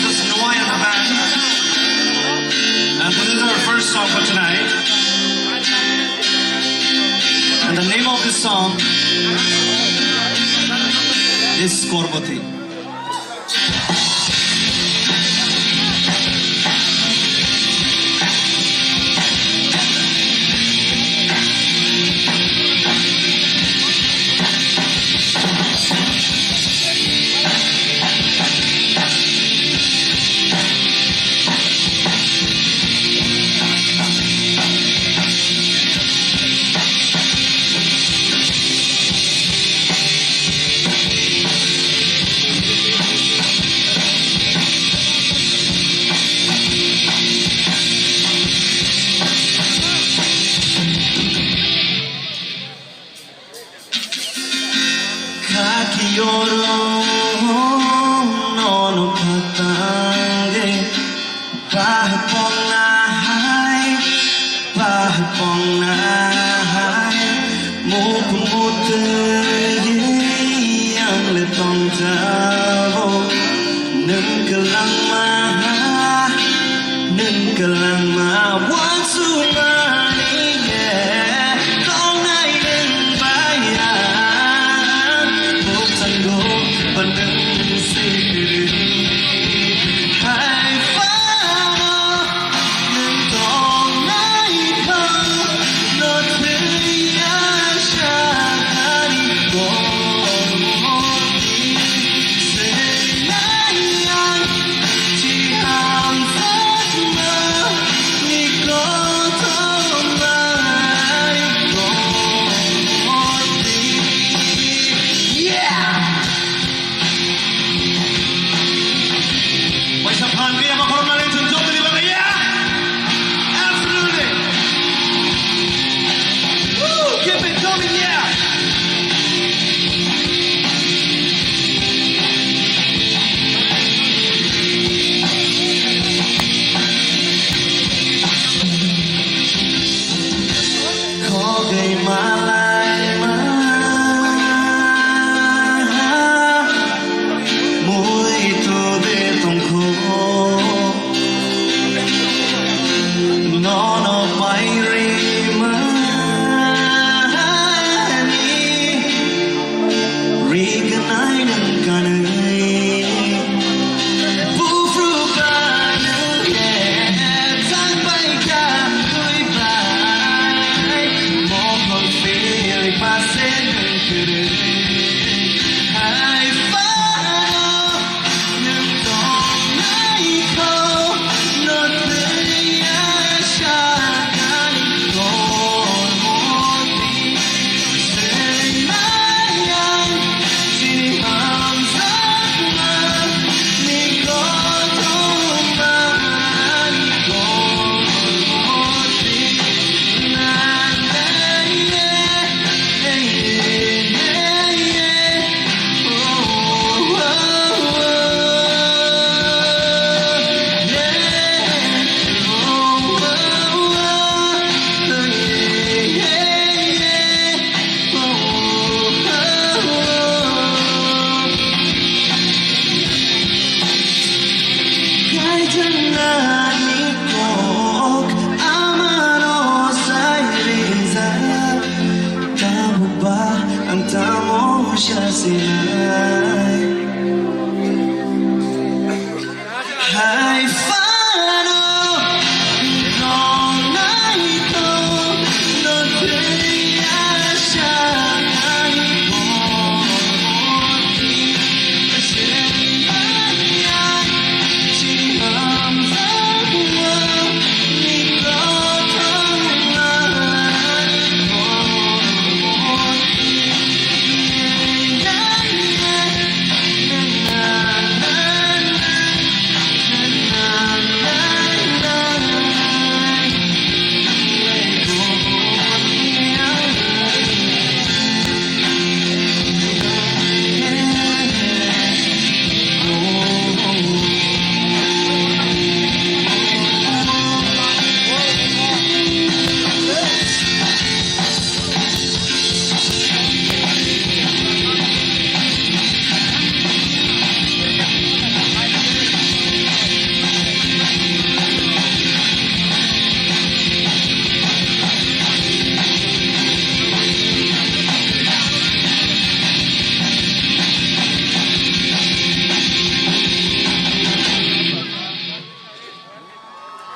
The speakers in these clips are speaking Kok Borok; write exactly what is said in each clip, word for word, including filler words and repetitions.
This is Hawaiian Band. And this is our first song for tonight. And the name of this song is Korboti. Ani kok amano sai rijak, tabukba ang tamo sasinai. Hai phano nongnai tong, nonthwi asha ani bor.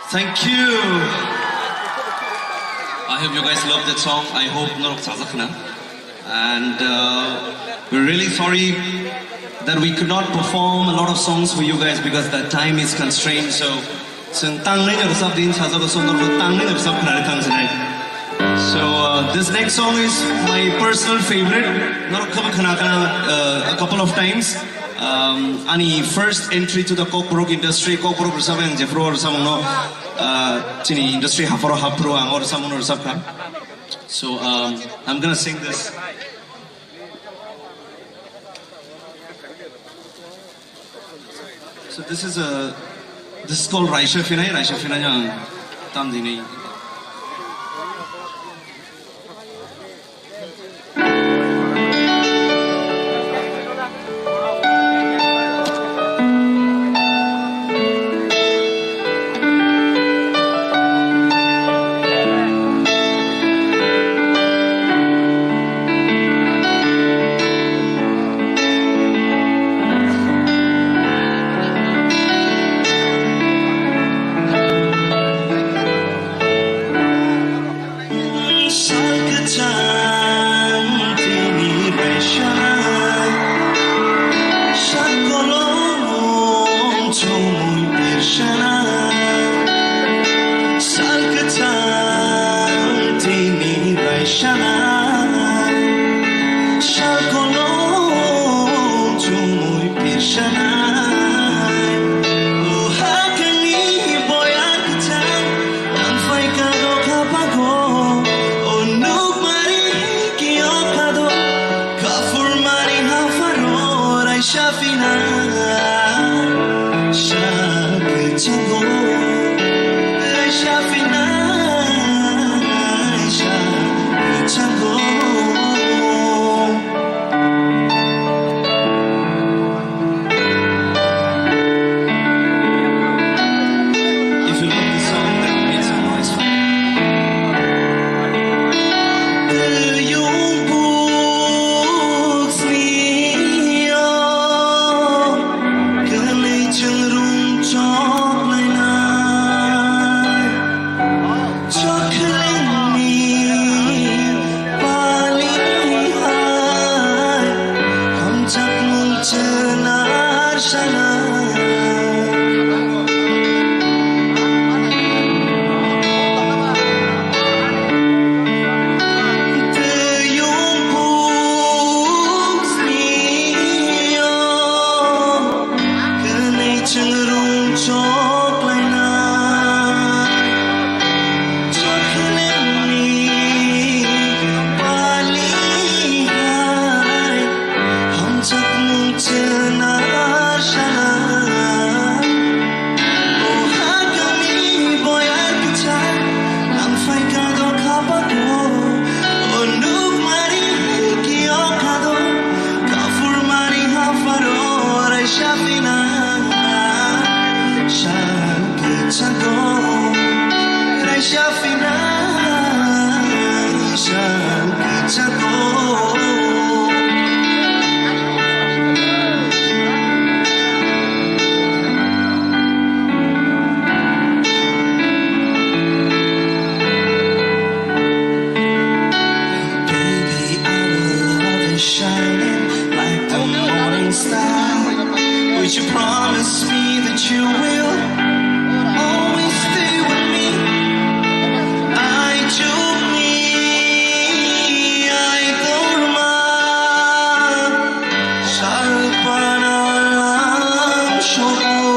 Thank you. I hope you guys love that song. I hope norok chajakna. And uh, we're really sorry that we could not perform a lot of songs for you guys because the time is constrained. So, chwng tangnai no rwchap din sajago, so norok tangnai no rwchap khna thang sinai. So uh, this next song is my personal favorite. Norok khaba khna khna uh, a couple of times. Um, ani first entry to the Kokborok industry, Kokborok rwchap ang jephru rwchap ang no, uh, chini industry hapharo haphru ang o rwchap ang no rwchap kha. So um, I'm gonna sing this. So this is a, this is called Raisa Phinai, Raisa Phinai ang tam dinai. Sal kwchang tini raisana, sal kolom chumui pirsana. Sal kwchang tini raisana, sal kolom chumui pirsana. O hakani boyar kwchang. Nang phai ka do kha pago, o nuk mari ki o ka do, kafur mari ha faro, raisa phinai, sa kwchango, raisa phinai, sa kwchango. If you love this song, then make some noise for me. Yung puksni o, kalei chungrung chok lainai. Chokhlengni pali hai hamjakmung chwnar sanai. Twi yung puksni o. Kwnwi chwng rung chok lainai, chokhlengni pali hai hamjakmung chwnar sanai. O hakani boyar kwchak, nang phai ka do kha pago, o nuk mari ki o ka do. Kafur mari ha faro raisa phinai, sa You promise me that you will always stay with me. Ai chuk ni, ai torma, sal pana lam shogo,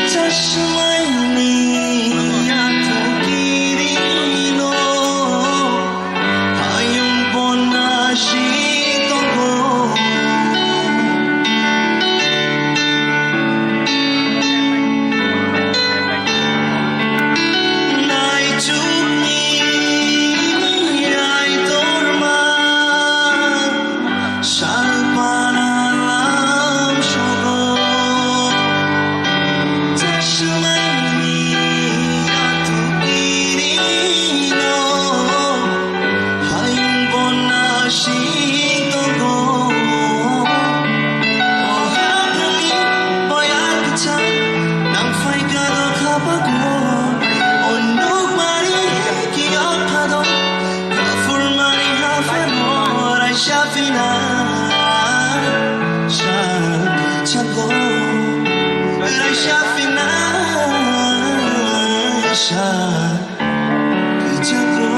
chashmai ni, atu kiri no. Hayung bona si tongo. Nai chuk ni ai torma. Salpana lam shogo, chashmani atu kiri no, hayung bona si tongo. O hagrani boyar kwchang, nang phai kado khapago, o nukmani heki o khado. Kafurmani haphano raisa phina, sa kwchangko raisa phina, sa kwchangko.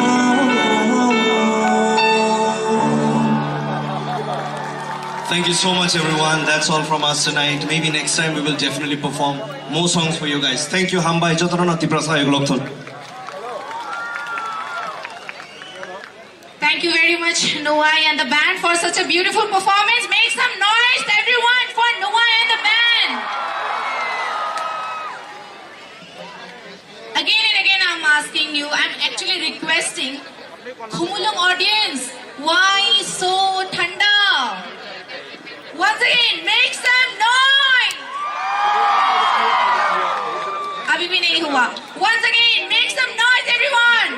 Thank you so much, everyone. That's all from us tonight. Maybe next time we will definitely perform more songs for you guys. Thank you, Hambai. Jotono Tiprasa Yuglokthon. Thank you very much, Nuwai and the band, for such a beautiful performance. Make some noise, everyone, for Nuwai and the band. Again and again, I'm asking you, I'm actually requesting, Khumulwng audience, why so thanda? Once again, make some noise. Abhi bhi nahi hua. Once again, make some noise, everyone.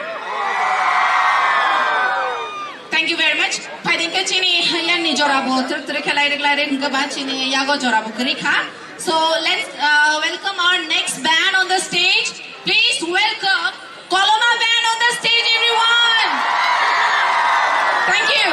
Thank you very much. Phaidingkhe chini yanni jorabo, trik trik khe lairik lairik hwnkhe ba chini yago jorabo kwrwi kha. So let's, uh, welcome our next band on the stage. Please welcome Koloma band on the stage, everyone. Thank you.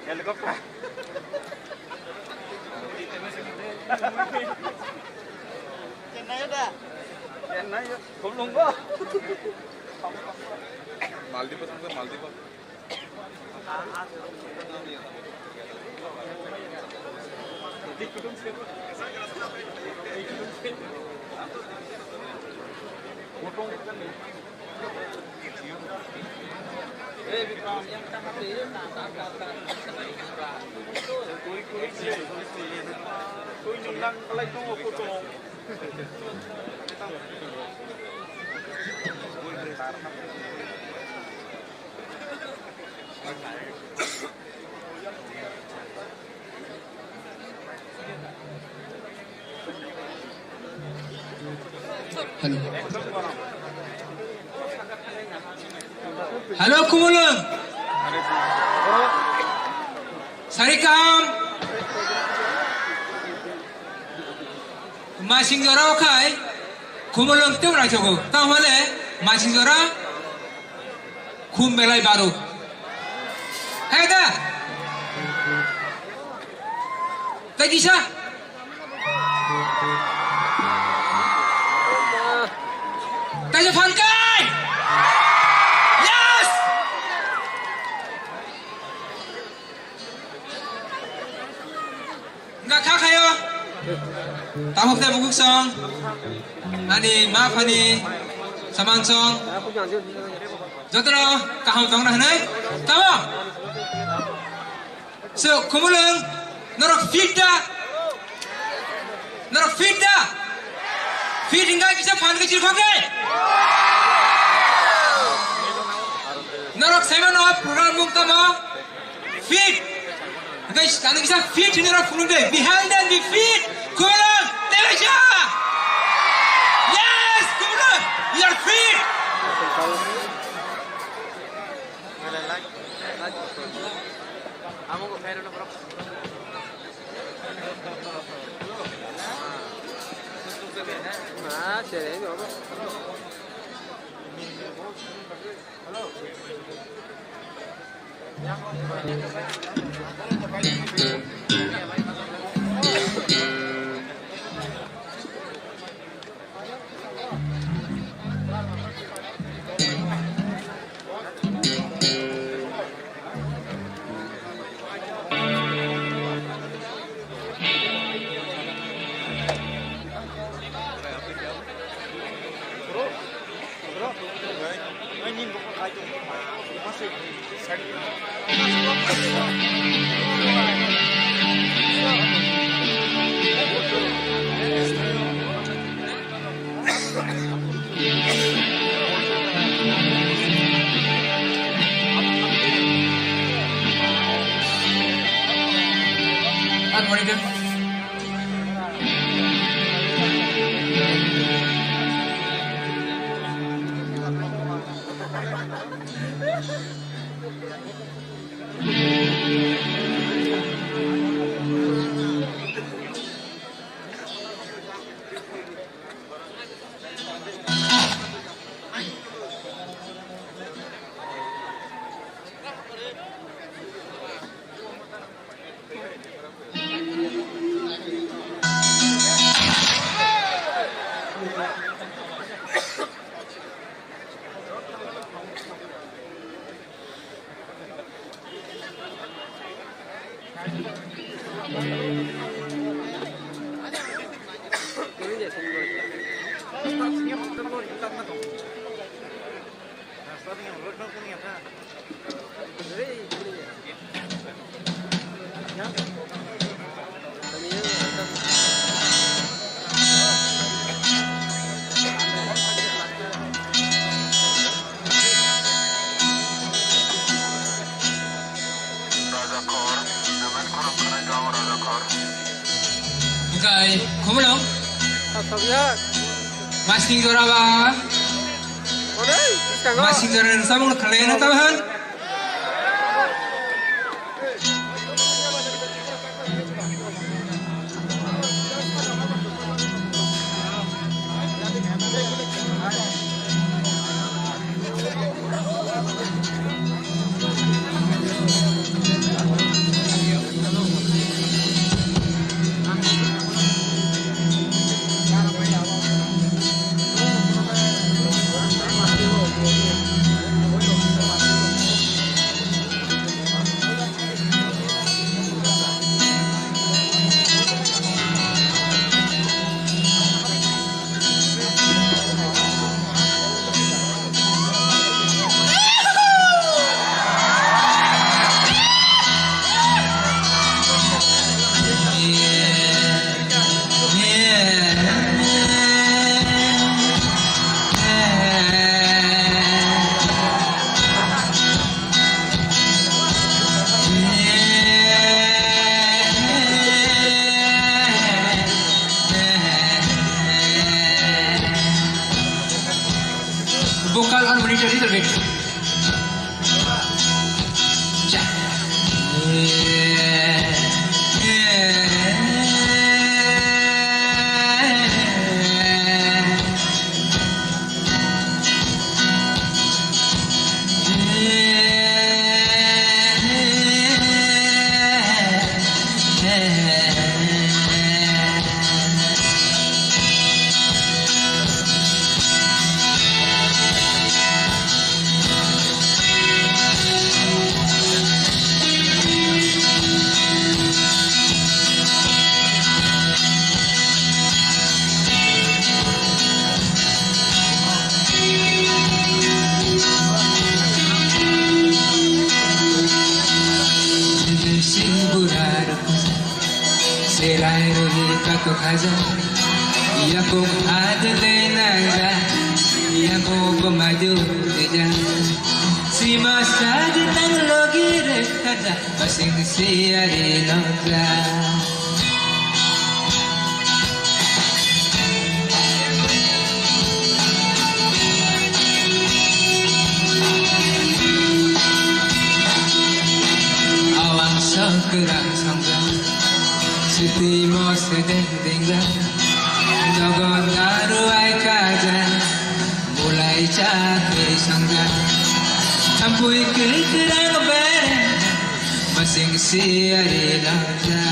Helicopter. Chennai da. Chennai, Khumulwng. Maldives, Maldives. Hello. Hello, Khumulwng. Sari kaham. Masing jora o khai Khumulwng tei raisogo. Tamo le masing jora khum belai baro. Hai da. Tei kisa. Tei phan kai. Hokte bukuk song, ani ma phani saman song, jotono kaham tongna hwnwi tamo. So, Khumulwng, norok fit da? Norok fit da? Fit hingga kisa phan khe chirkhok de. Norok saimano program mung tamo? Fit. Hingga kisa fit hingga norok phunuk de. Be healthy and be fit. Khumulwng, Tebecha. Yes, Khumulwng, we are fit. Hingkai Khumulwng. Masing jora ba. Masing jora ni samung khalai na tahan. Vocal on monitor little bit. Khaja, yakung adle naja, yakung pemaju teja. Sima saja tang logi re khaja, basing siari loja. Awang songkrang songja, siti mo sedeng dengja, dogon daru ai kaja, mulai chakri songja, tampui kri krang bere, basing siari longja.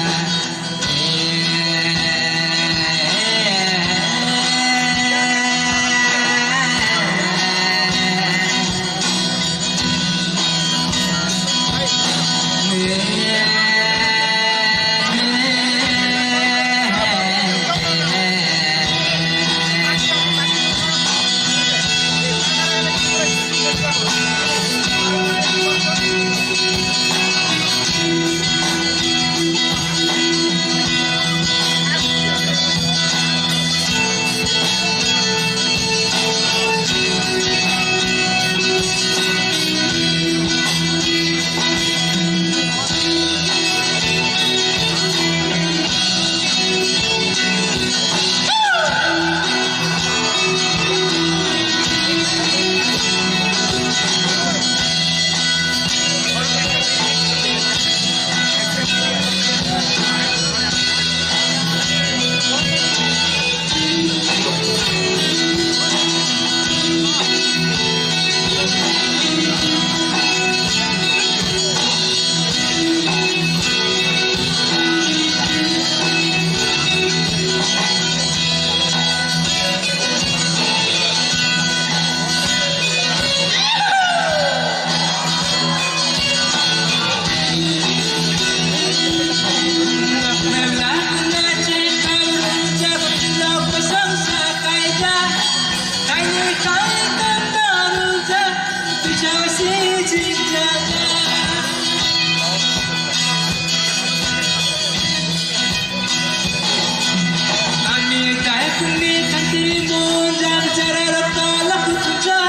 Ani daikni thanti monjang chara rok tolak kucha.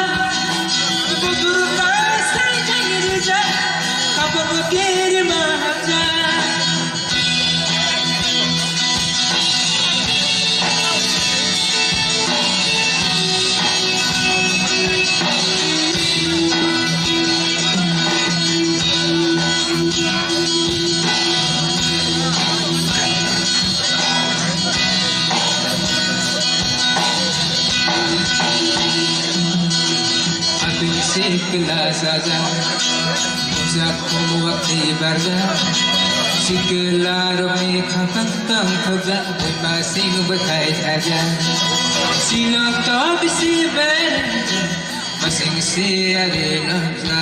Budur ka sai jang rija. Kapok kiri mahaja. Ating sikla saja, ujak homo wakti barja, sikla rokni khapang tang khobja, buma sing bwthai saja, sino to bisi ber. Masing siari nonja.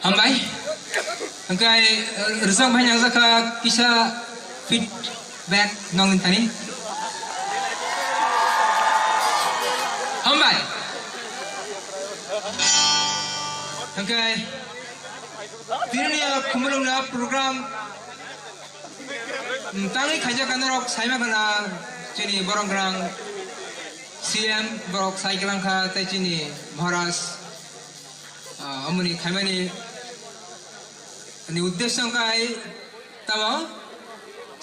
Hambai. Hingke, eh, rwchap hai nangjakha kisa feedback nongni thani. Hambai. Hingke, tini ni khumulwng ni program, mm, tangwi khaijak norok saima khana chini borok rang C M borok sai kwlangkha tei chini Maharaj. Ah, omoni khaimani ni uddesyo wngkha hai tamo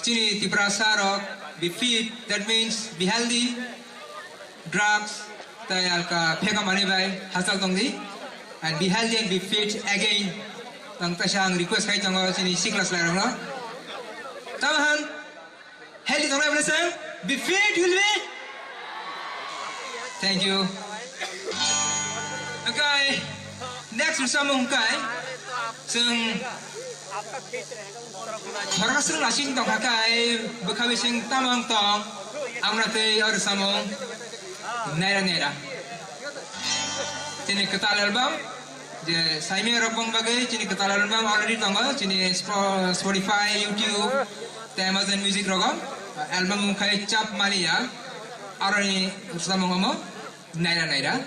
chini Tiprasa rok be fit, that means be healthy, drugs tei alka pheka manwi bai hachal tongdi, and be healthy and be fit again. Ang kaisa ang request khai tongo chini sikla chwlairokno. Tamo han Healthy tongnai bwlai se? Be fit, will be? Thank you. Kai, next samung kai, chwng khorang swrwng asing tongkha kai, bwkha bising tamang tong, amna tei or samung naira naira. Chini kwtal album, je saimia rok bong bagwi chini kwtal album already tongo, chini Spo-, Spotify, YouTube, tei Amazon Music rogo. Album khai Chap Mania, aroni samung omo. Naira naira.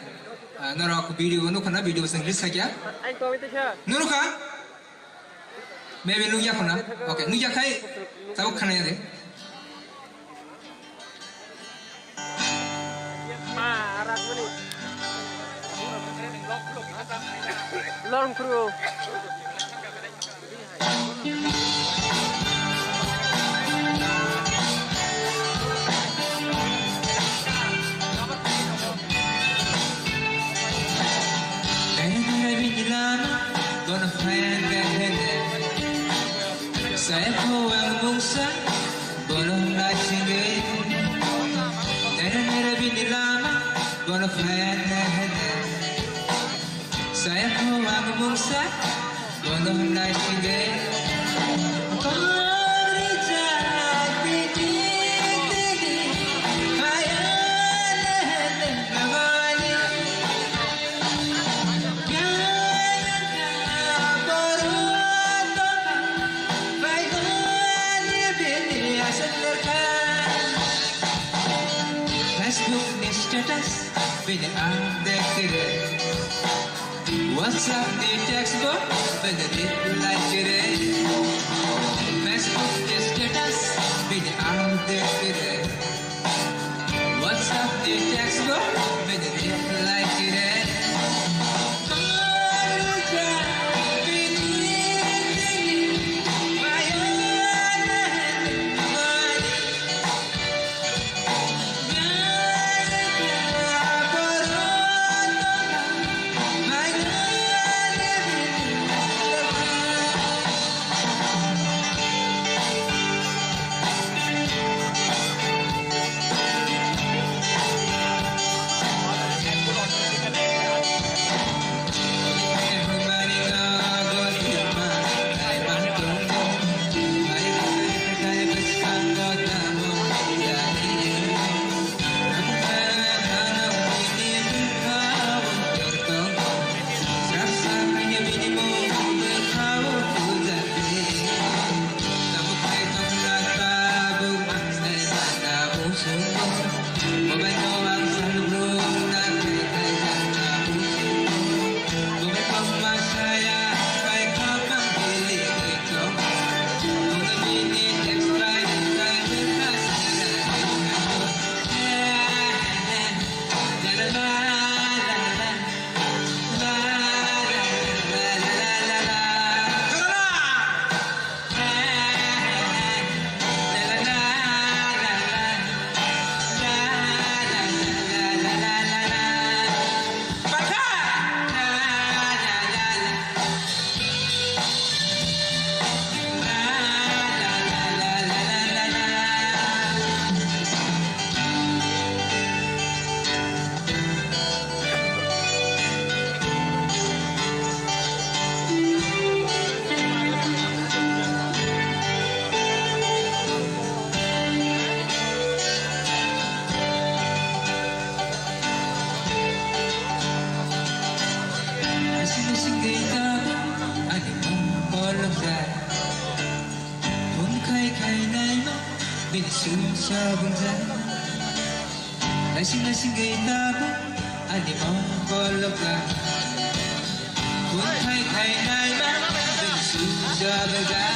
Ah, norok video bo nukha na, video bo chwng release khaikha. Nukha? Maybe nukya khuna. Okay, nukya khai tabuk khana ya de. Long crew. Saya ko ang mungsa, bolong na sige. Nere nere bini lama, bono fan na hene. Saya ko ang mungsa, bono na sige. Kori jati tini, kaya na hene nagani. Kaya na boro toka, bai gani bini asal ka. Facebook ni status bini ang dekre. WhatsApp ni text bo bini reply kre. Facebook ni status bini ang dekre. WhatsApp ni text bo bini reply kre. Asing asing gita ani mong kolok jai. Phone khai khai naima bini sung sabung jai. Naising naising gwi tabuk ani mokol lokha. Phone khai khai naima bini sung sabung jai.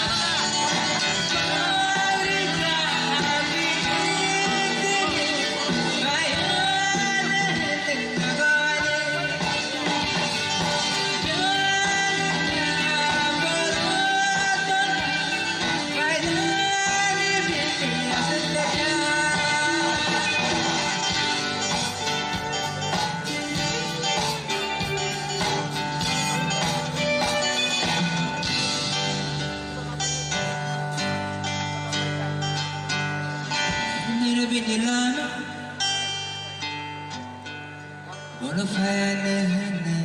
Nirabini lama. Bono phai ne hene,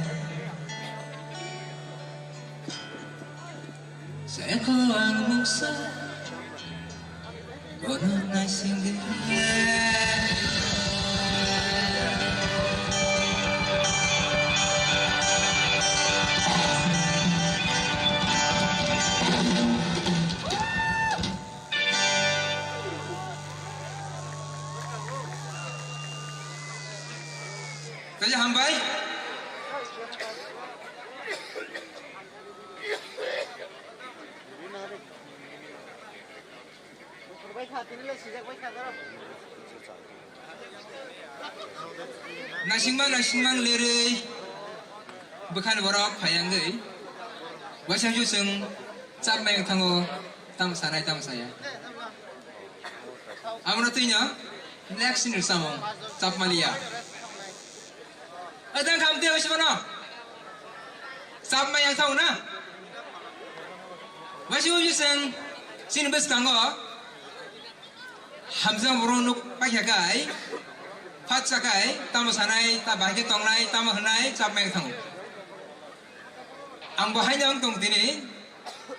Bono naisingwi. Kaisa hambai. Naisingma naisingma lerwi bwkhani borok phai wngwi waisa chwng chapmai wng thango, tamo sanai tamo saya. Abono twino next ni samung chapmaliya. Adang kham te hoisi bono. Chap mai yang thau na. Waisi uji seng sini bwskango. Hamjang borok nuk paikha kai. Phatsa kai, tamo sanai, ta bahai khe tongnai, tamo hwnai, chap mai yang thau. Ang bo haino wng tong tini,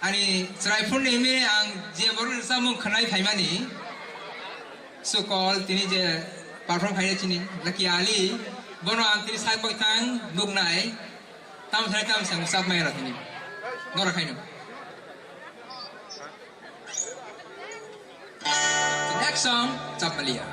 ani chwrai phurni hwnwi ang je borokni chamung khwnai phaimani, so call tini je perform khaina chini Lucky Ali, bono ang tini sak bai thang nuknai, tamo thai tamo sang chap mai rw tini, norok haino. Next song, Chapmalia.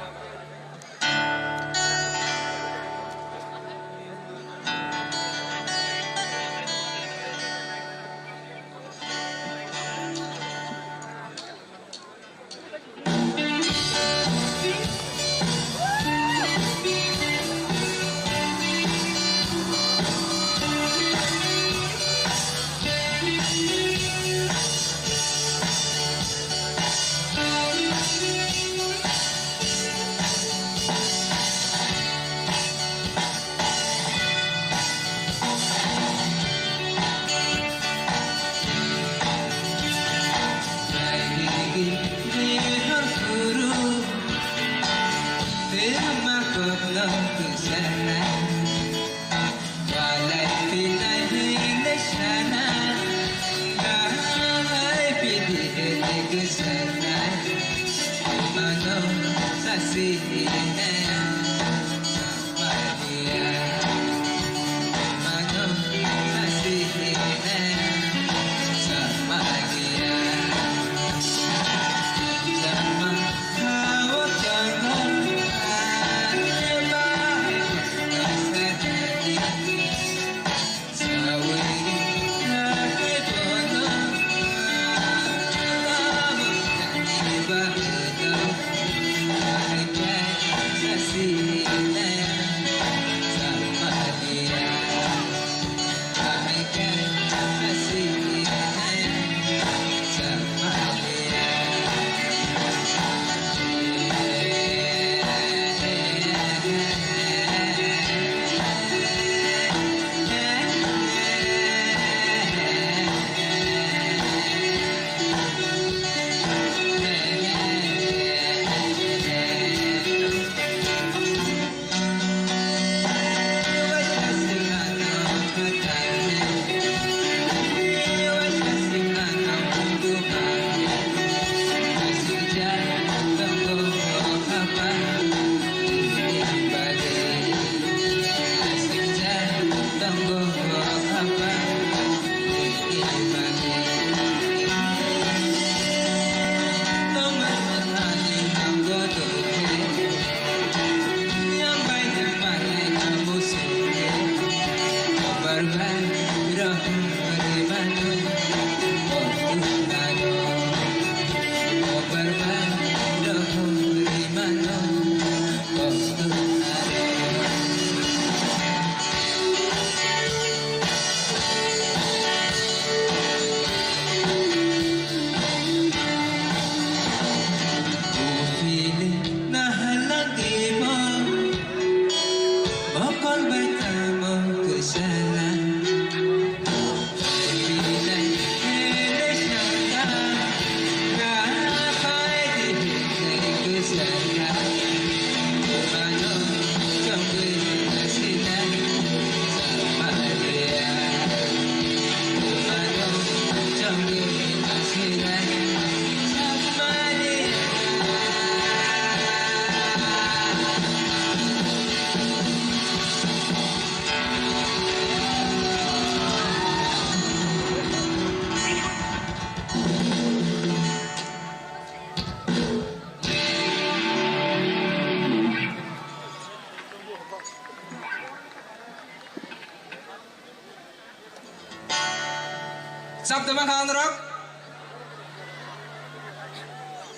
Chap de mankha norok?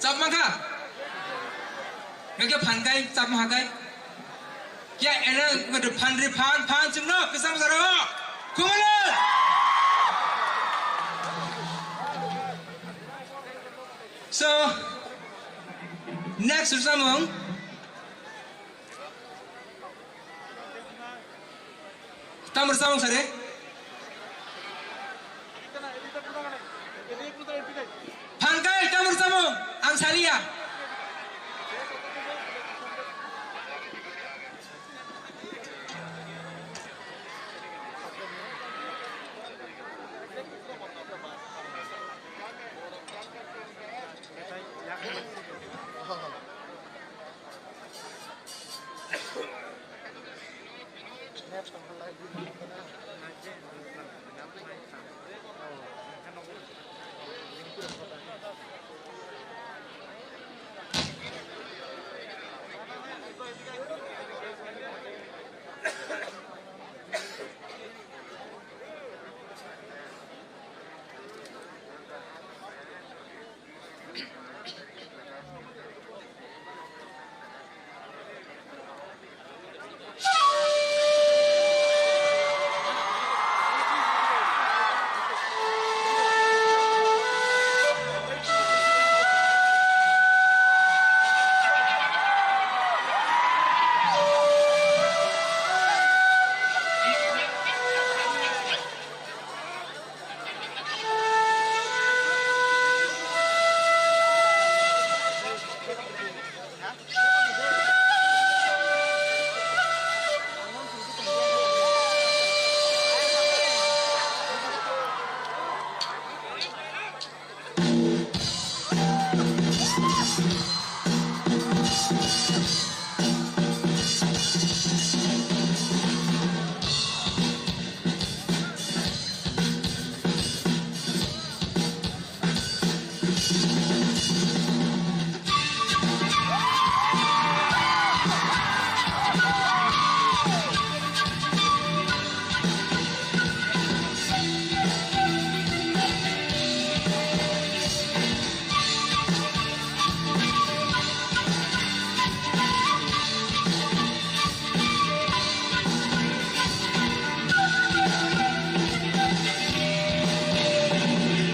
Chap mankha? Nokhe phan kai, chap mankha kai? Kya ena nokhe phan ri phan, phan chwngno, kwcham jora o. Khumulwng! So, next rwchapmung. Tamar samung sare. Phangkai tamar samung ang salia.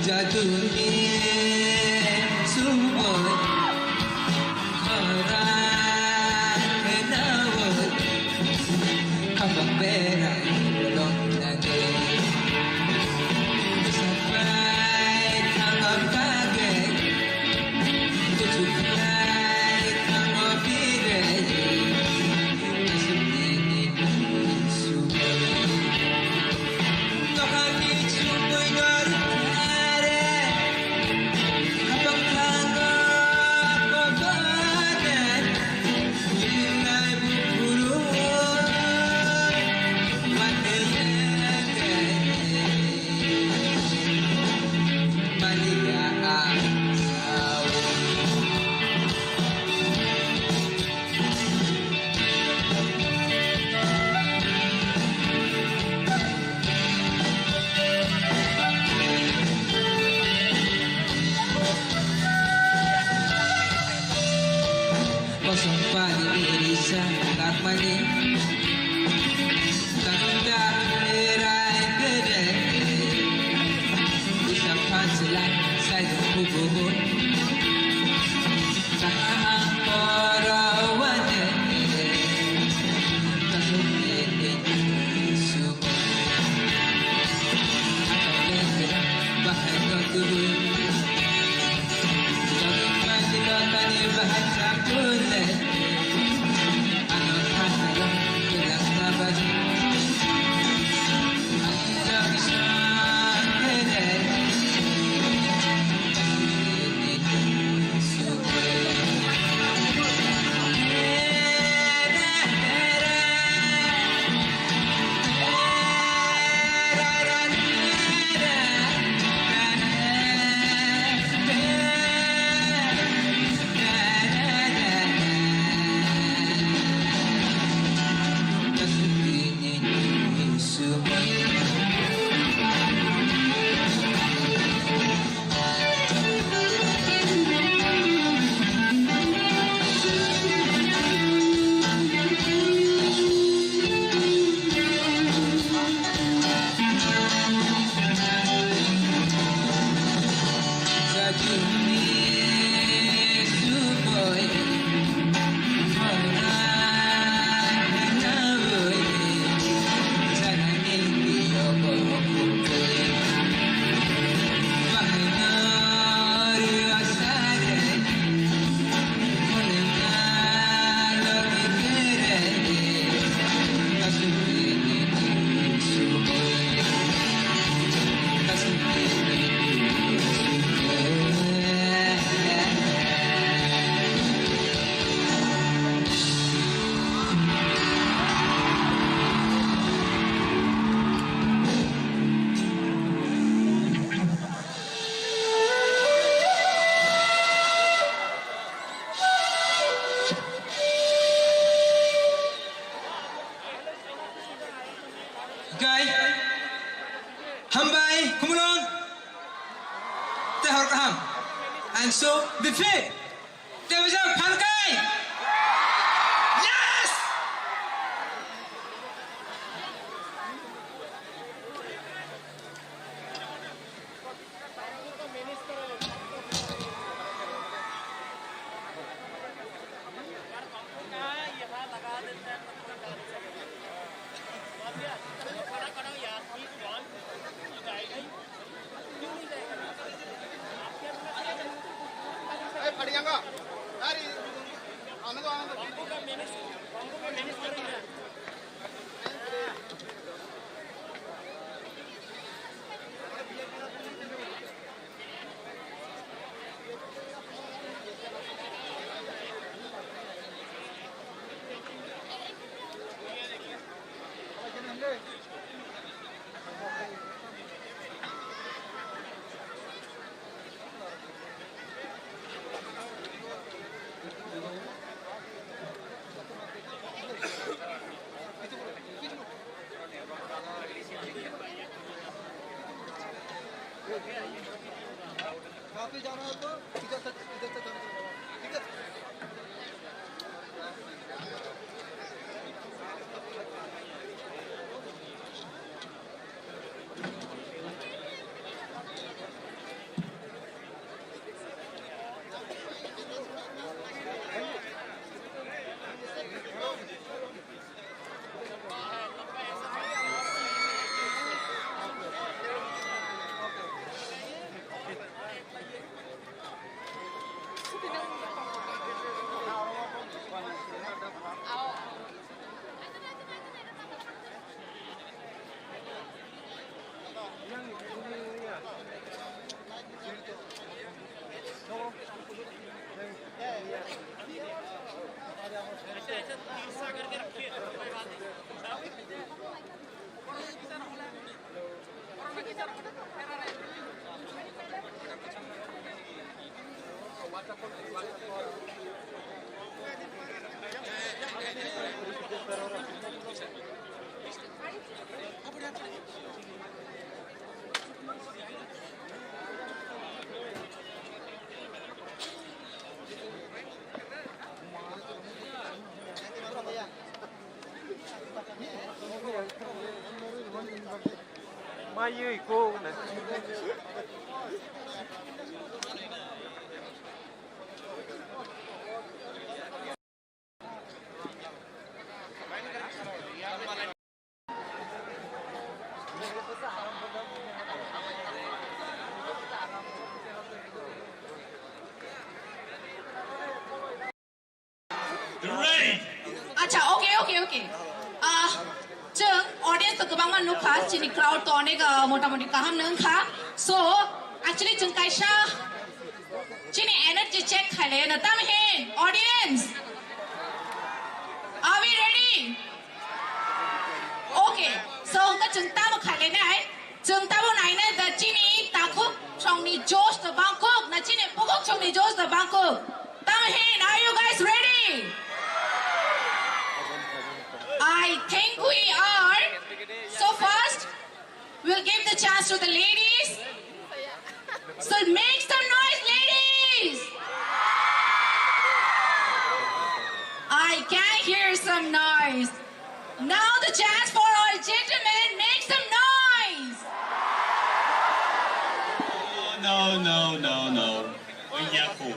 Jaduni sumoi khorang nawo, khapang berai rong nage. Sapai thangam kage, kuchuk lai thangam bire. Kosong pani iri sa lakmani. Tanda rai bere. Isa pansla sai kubu. Angsu Biphi. Tebijang Phalkai. Yes! Great! Acha, okay, okay, okay. Ah, chwng audience to kwbangma nukha, chini crowd to onek, ah, motamoti kaham no wngkha. So, actually, chwng kaisa chini energy check khaile na tam hin, audience? Are we ready? Okay, so hwnkhe chwng tamo khaile nai? Chwng tamo nainai da chini takhuk songni josh to bangkuk, na chini bukuk songni josh to bangkuk? Tamo hin, are you guys ready? I think we are. So first, we'll give the chance to the ladies. So make some noise, ladies. I can hear some noise. Now the chance for all gentlemen, make some noise. No, no, no, no. Wngya kho.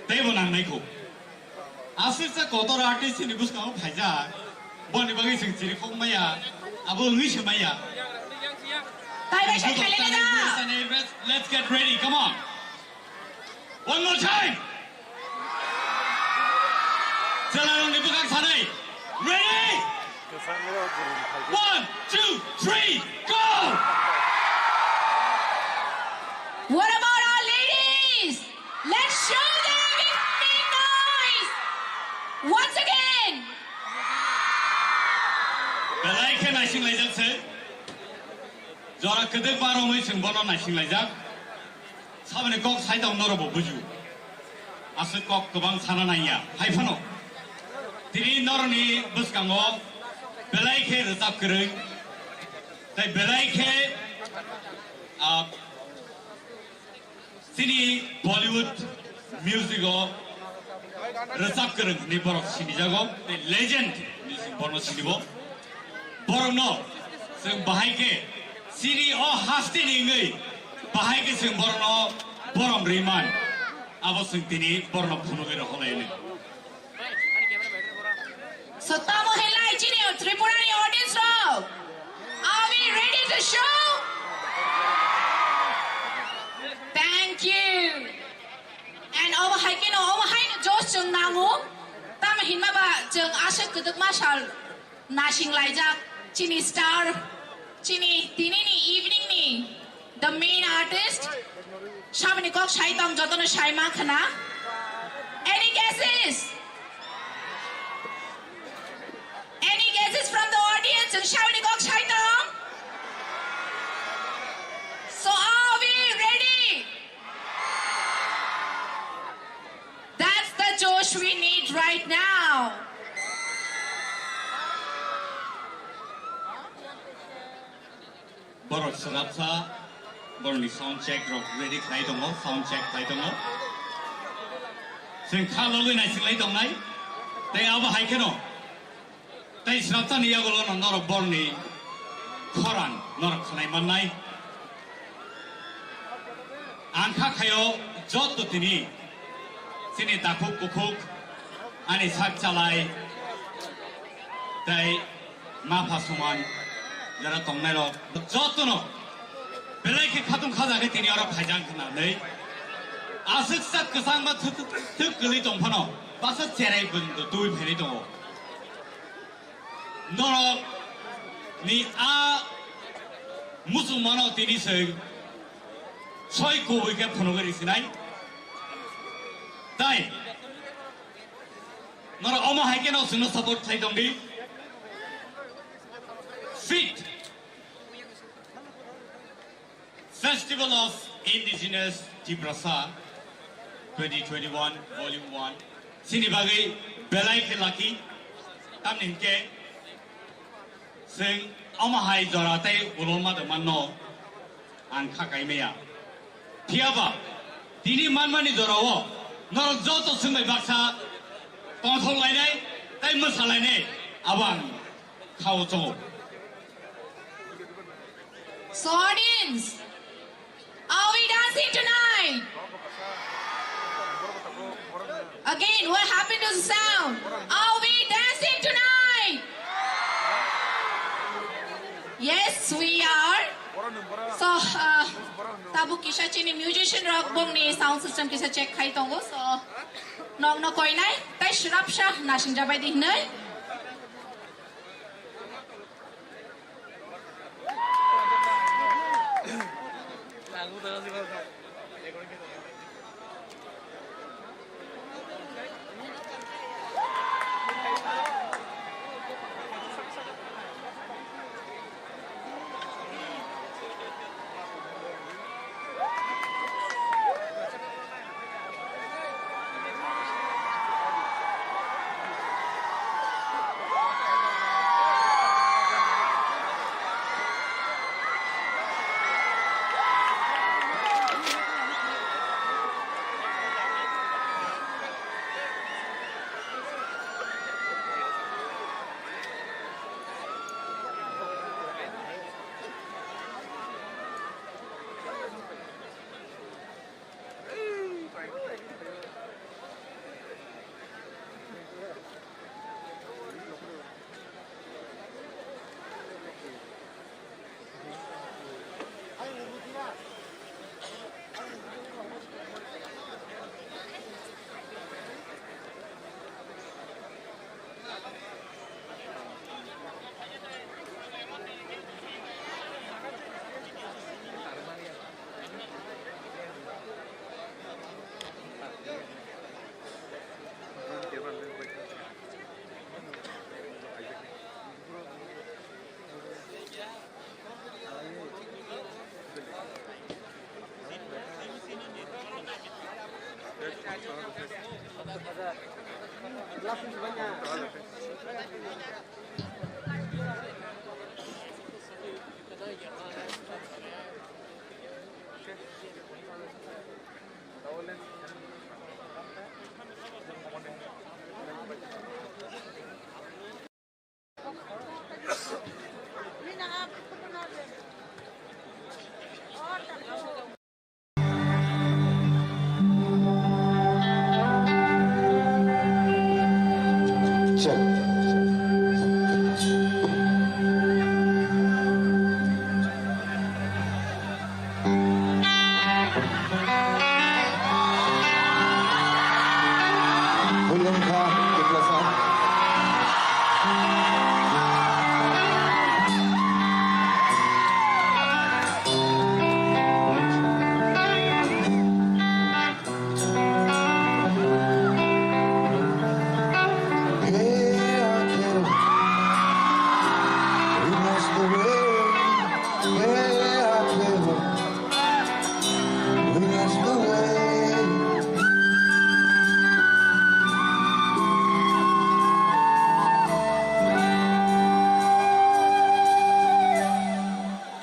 Teibo nangnai kho. Aswk se kotor artist ni bwskango phaijak. Boni bagwi chwng chirikhok maya. Abo wngwi se maya. Tai bai se khailai da. Let's, let's get ready. Come on. One more time. Chwlarokni bwkhak sanai. Ready? One, two, three, go! What about our ladies? Let's show them with big noise. Once again. Belai khe naising laijak se. Jora kwdwk ba romwi chwng bono naising laijak. Saboni kok sai tong norok bo buju. Aswk kok kwbang sana nangya. Hai phano. Tini norokni bwskango belai khe rwchap kwrwi. Tai belai khe, ah, Chini Bollywood music o rwchap kwrwng hwnwi borok sinijago, tei legend hwnwi chwng bono sinibo. Borokno chwng bahai khe chini o hasteni wngwi bahai khe chwng borokno borom rwi man. Abo chwng tini borokno phunugwi rohorlainai. So tamo hinlai chini Tripura ni audience rok? Are we ready to show? Thank you. And omo hai khe no, omo hai no josh chwng nango. Tamo hinma ba chwng aswk kwdwkma sal nasing laijak chini star, chini tini ni evening ni the main artist. Saboni kok sai tong jotono sai ma khna. Any guesses? Any guesses from the audience? Chwng saboni kok sai tong? So are we ready? That's the josh we need right now. Borok swrapsa, borokni sound check rok ready khlai tongo, sound check khlai tongo. Chwng kha logwi naisinglai tongnai, tei abo hai kheno tei swrapsani yagulo no norok borokni khorang norok khnai mannai. Ang kha khaio joto tini chini takhuk bukhuk ani sak chalai tei mapha soman jara tongnai rok jotono belai khe khatung khaja khe tini oro phaijak hwnwi aswk sak kwchangma thwk kwlwi tong phano basa cherai bwrwng twi phainai tongo. Norok ni a muchungmano tini se soi kubui khe phunugwi risinai. Tai norok omo hai khe no chwngno support khlai tongdi. Fit. Festival of Indigenous Tiprasa twenty twenty-one Volume one. Chini bagwi belai khe lucky. Tamni hinkhe chwng omo hai jora tei ulolma tongmanno ang kha kaimaya. Phiyaba tini manmani jorao norok joto chwngbai baksa tongthok lainai tei mwsa lainai abo ang khao chongo. So audience, are we dancing tonight? Again, what happened to the sound? Are we dancing tonight? Yes, we are. So, uh, tabuk kisa chini musician rok bongni sound system kisa check khai tongo. So, nokno koinai, tai swrapsa nasingjabai di hinwi.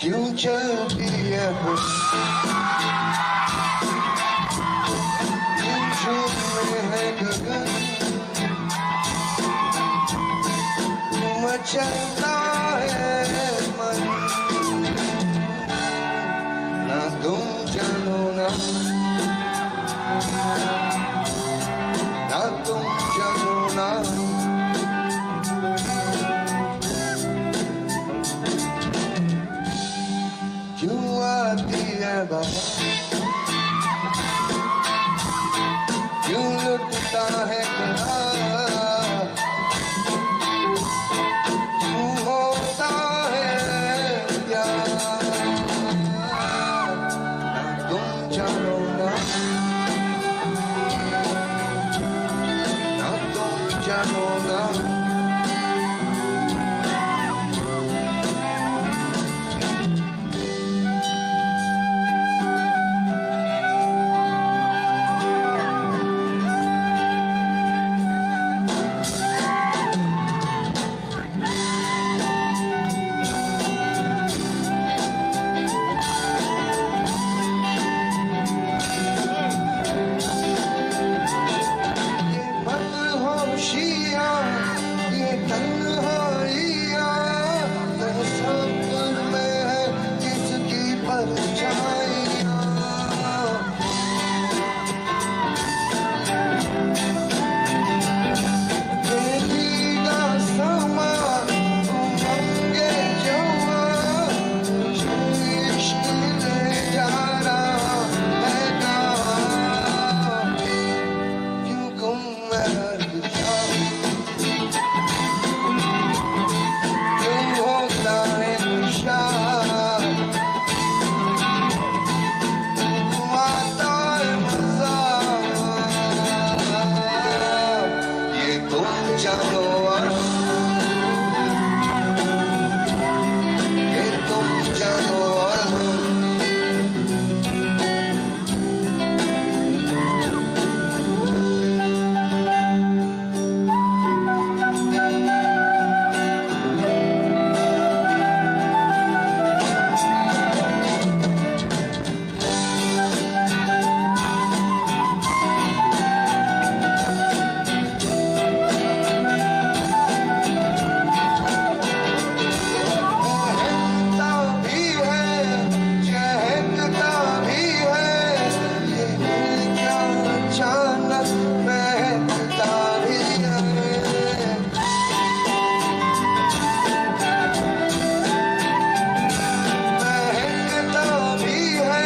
क्यों चलती है बस, क्यों झूम में है गगन, क्यों मचलता है मन, ना तुम जानो ना, ना तुम जानो ना। क्यों आती है बहार, क्यों लुटता है प्यार, क्यों होता है प्यार, ना तुम जानो ना, ना तुम जानो ना। ये मदहोशियाँ, ये तन्हाइयाँ, तन सब में है किसकी परछाइयाँ। ये भीगा समा, उमंगे जवां, तुझे इश्क ले जा रहा है कहाँ। क्यों गुम है हर दिशा, क्यों होता है नशा, क्यों आता है मजा, ये तुम जानो और हम, ये तुम जानो और हम। महकता भी है, चहकता भी है, ये दिल क्या अचानक महकता भी है। महकता भी है,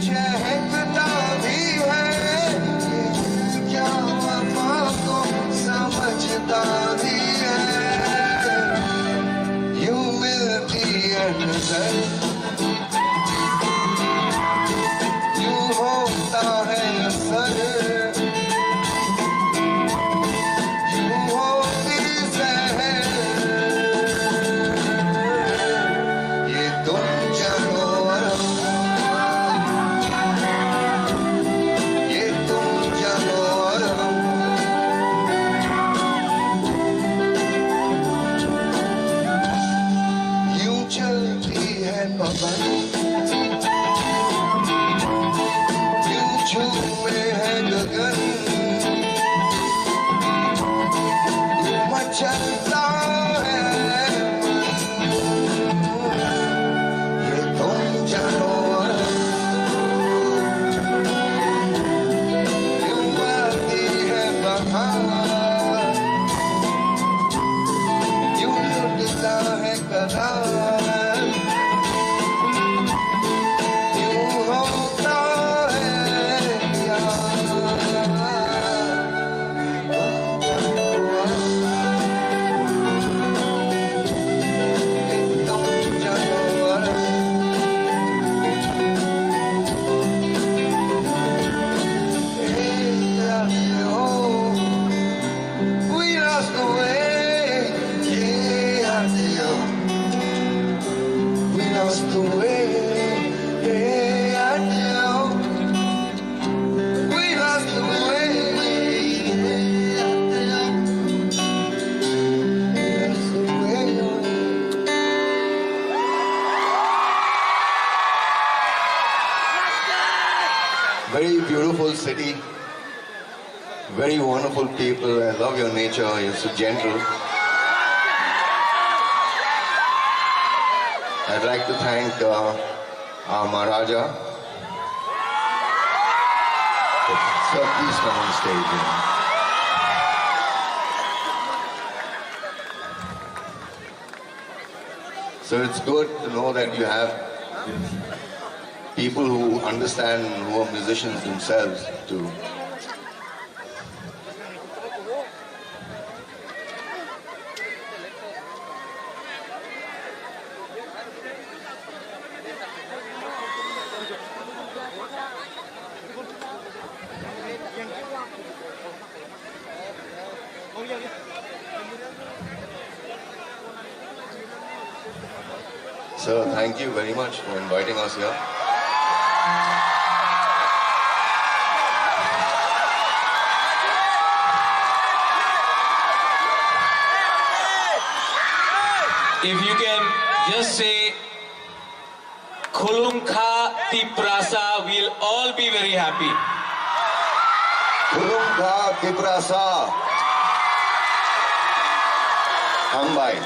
चहकता भी है, ये दिल क्या वफा को समझता भी है। यूं मिलती है नजर, यूं होता है असर, यूं होती सहर, ये तुम जानो और हम, ये तुम जानो और हम। यूं चलती है चलता है, ये तुम जानो, क्यों आती है बहार, क्यों लुटता है करार, क्यों होता है प्यार। We lost the way, yeah, yeah. We lost the way, yeah, yeah. We lost the way. Very beautiful city, very wonderful people. I love your nature, you're so gentle. I'd like to thank uh, our Maharaja. Sir, please come on stage. You know. So it's good to know that you have people who understand, who are musicians themselves to Sir, thank you very much for inviting us here. If you can just say Khulumkha Tiprasa, will all be very happy. Khulumkha Tiprasa. Hambai.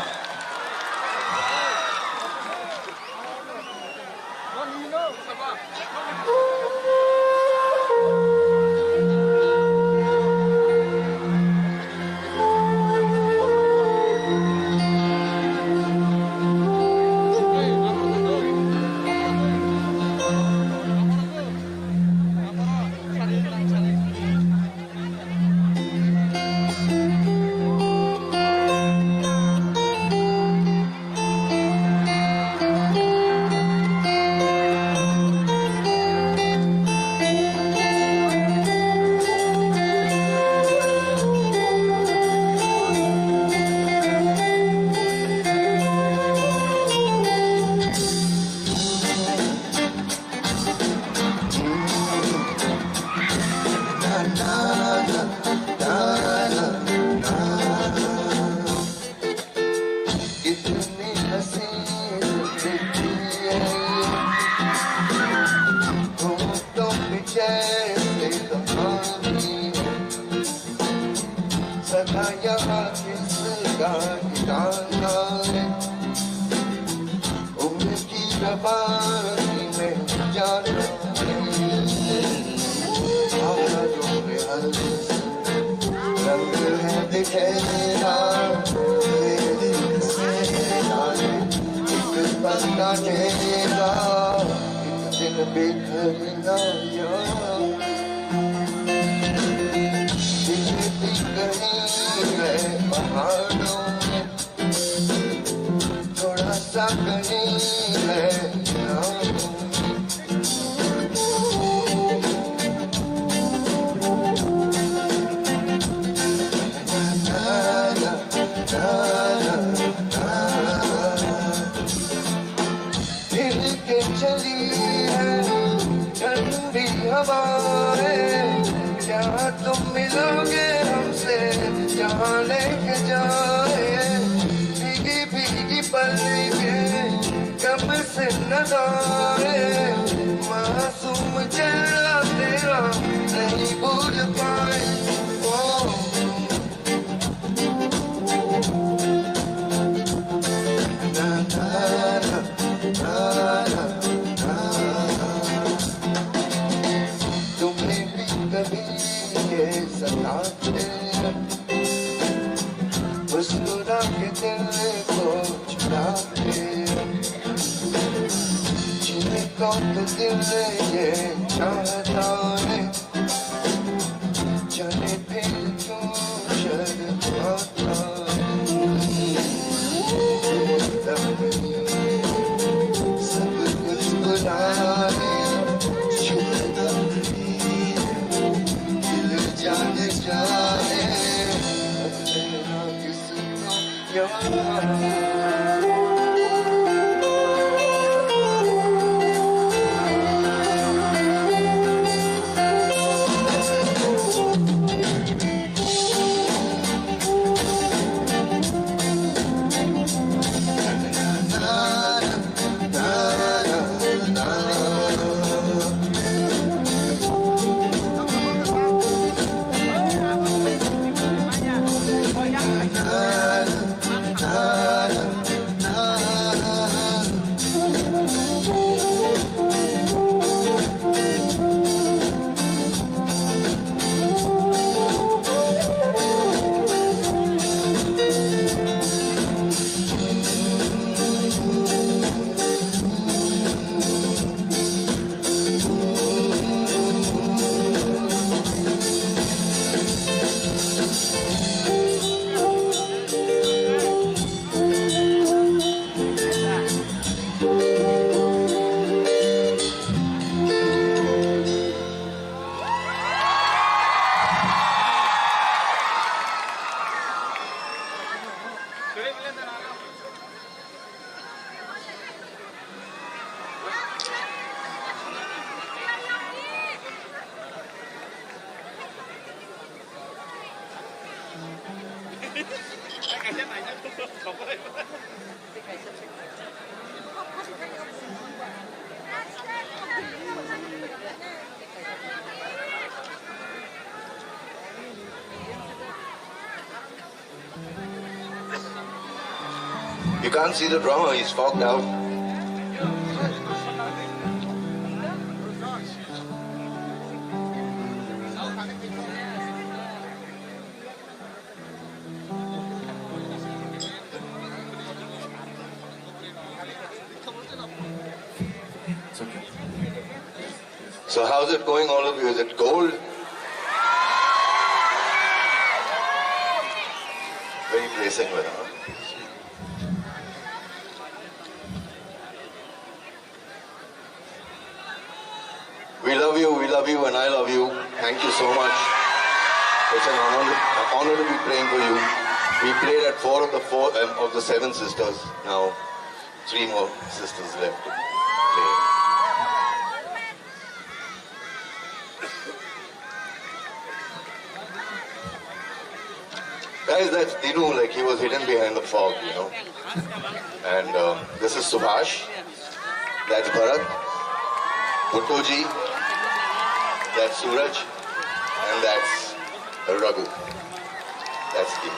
कितनी हसीन दिखती है, होठों पे जैसे कहानी है, सदा यहाँ किसका ठिकाना है। उम्र की रवानी में जाना है। आवाज़ों में हर रंग है बिखेरा, ये दिल से जाने एक पन्ना चेहरा, एक दिन बिखरना यार। दिल भी कहीं है पहाड़ों में, थोड़ा सा कहीं है। फिर के चली है ठंडी हवाएं, क्या तुम मिलोगे हमसे, जहाँ लेके जाए। भीगी भीगी पलकें कब से नदाए, मासूम चेहरा तेरा नहीं भूल पाए। ओ, सताते हैं, मुस्कुरा के दिल को चुराते हैं। जीने को तो दिल ये चाहता है, जाने फिर क्यों शर्माता है। सब कुछ भुला दे, शुक्र दिल जाने जाने, अब तेरा किस्सा याद। You can't see the drummer, he's fogged out. It's okay. So how's it going, all of you? Is it cold? Very bracing weather, huh? We love you, we love you, and I love you. Thank you so much. It's an honor, an honor to be playing for you. We played at four of the four, um, of the seven sisters. Now, three more sisters left to play. Guys, that's Dinu, like, he was hidden behind the fog, you know. And uh, this is Subhash, that's Bharat, Bhuttoji, that's Suraj, and that's Raghu. That's Dinu.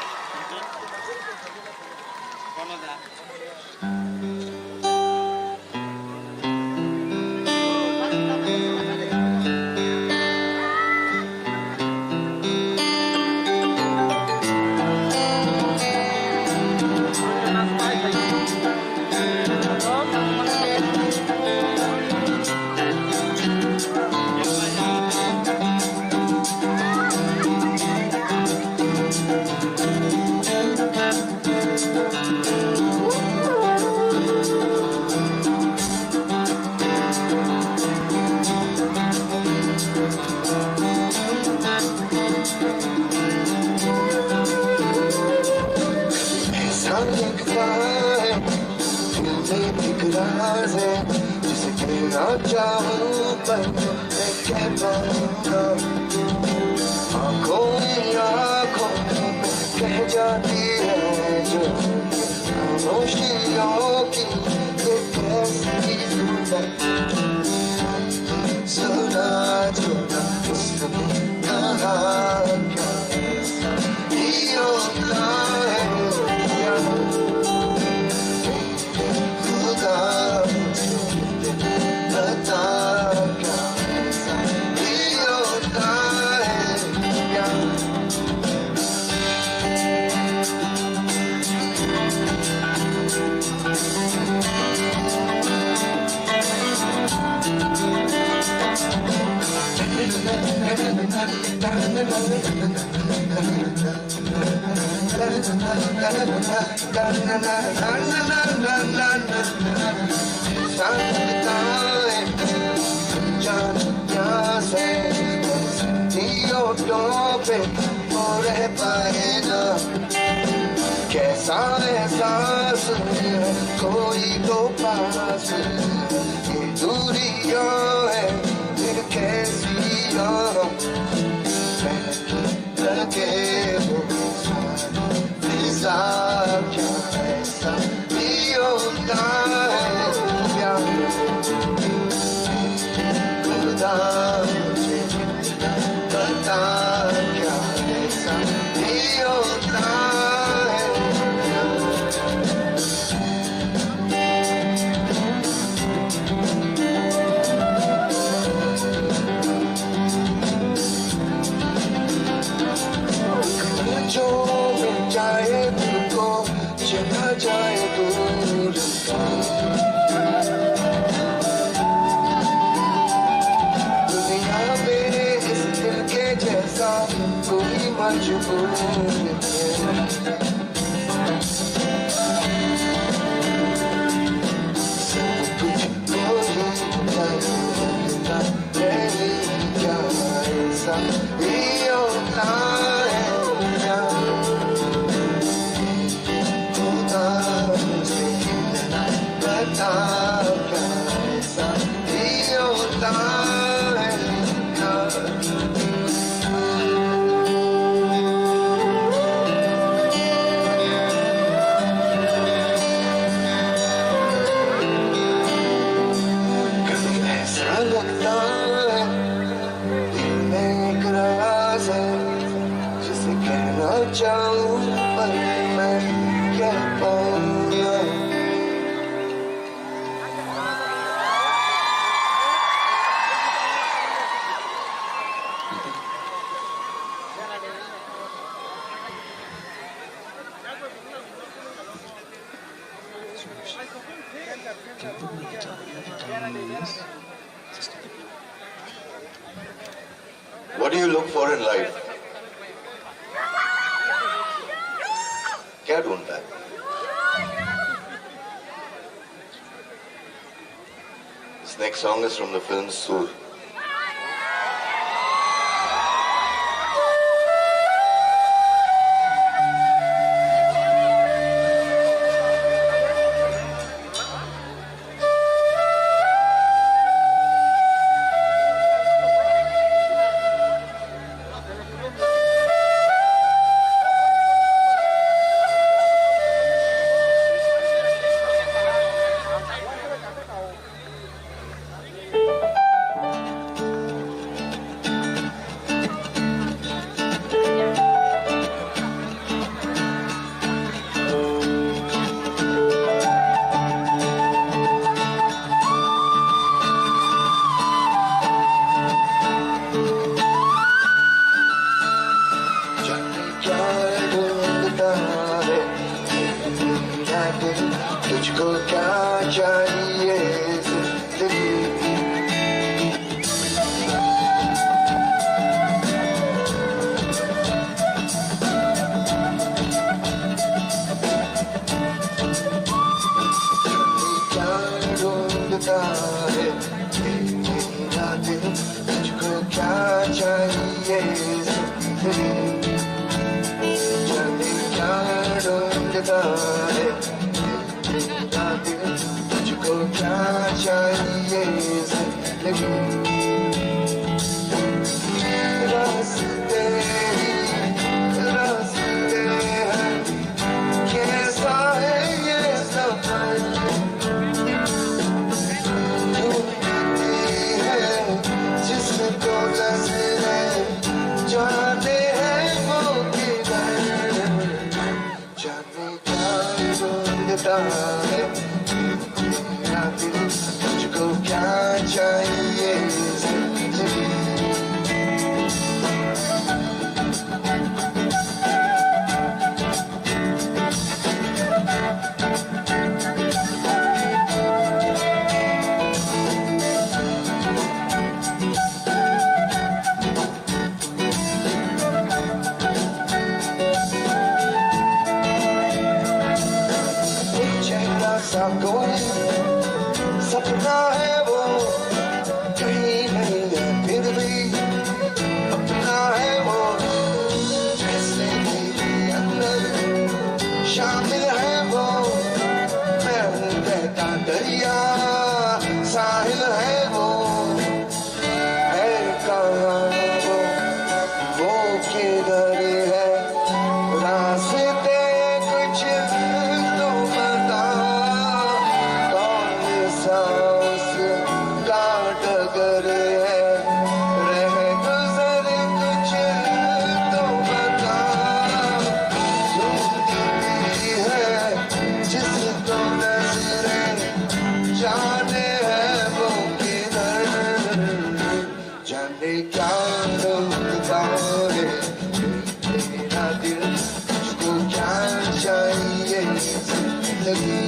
एक राज है जिसे कहना चाहूँ पर मैं कह पाऊंगा। आंखों ही आंखों में कह जाती है जो ये खामोशियों की ये कैसी धुन। सुना जो ना उसने कहा क्या ऐसा भी होता है क्या? खुदा मुझे बता क्या ऐसा भी होता है क्या? कैसा एहसास है कोई तो पास है, ये दूरियां है फिर कैसी यार, महकी लगे वो सारी फिजा, क्या ऐसा भी होता है क्या, खुदा मुझे पता क्या ऐसा भी होता है। जो मिल जाए तुमको चला जाए दूर। दुनिया में इस दिल के जैसा कोई मजबूर है। सब कुछ कोई नहीं जानता, मेरी क्या ऐसा भी होता है क्या? खुदा मुझे इतना बता, क्या ऐसा भी होता है क्या? कभी ऐसा लगता है दिल में एक राज है, जिसे कहना चाहूँ पर मैं कह पाऊँ ना। What do you look for in life? क्या ढूंढता है? This next song is from the film Sur. तुझको क्या चाहिए? क्या ढूंढता है ये मेरा दिल, तुझको क्या चाहिए? जाने क्या ढूंढता है तेरा दिल, तुझको क्या चाहिए जिंदगी? रास्ते ही रास्ते हैं, कैसा है ये सफर? ढूंढती है जिसको नजरें, जाने है वो किधर। जाने क्या ढूंढता है तेरा दिल, तुझको क्या चाहिए जिंदगी? कोई सपना है वो, कहीं नहीं है फिर भी अपना है वो। जैसे मेरे अंदर शामिल है वो, मैं हूँ बहता दरिया, साहिल है वो। है कहाँ वो, वो किधर है? रास्ते कुछ तो बता। कौन सा उसका डगर है? रह गुजर कुछ तो बता। ढूंढती है जिसको नजरें, जाने है वो किधर। जाने क्या ढूंढता है तेरा दिल, तुझको क्या चाहिए जिंदगी।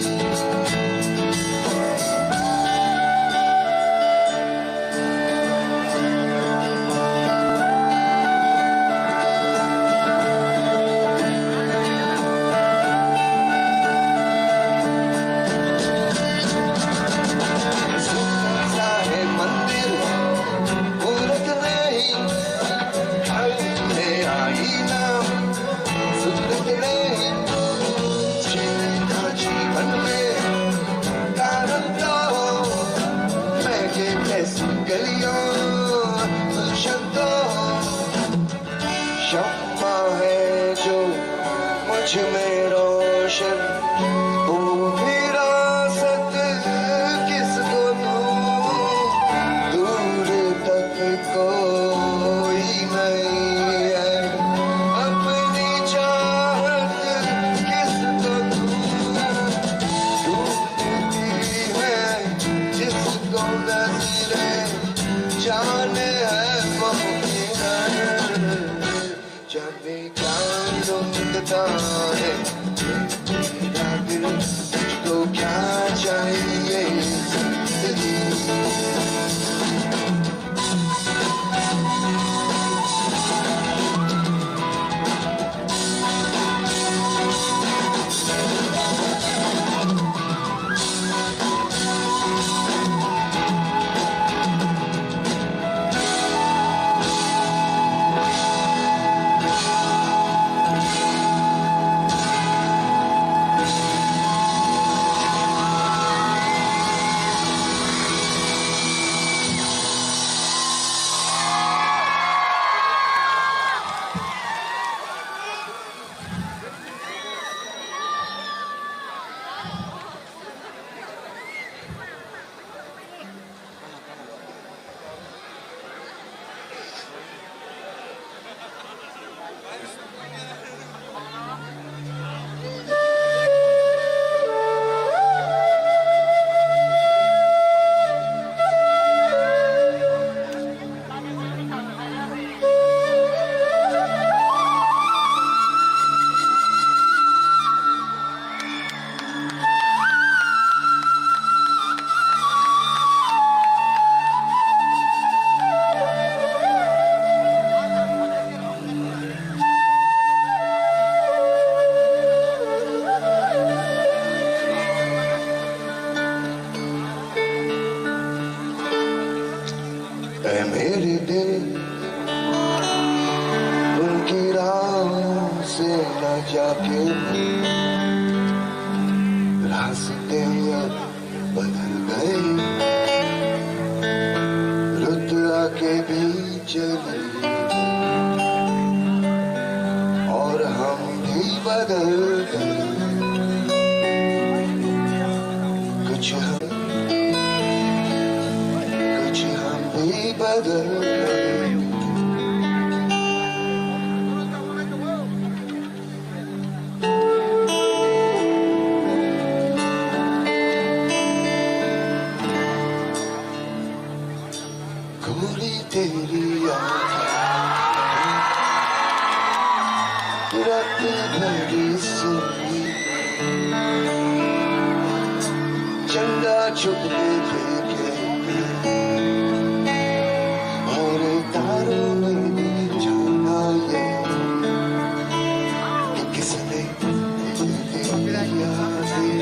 सुंदर सा है मंदिर, मूरत नहीं, खाली है आईना। सूरत नहीं, जीने का जीवन में कारण तो हो, मैं ये कैसी गलियों, गुलशन तो हो। शम्मा है जो मुझ में रोशन, वो विरासत किसको दूं? दूर तक कोई नहीं है, अपनी चाहत किसको दूं? ढूंढती है जिसको नजरें, जाने है वो किधर। जाने क्या ढूंढता है तेरा दिल, तुझको क्या चाहिए जिंदगी। ऐ मेरे दिल, उनकी राहों से ना जाके, रास्ते अब बदल गए, रुत आके भी चली और हम भी बदल गए। कुछ हम, कुछ हम भी बदल गए। गोरी तेरी आँखें, रात भरी सोई, चंदा चुपके देखे, और तारों ने भी जाना ये कि किसने तेरी यादें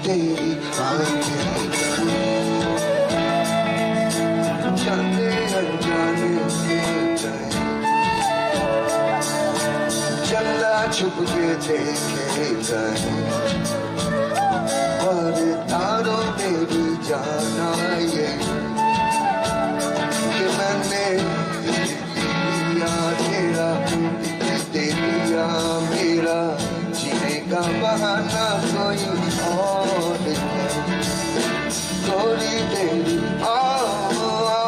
तेरी आंखें जाने अनजाने में जाए, चंदा छुप के देखे जाए, और तारों ने भी जाना ये कि मैंने या तेरा, तेरी या मेरा, जीने का बहाना कोई और नहीं। गोरी तेरी आ, आ, आ।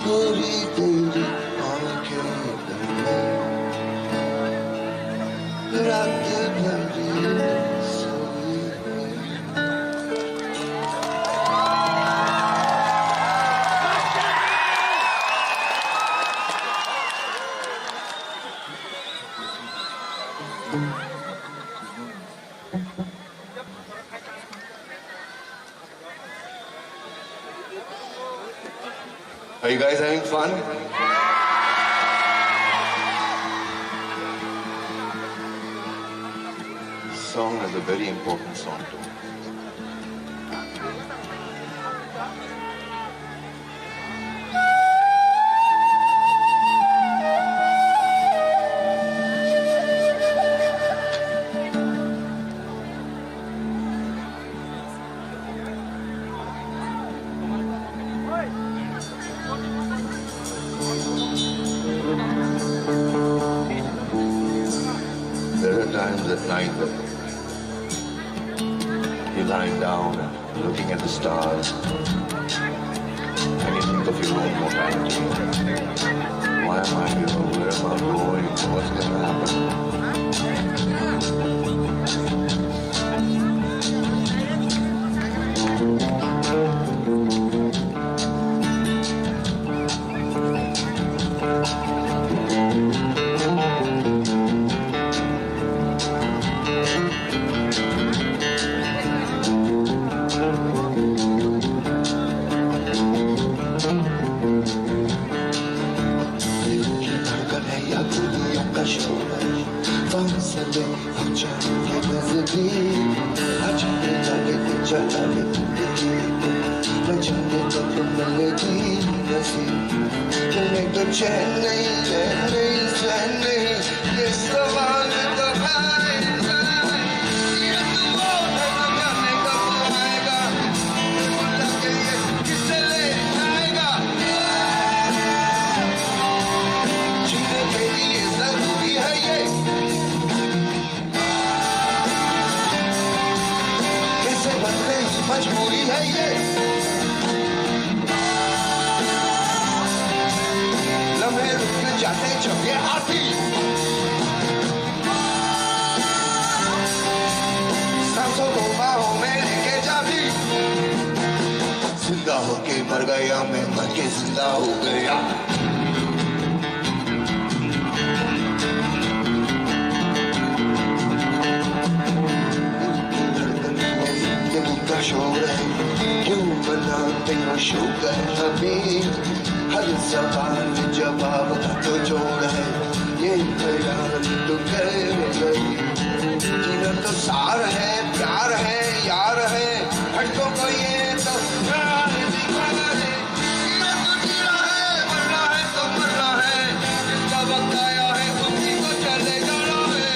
गोरी तेरी आंखें रात भर सोई। Are you guys having fun? This song is a very important song to me. There are times at night that you're lying down and looking at the stars, and you think of your own mortality. Why am I here? Where am I going? What's gonna happen? धड़कन है या दुनिया का शोर, फासले हो जाएंगे नजदीक। आज ये जागे, ये चला रे जिंदगी को, न जाने कब मिलेगी नसीब। दिल में तो चैन नहीं, चैन नहीं, चैन नहीं। ये सवाल तो है नहीं। ये तो वो है, न जाने कब आएगा। ये बुला के ये किसे ले जाएगा। जीने के लिए जरूरी है ये। कैसे बन गई मजबूरी है ये। लम्हे रुक जाते जब ये आती। सांसों को बाहों में लेके जा भी। जिंदा होके मर गया मैं, मर के जिंदा हो गया। धड़कन में दिल का शोर है, क्यों मनाते हो शोक है अभी? हर सवाल में जवाब का तो जोड़ है, ये ख्याल तो कर गई। जीना तो सार है, प्यार है, यार है, हटको को ये तो प्यार दिखा दे। जीना तो जीना है, मरना है तो मरना है, जिसका वक्त आया है उसी को चले जाना है।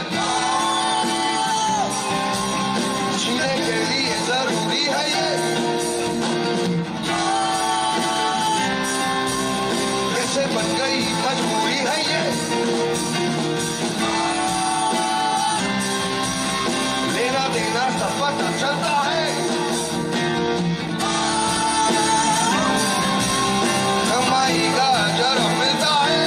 जीने के लिए जरूरी है ये। कैसे बन गई मजबूरी है ये। चलता है। कमाई का जरा मिलता है।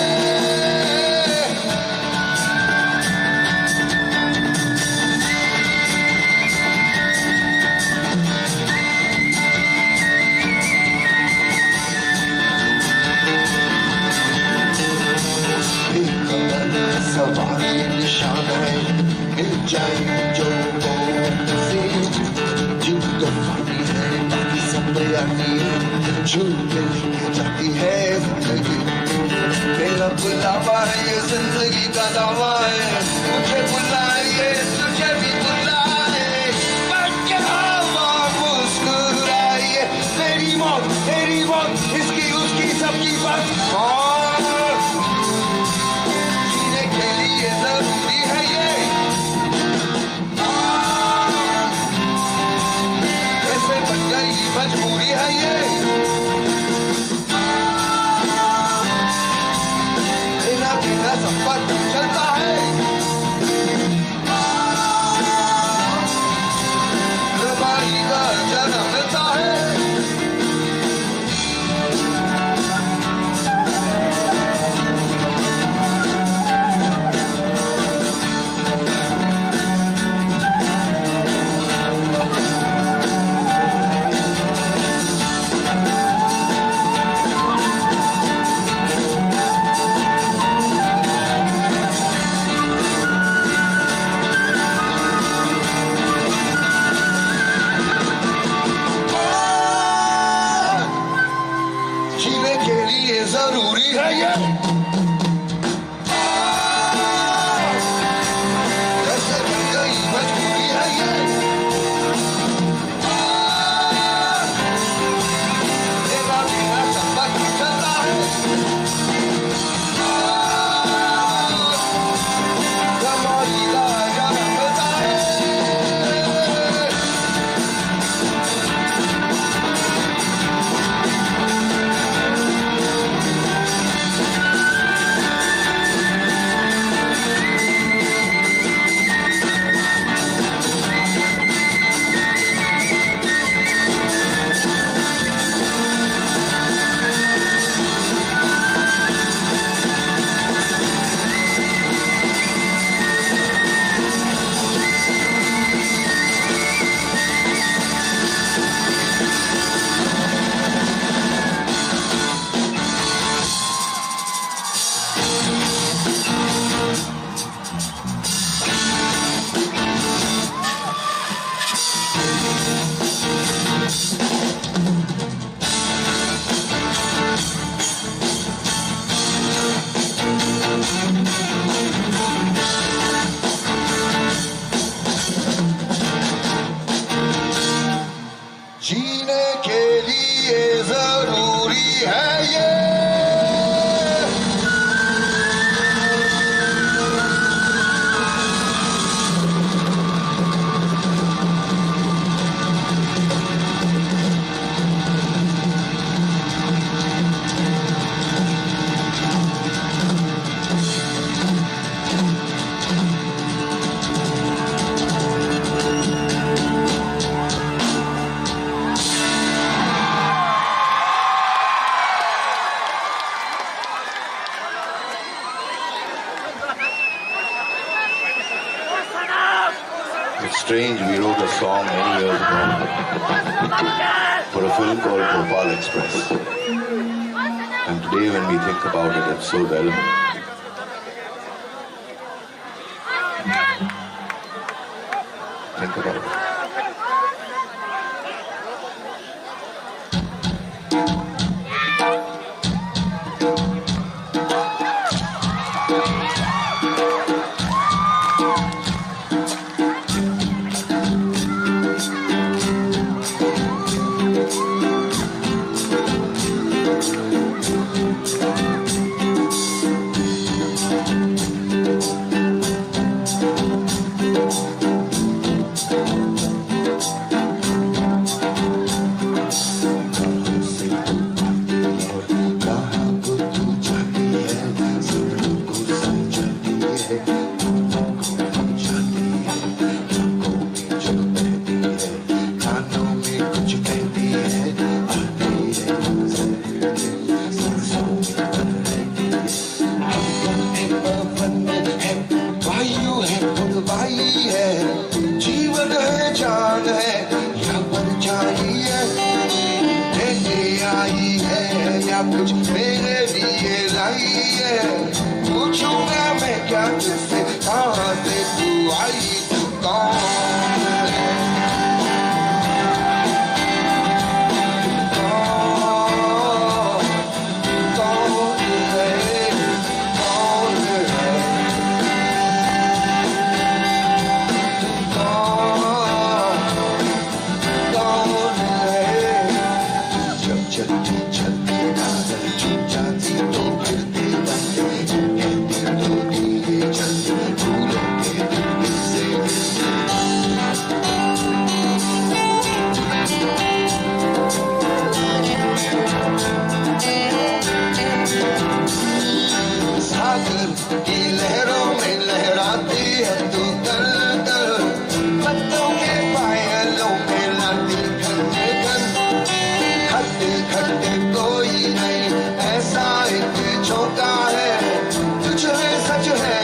एक कदम सवार ये निशान है, मिल जाए जो वो नसीब। जीत तो पानी है, बाकी सब तैयारी है, झूठ पे लेके जाती है जिंदगी। मेरा बुलावा है ये जिंदगी का दावा है, मुझे बुलाइए, तुझे भी बुलाए, बन के हवा मुस्कुराइए। मेरी मौत, तेरी मौत, इसकी, उसकी, सबकी बात। और जीने के लिए जरूरी है ये। कैसे बन गई मजबूरी है ये। बिना, बिना संपर्क चलता है। रबाई का जन्म मिलता है। जीने के लिए जरूरी है ये। जीने के लिए जरूरी है ये। It's strange, we wrote a song many years ago for a film called Bhopal Express. And today when we think about it, it's so relevant. Think about it. तू दल दल पत्तों के पायलों पे लाती खन खन, खट खट कोई नहीं, ऐसा एक झोंका है, तुझ में सच है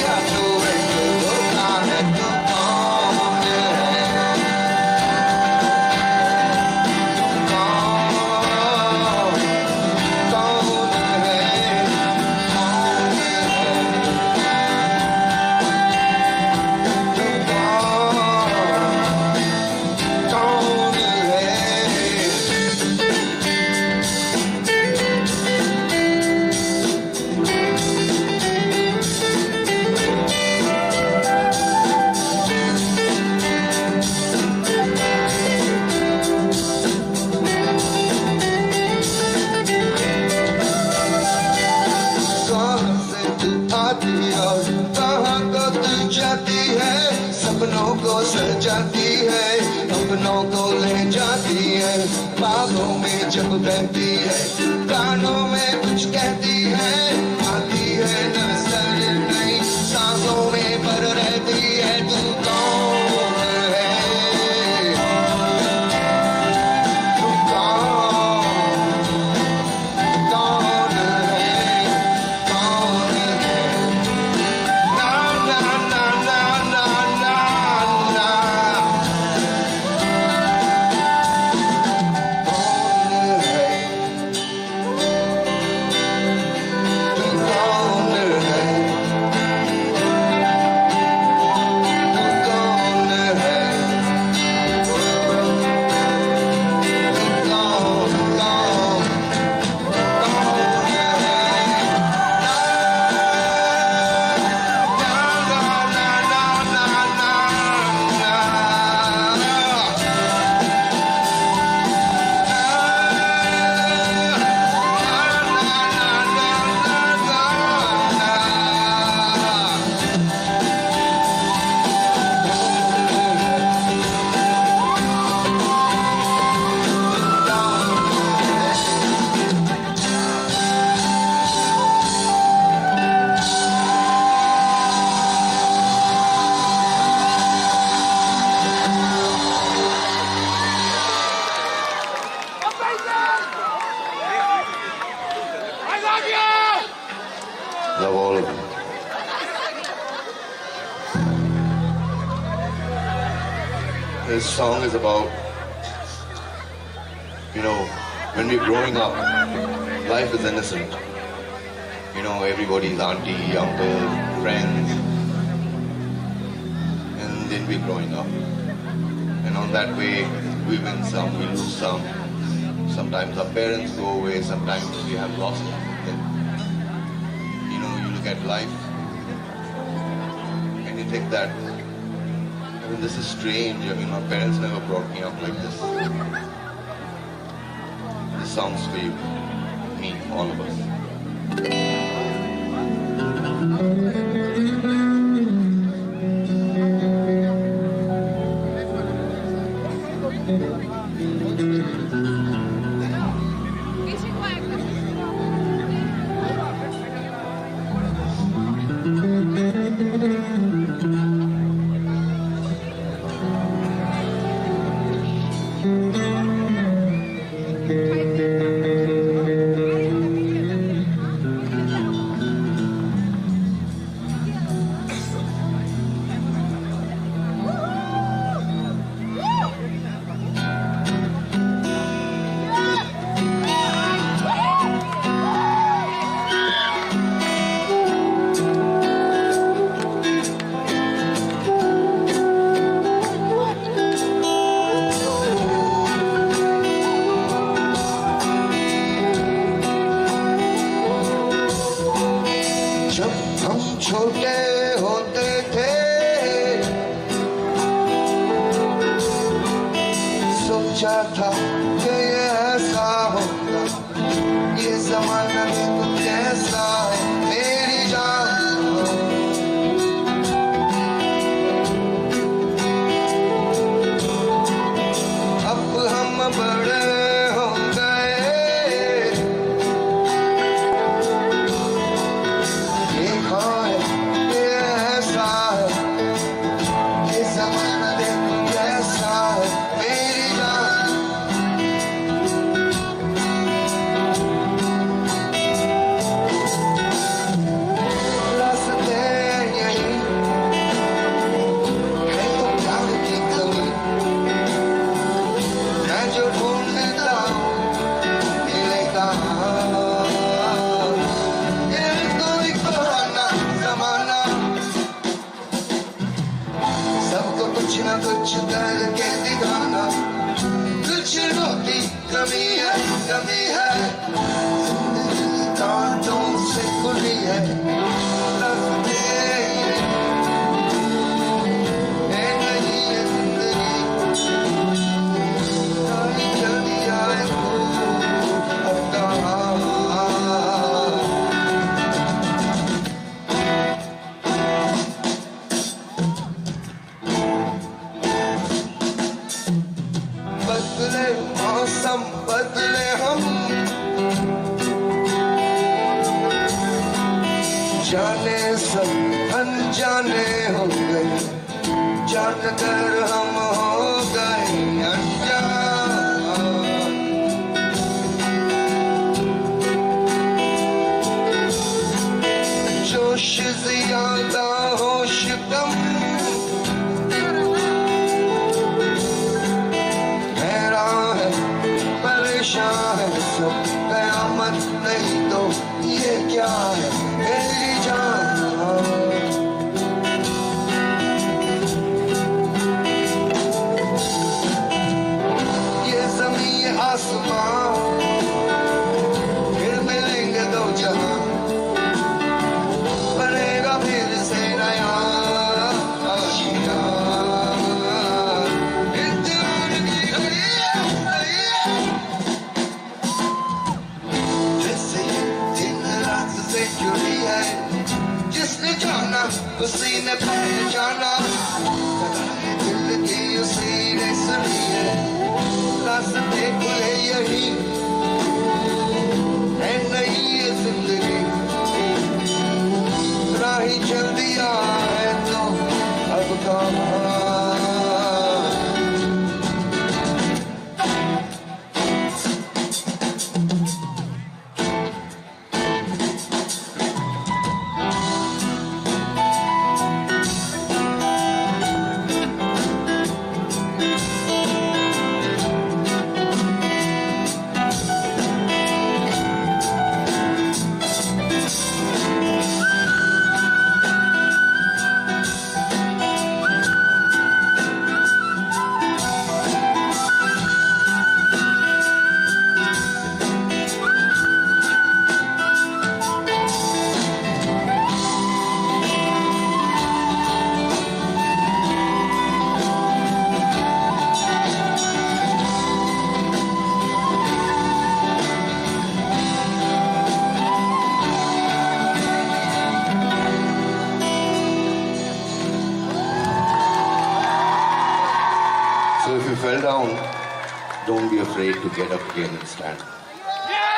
या तो एक धोखा है। तू कौन है? तू कौन, कौन है? कौन है? कहाँ से तू आती और कहाँ को तू जाती है, सपनों को सजाती है, अपनों को ले जाती है, बाहों में जब बहती है, कानों में कुछ कहती है, आती है नजर नहीं, सांसों में भर रहती है। तू कौन है? तू कौन? कौन है? कौन है? ना, ना, ना। कौन है? तू कौन है? तू कौन है? तू कौन, कौन? Love all of you. This song is about, you know, when we're growing up, life is innocent. You know, everybody's auntie, uncle, friends. And then we're growing up. And on that way, we win some, we lose some. Sometimes our parents go away, sometimes we have lost them. You know, you look at life and you think that, I mean, this is strange. I mean, my parents never brought me up like this. This song's for you, me, all of us. जब हम छोटे होते थे, सोचा था कि ये ऐसा होगा, ये जमाना देखो कैसा है, मेरी जान। अब हम बड़े हो गए, देखा है ये ऐसा कुछ करके दिखाना, कुछ रोटी कमी है, कमी है। जिंदगी कांटों से खुली है, रास्ते ये नहीं है जिंदगी। गाड़ी चल दिया है तू, अब कहाँ? बदले मौसम, बदले हम, जाने सब अनजाने हो गए, जानकर हम हो गए अनजान। जोश ज्यादा, होश कम, हैरान है, परेशान है सब। कयामत नहीं तो ये क्या है, मेरी जान? ये ज़मीं, ये आसमां, फिर मिलेंगे दो जहां, बनेगा फिर से नया आशियां। इंतजार की घड़ी है, घड़ी है। जैसे ये दिन रात से जुड़ी है, जिसने जाना उसी ने पहचाना, सदा ये दिल की उसी ने सुनी है। रास्ते खुले यही है, नहीं ये जिंदगी, राही चल दिया है तो अब कहाँ? So if you fell down, don't be afraid to get up again and stand. Yeah.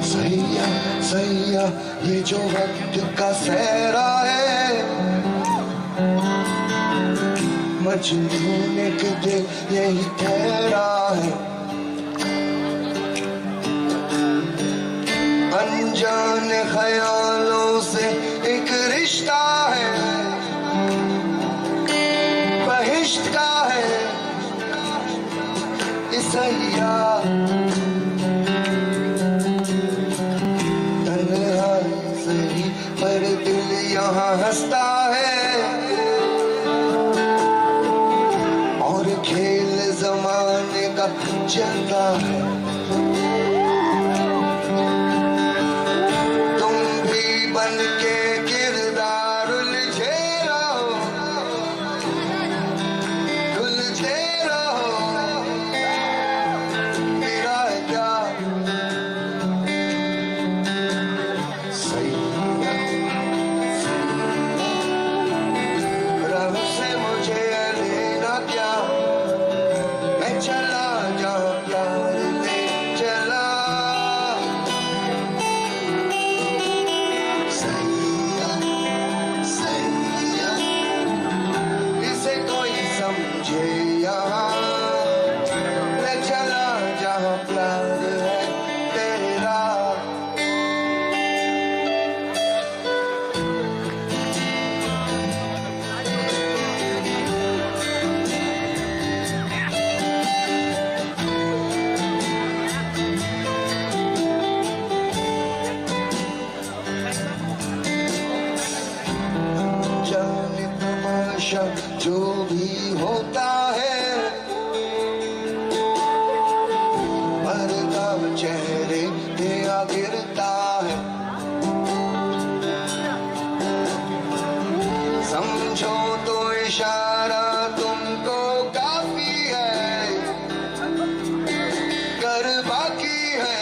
सैया, सैया, ये जो वक्त का सहरा है, मजनू ने तुझे यही ठहरा है। अनजान ख्यालों से एक रिश्ता है, बहिश्त का है। सैया, तन्हा सही पर दिल यहाँ हंसता है और खेल जमाने का चलता है। तुम भी बन के किरदार उलझे रहो। मुझे यहाँ ले चला जहाँ प्यार है तेरा। जाने तमाशा जो भी होता है, पर्दा चेहरे पे आ गिरता है। समझो तो इशारा तुमको काफी है, कर बाकी है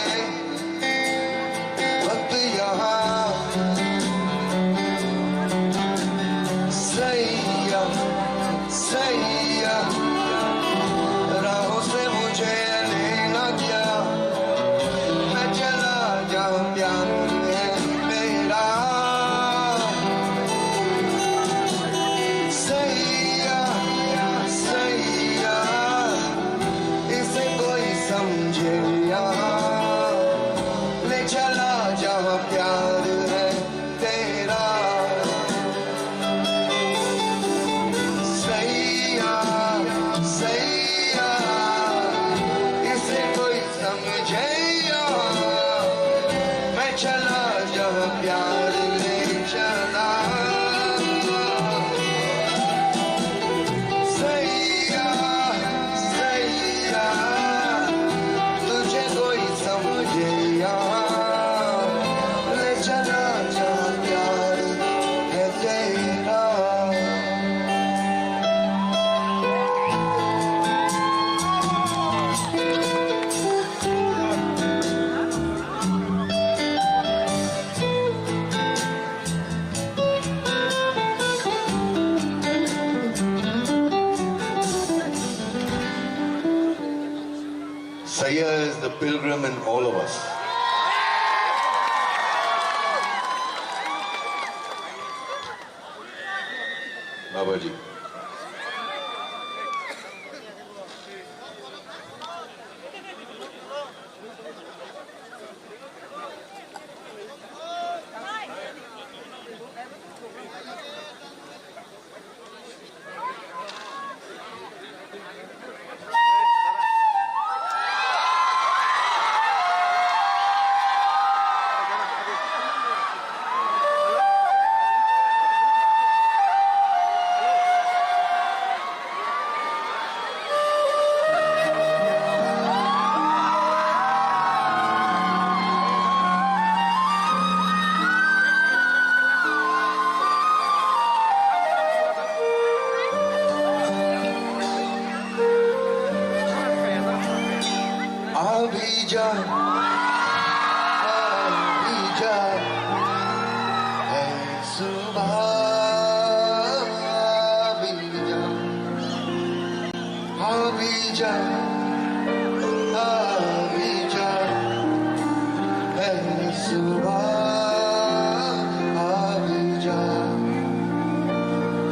वक्त यहाँ। सैया, सैया, राहों से मुझे लेना क्या, मैं चला जाऊं प्यार है मेरा। सैया, सैया, इसे कोई समझे यहाँ, ले चला जहाँ प्यार है तेरा। सैया, सैया, इसे कोई समझे यहाँ, मैं चला जहाँ प्यार ले चला। सैया, सैया, तुझे कोई समझे यहाँ, ले चला जहाँ प्यार है तेरा। Saya is the pilgrim in all of us. Babaji. अभी जा, अभी जा, है सुबह, अभी जा, अभी जा, अभी जा, है सुबह, अभी जा।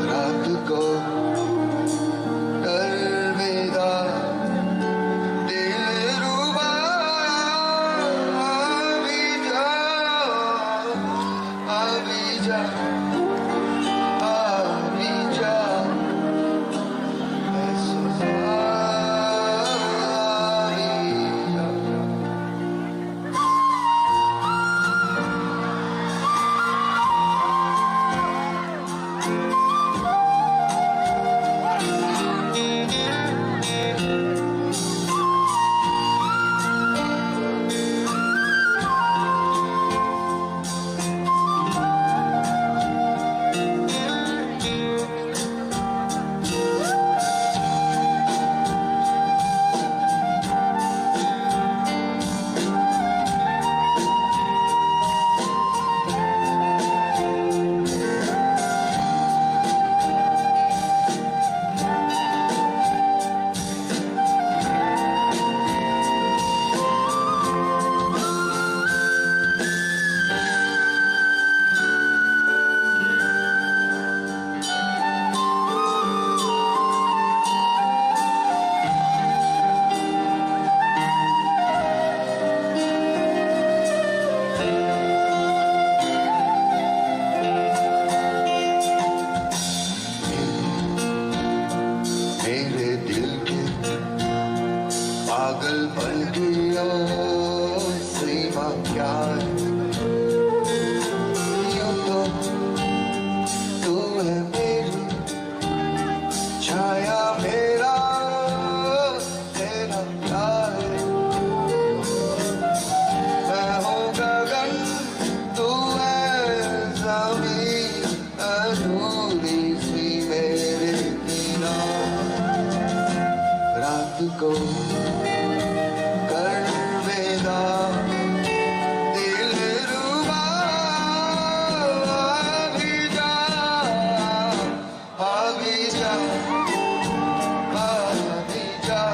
रात को अलविदा दिलरुबा, अभी जा, अभी जा, अभी जा, अभी जा। सीमा क्या है? यूं तो तू है मेरी छाया, मेरा तेरा क्या है? मैं हूँ गगन, तू है जमीन, अधूरी सी मेरे दीदार। रात को कर विदा दिलरुबा, आ भी जा, आ भी जा, आ भी जा।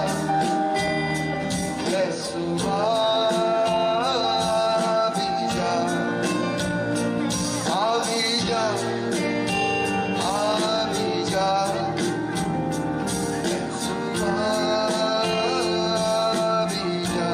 सुबह भी जा, आ भी जा, आ भी जा, सुबह भी जा।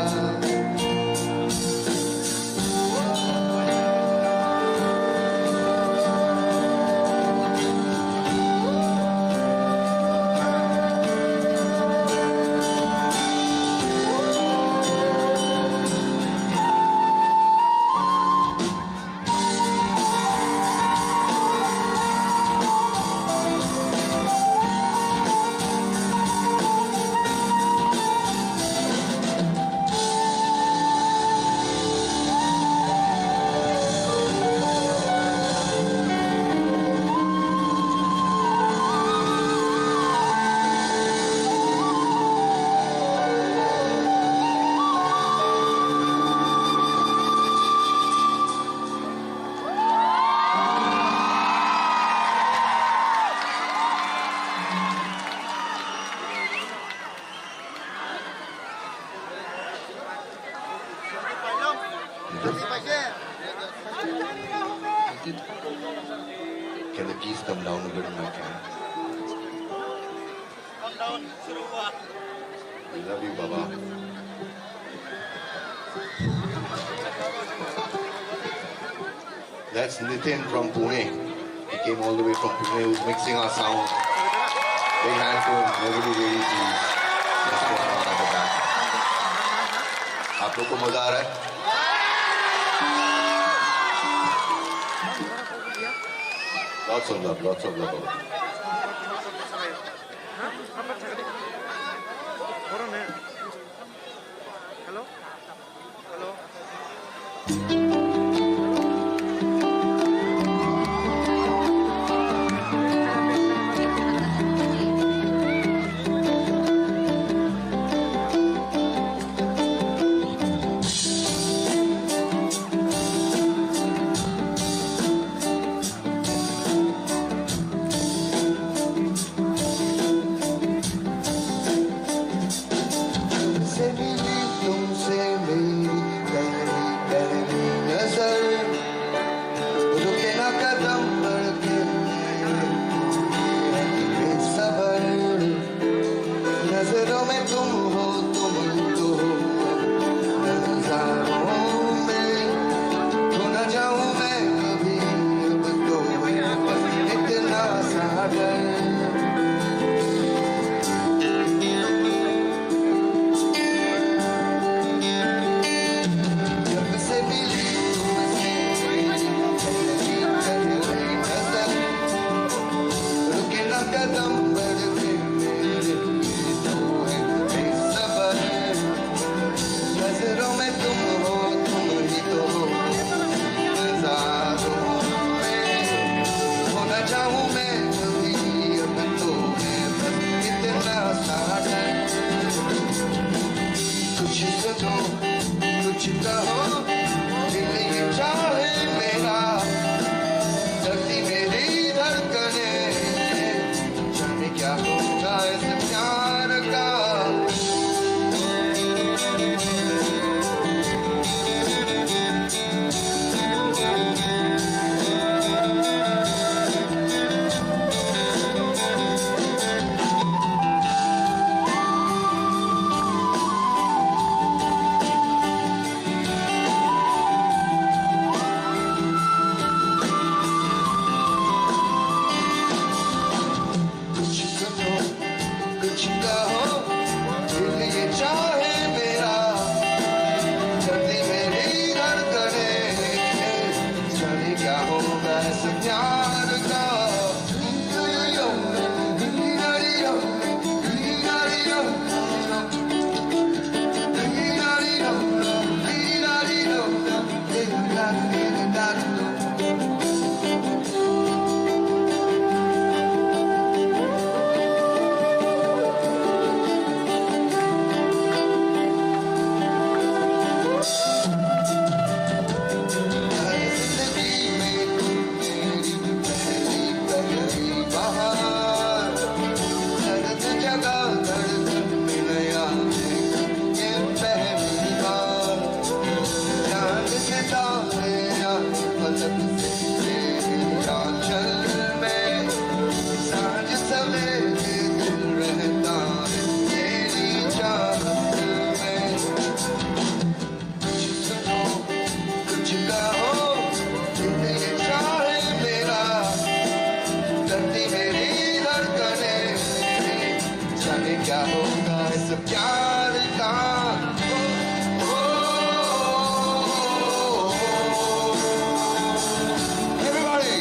Can you please come down a bit, my friend? We love you, Baba. That's Nitin from Pune. He came all the way from Pune, who's mixing our sound. Big hand to him. Everybody really please. Let's go on at the back. आप लोग को मजा आ रहा है? Lots of love, lots of love. Hello? Hello? तुमसे मिली, तुमसे मेरी पहली, पहली नजर। रुके ना कदम बढ़ के मेरे, तू ही है बेसबर। नजरों में तुम हो, तुम ही तो हो नजारों में। खो ना जाऊं मैं कभी अब तो, बस इतना सा डर। जब से मिली तुमसे मेरी पहली, पहली नजर, रुके ना कदम बढ़ के मेरे, तू ही बेसबर। नजरों में तुम हो, तुम ही तो हो नजारों में। खो ना जाऊं मैं कभी अब तो, मैं बस इतना सा डर। कुछ सुनो, कुछ कहो, दिल ये चाहे मेरा, धरती मेरी धड़कने, जाने क्या होगा इस प्यार का। मेरी धड़कने, जाने क्या होगा इस प्यार का। Everybody.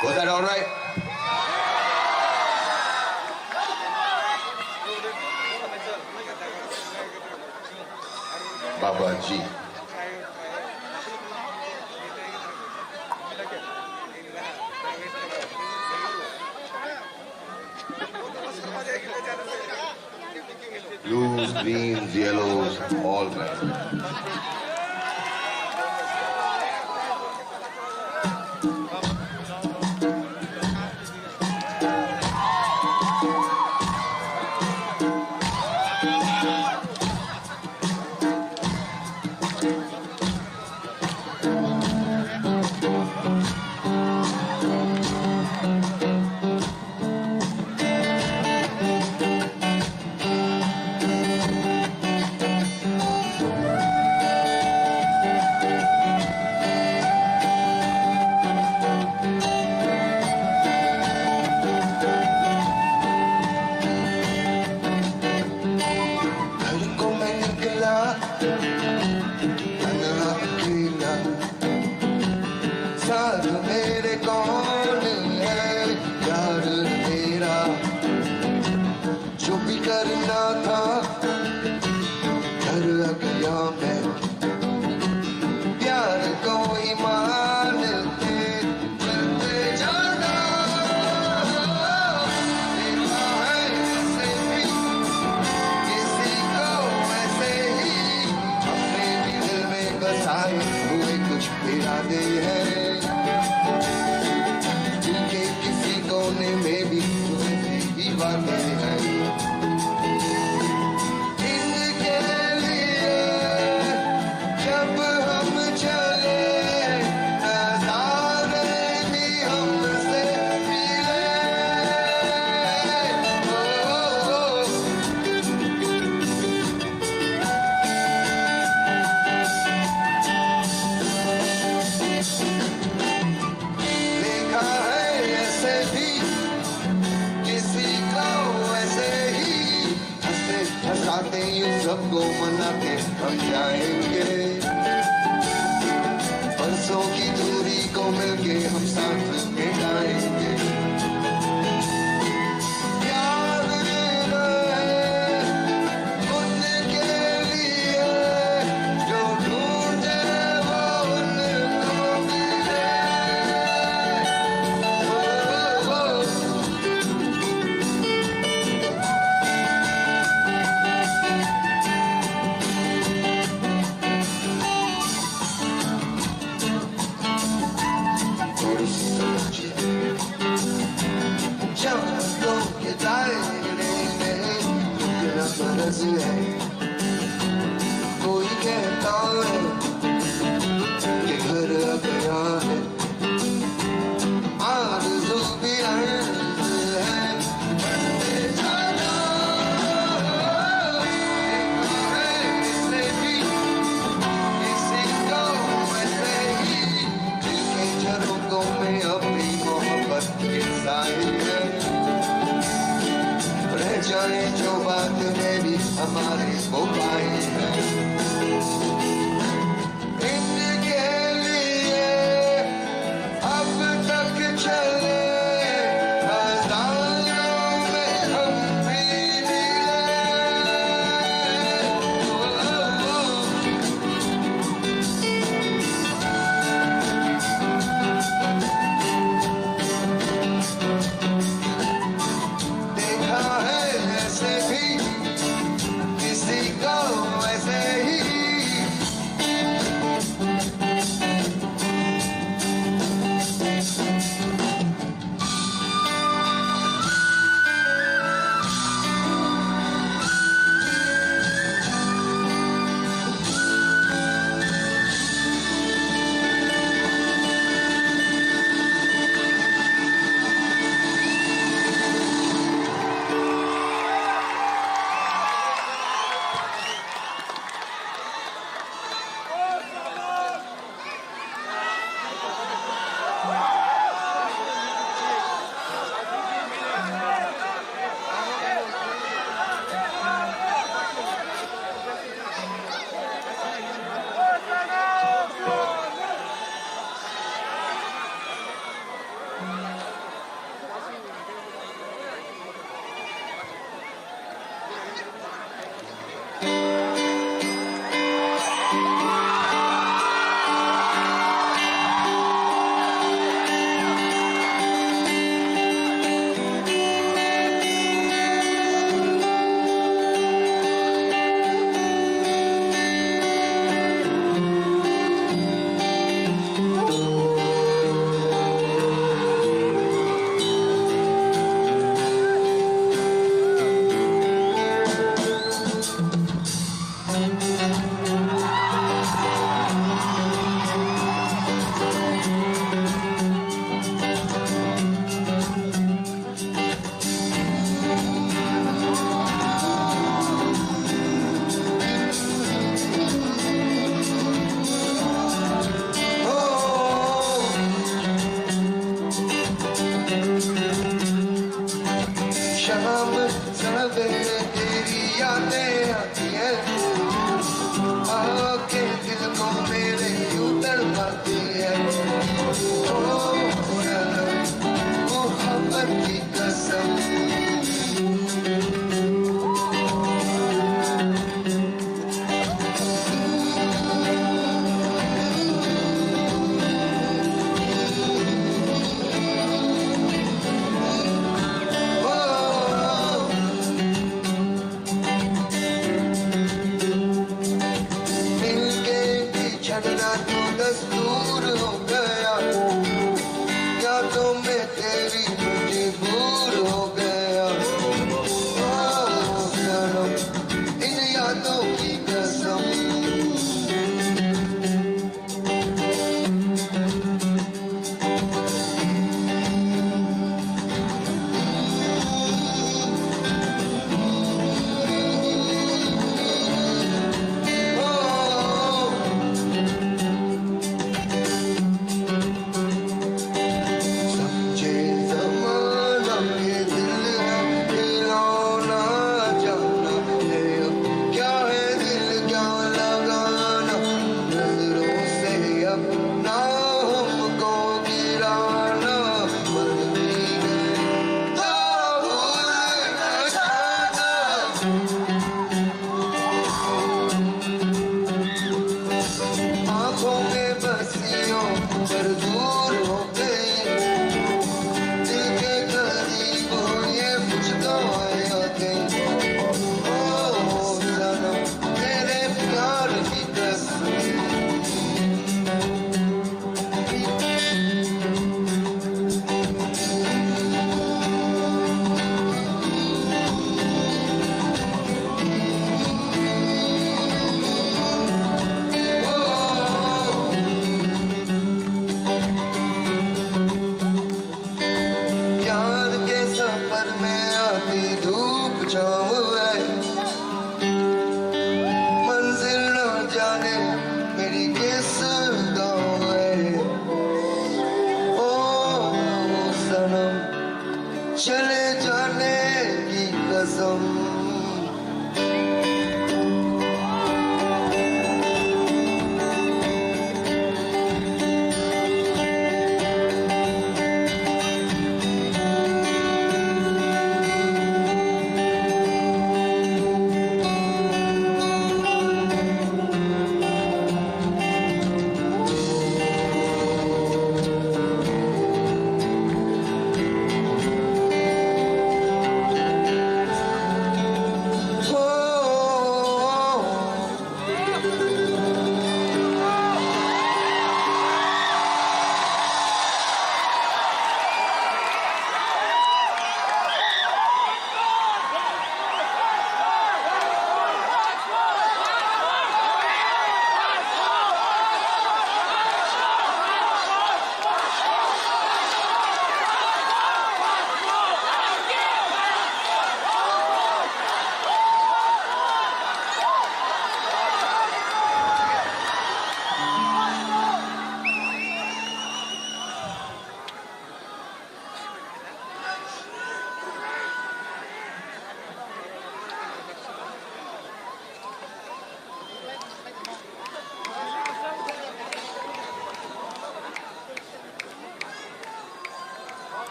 Was that all right? Baba Ji. Blues, greens, yellows, all kinds. घर को मैं निकला तन्हा अकेला, साथ मेरे कौन है यार तेरा? जो भी करना था कर गया मैं, प्यार को ईमान के चलते जाना। देखा है ऐसे भी किसी को ऐसे ही, अपने भी दिल में बसाए हुए कुछ इरादे हैं। दिल के किसी कोने में भी तुझे ही बातें हैं। इनके लिए जब हम चले, नजारे भी हमसे मिले। ओ, ओ, ओ। देखा है ऐसे भी किसी को ऐसे ही, हंसते हंसाते यूं सबको मनाते हम जाएंगे। बरसों की दूरी को मिलके हम साथ मिटाएंगे। प्यार रहे उनके लिए जो ढूंढे वो उनको मिले। ओ, ओ, ओ। थोड़ी सी सोच, चाहतों के दायरे में रुकना फर्ज है। कोई कहता है कि घर आ गया है, आरज़ू भी अर्ज़ है। रह जाए जो बात मेरी हमारी वो पाई है। इनके लिए अब तक चले हजारों में हम भी मिले।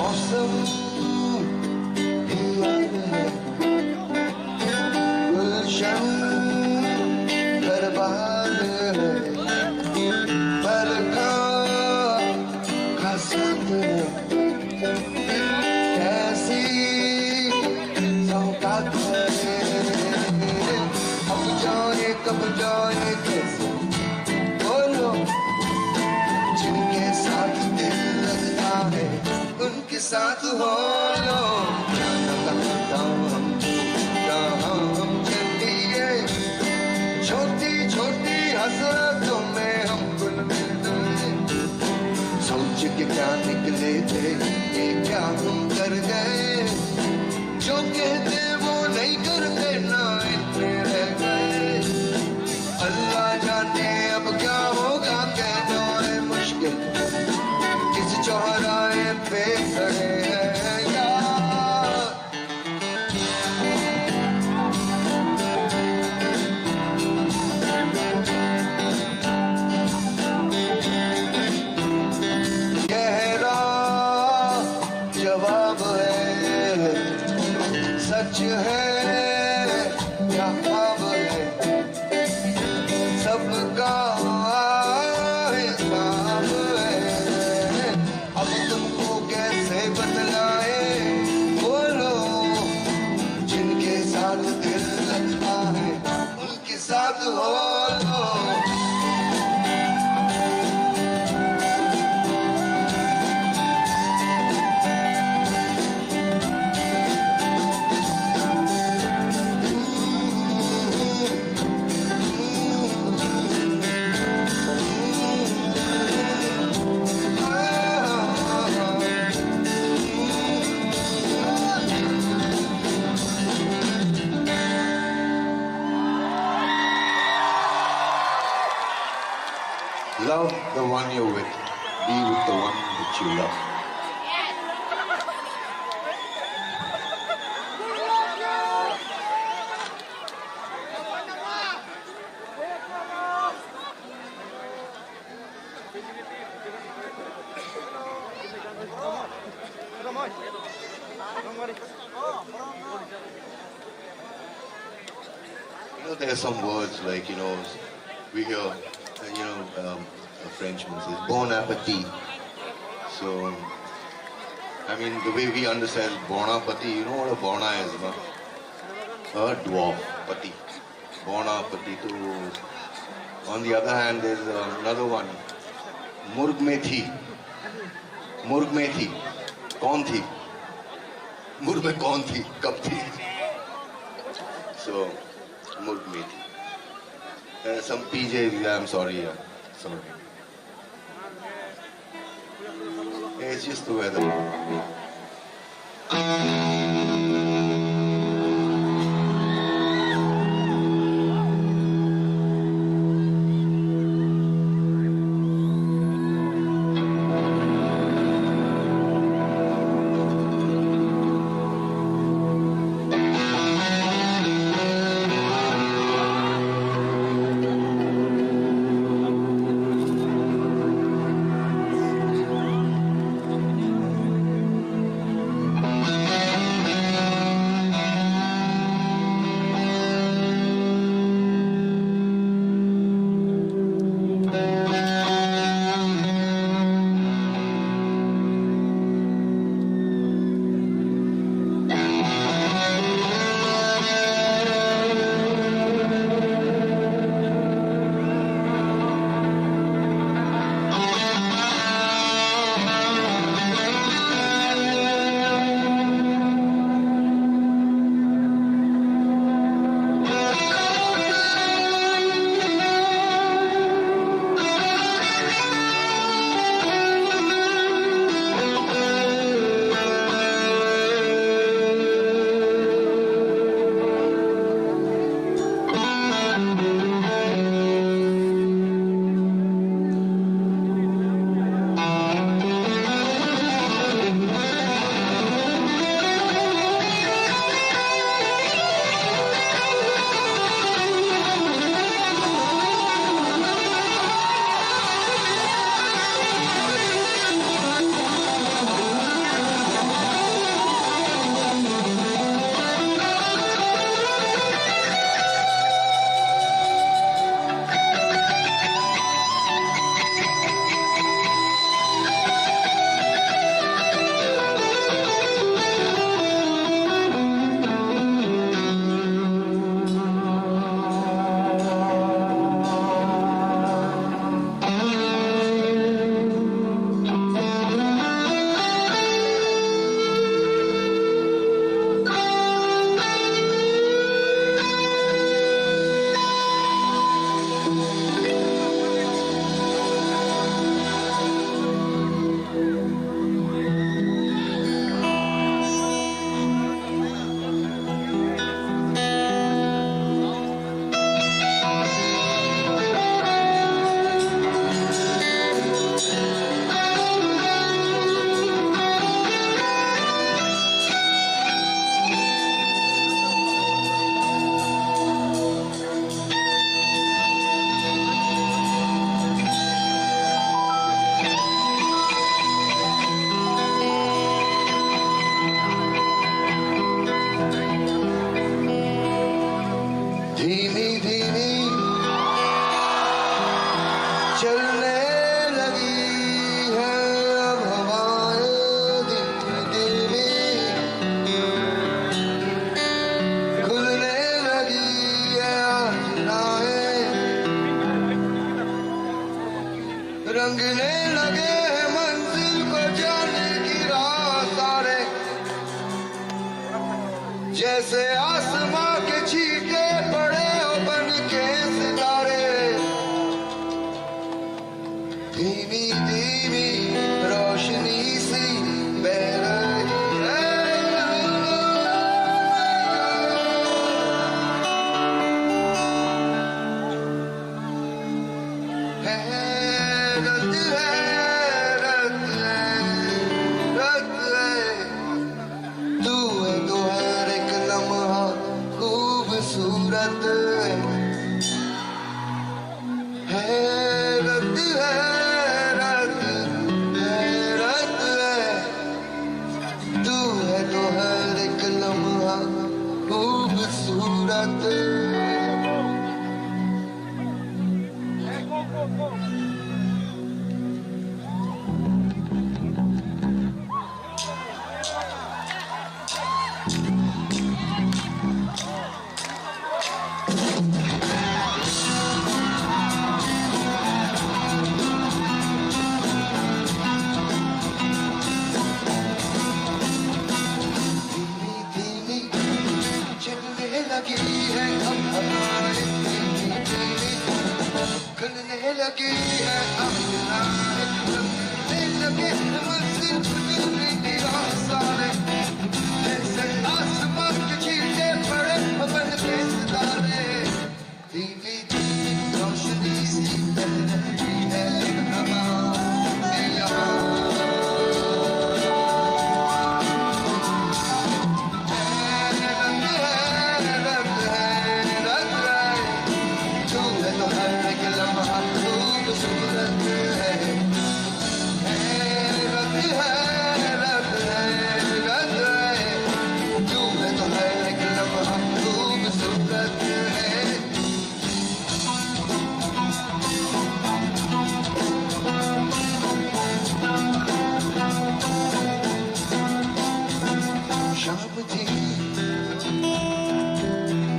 मौसम भी याद है, गुलशन बर्बाद है, बरखा का साथ है, कैसी सौगात है। अब जाए कब जाए कैसे, बोलो, जिनके साथ दिल लगता है, उनके साथ हो लो। कहाँ हम, कहाँ हम चल दिए, छोटी छोटी हसरतों में हम घुल मिल गए। सोच के क्या निकले थे, ये क्या हम कर गए। जो कहते वो नहीं करते, ना इतने रह गए। अल्लाह जाने अब क्या होगा, कहना है मुश्किल। किस चौराहे पे खड़े हैं यार। गहरा जवाब है, सच है या ख्वाब है, सबका हिसाब है। अब तुमको कैसे बतलाए, बोलो, जिनके साथ दिल लगता है, उनके साथ हो लो। Love the one you're with. Be with the one that you love. You know, there are some words like, you know, we hear, uh, you know, um, a Frenchman says, "Bon appetit." So, I mean, the way we understand bon appetit, you know what a bona is, no? A dwarf, pati. Bon appetit. On the other hand, there's another one, murg methi. Murg methi. कौन थी? मुर्ग में कौन थी? कब थी? So, murg methi. Uh, some P J, I'm sorry, yeah. Sorry. It's just the weather. से आसमां के छींटे पड़े हो बन के सितारे, धीमी धीमी रोशनी सी बह रही है। है रत है, रत है, रत है। तू है तो हर एक लम्हा खूबसूरत है। हैरत, हैरत, हैरत है। तू है तो हर एक लम्हा खूबसूरत है। धीमी धीमी चलने लगी है अब हवाएं, धीमी धीमी खुलने लगी है अब हवाएं, खुलने लगे हैं मंजिल, खुलने लगे राह सारे। जैसे आसमान के छींटे पड़े हो बन के सितारे। धीमी धीमी रोशनी सी बह रही है हमारे यहाँ। है रंग है, रंग है, रंग है। तू है तो हर एक लम्हा खूबसूरत है। है रंग है, रंग है, रंग है। तू है तो हर एक लम्हा खूबसूरत है। शाम जी,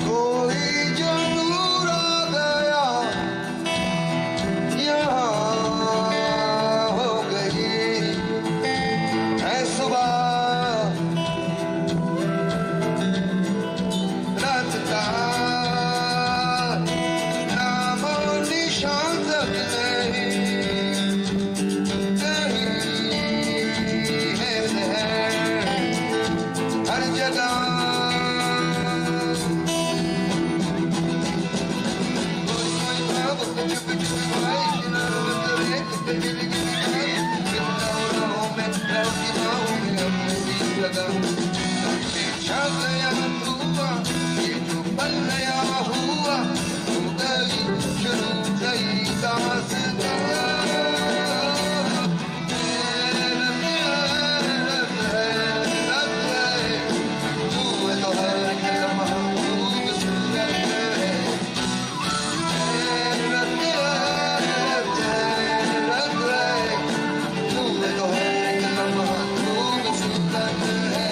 कोई जरूर आ गया, यहाँ हो गई है सुबह। रात का नामो निशान तक नहीं, कहीं है जहर हर जगह। कोई कोई भावुक चुप चुप भाई, किनारों पे रेत पे गिर गिर के, गिरता हूँ राहों में, राहों की बाहों में अपनी नींद लगा। छा गया तू, ये जो पल नया हुआ, हो गई शुरू नई दास्तां। तू है तो हर एक लम्हा खूबसूरत है। तू है तो हर एक लम्हा खूबसूरत है।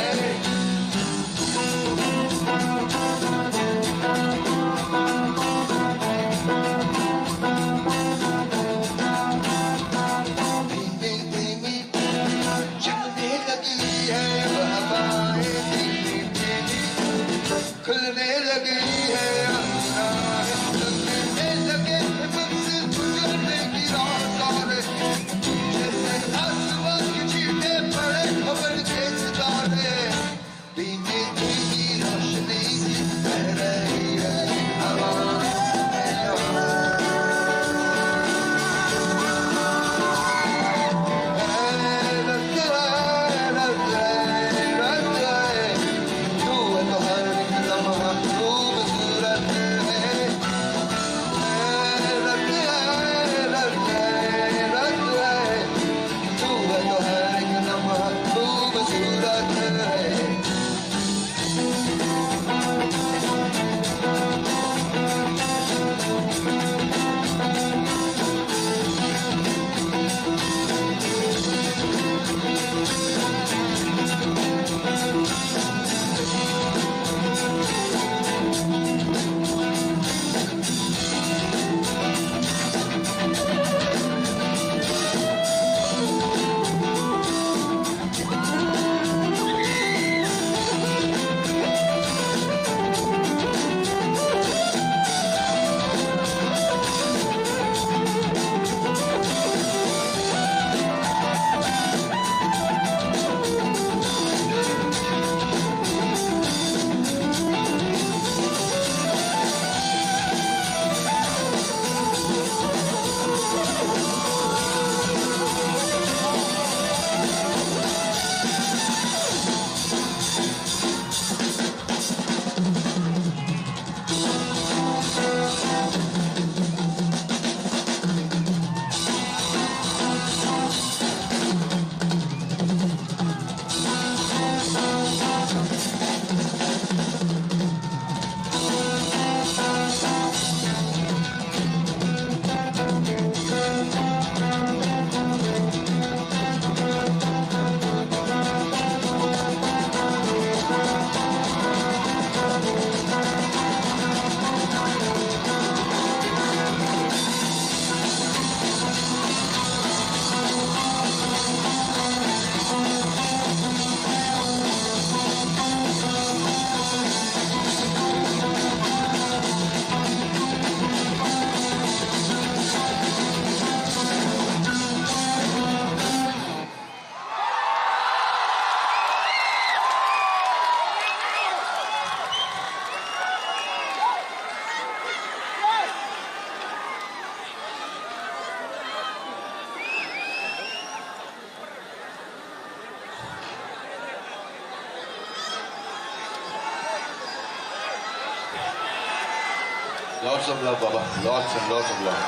Lots of love, Baba. Lots and lots of love.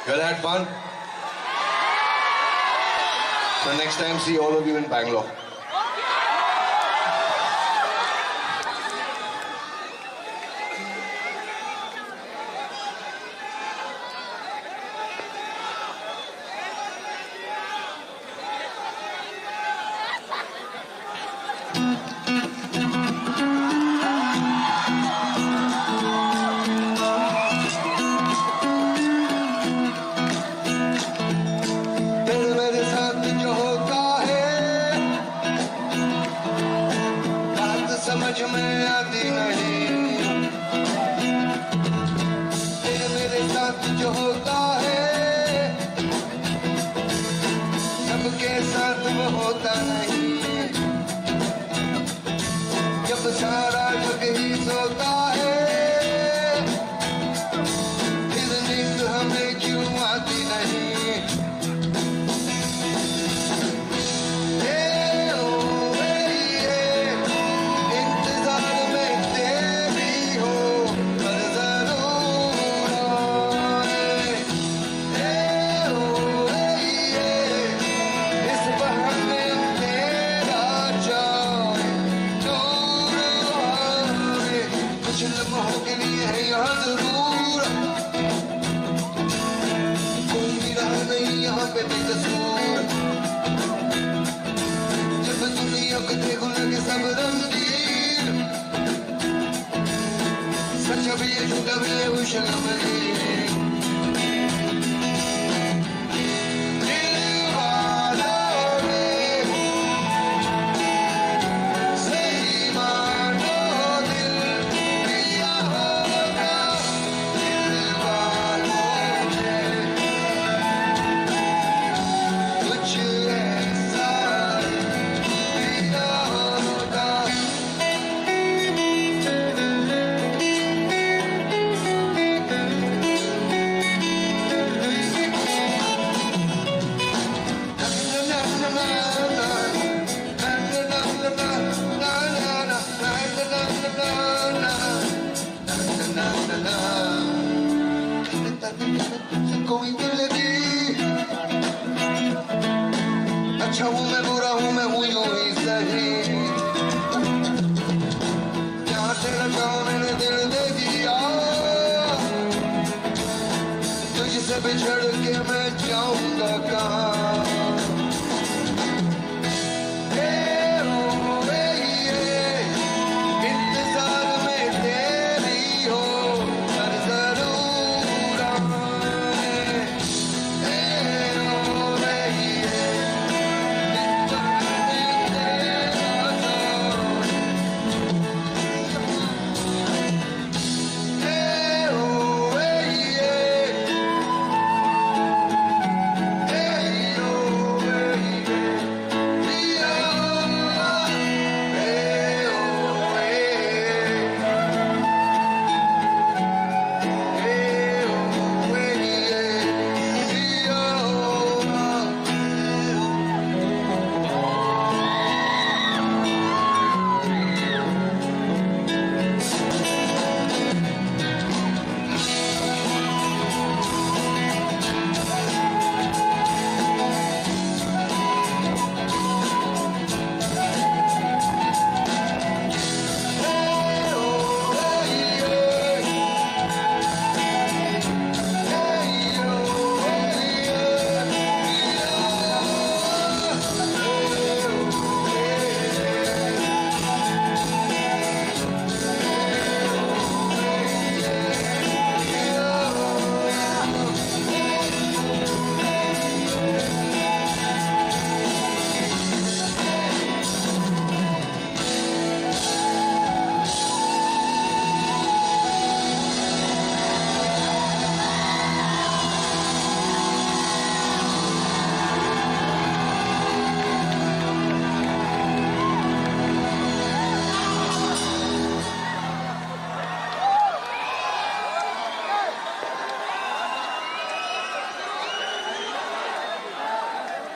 You all had fun? So next time, see all of you in Bangalore. तेरे मेरे साथ जो होता है, बात समझ में आती नहीं। तेरे मेरे साथ जो होता है, सबके साथ वो होता नहीं। जब सारा जग ही सोता है, फिर नींद हमें क्यों आती नहीं? ए ओ ए, इंतजार में तेरी हो, पर जरूर आए। ए ओ ए, इस बहाने तेरा चांद नूर आए। कुछ लम्हों के लिए है यहाँ जरूर, कोई भी रहा नहीं यहाँ पे बेकसूर। जब दुनिया को देखो लगे सब रंगीन, सच भी ये झूठा भी ये उछल में। दिल वालों ने सही मानो दिल दिया होगा। दिल वालों ने कुछ ऐसा दिया होगा। कोई दिल की अच्छा हूँ मैं, बुरा हूँ मैं, हूँ यूं ही सही। जहाँ से लगाओ मैंने दिल दे दिया, तुझसे बिछड़ के मैं जाऊंगा कहाँ? ए ओ ए, इंतजार में तेरी हो, पर जरूर आए।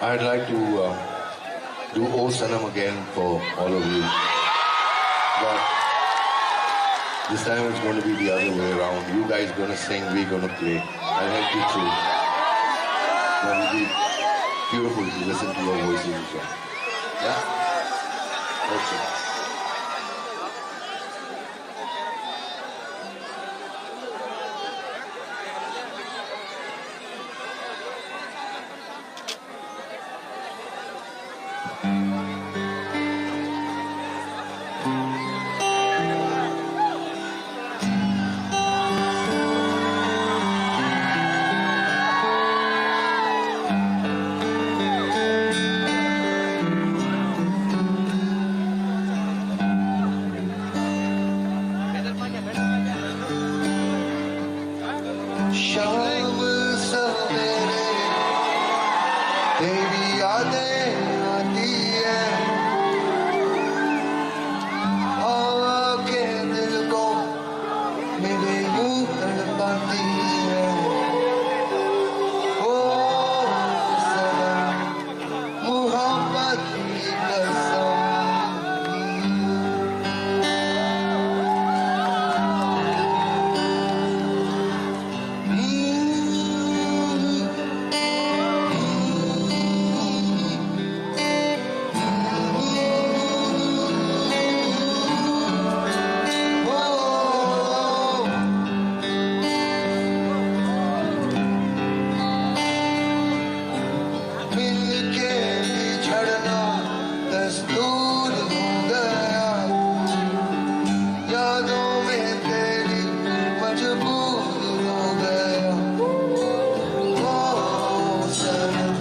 I'd like to uh, Do Oh Sanam again for all of you. But this time it's going to be the other way around. You guys gonna sing, we gonna play. I'll help you through. That will be beautiful to listen to your voices as well. Yeah? Okay. शाम सवेरे तेरी यादें आती है, आके दिल को मेरे यूं तड़पाती है। ओ सनम, मोहब्बत की कसम। मिलके बिछड़ना दस्तूर हो गया, यादों में तेरी मजबूर हो गया। ओ सनम,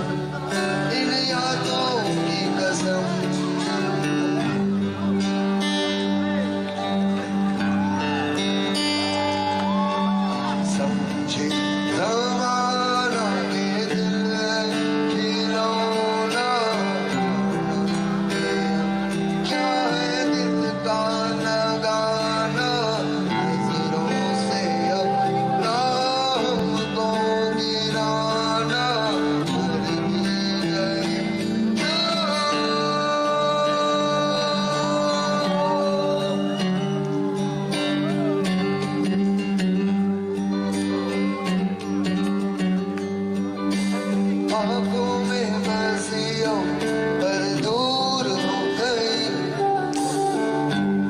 इन यादों की कसम। समझे जमाना के दिल खिलौना, क्या है दिल का लगाना, नजरों से अपना हमको गिराना, भूल भी गए क्या। ख्वाबों में मस्तियों पर दूर हो गई,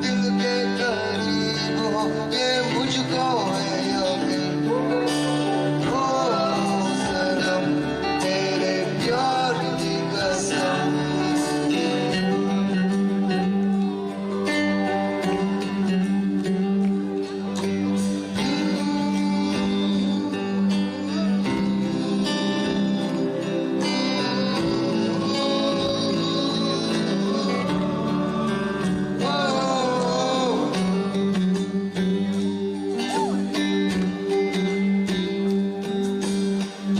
दिल के करीब हो ये मुझको है यकीन। ओ सनम, तेरे प्यार की कसम।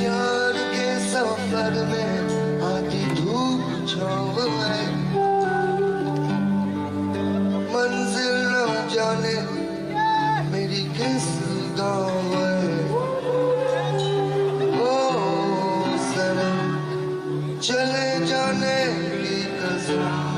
प्यार के सफर में आती धूप छाँव है, मंजिल न जाने मेरी किस गाँव है। ओ सनम, चले जाने की कसम।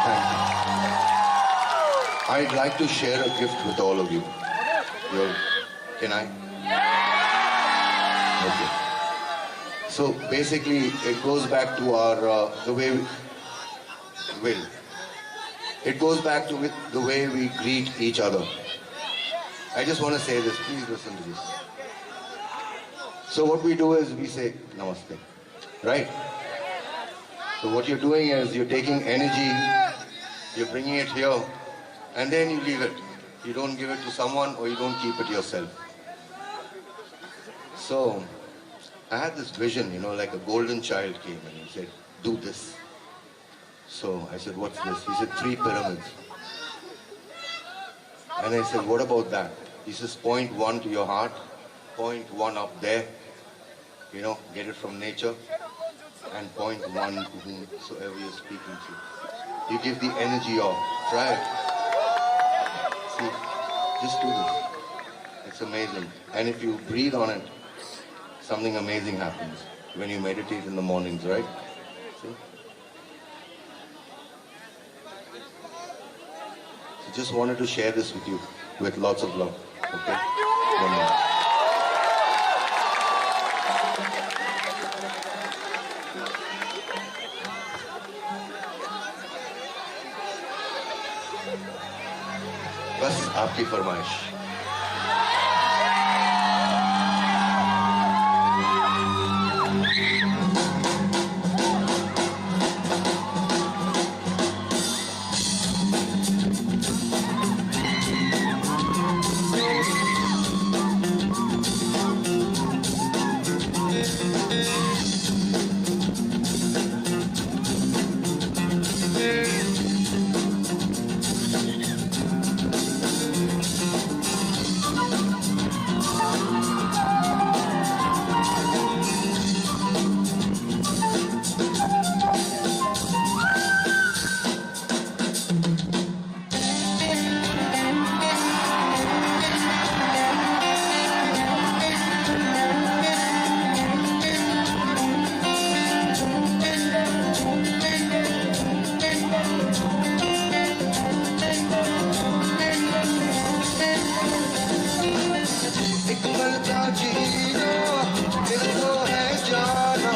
Thank you. I'd like to share a gift with all of you. You're, can I? Okay. So basically, it goes back to our, uh, the way we, Will. It goes back to with the way we greet each other. I just want to say this, please listen to this. So what we do is we say, "Namaste," right? So what you're doing is you're taking energy, you're bringing it here, and then you leave it. You don't give it to someone or you don't keep it yourself. So I had this vision, you know, like a golden child came and he said, "Do this." So I said, "What's this?" He said, "Three pyramids." And I said, "What about that?" He says, "Point one to your heart, point one up there, you know, get it from nature, and point one to whomsoever you're speaking to." You give the energy off. Try it. See, just do this. It's amazing. And if you breathe on it, something amazing happens when you meditate in the mornings, right? See? So just wanted to share this with you with lots of love. Okay? One love. बस आपकी फरमाइश। एक पल का जीना दिल को है जाना,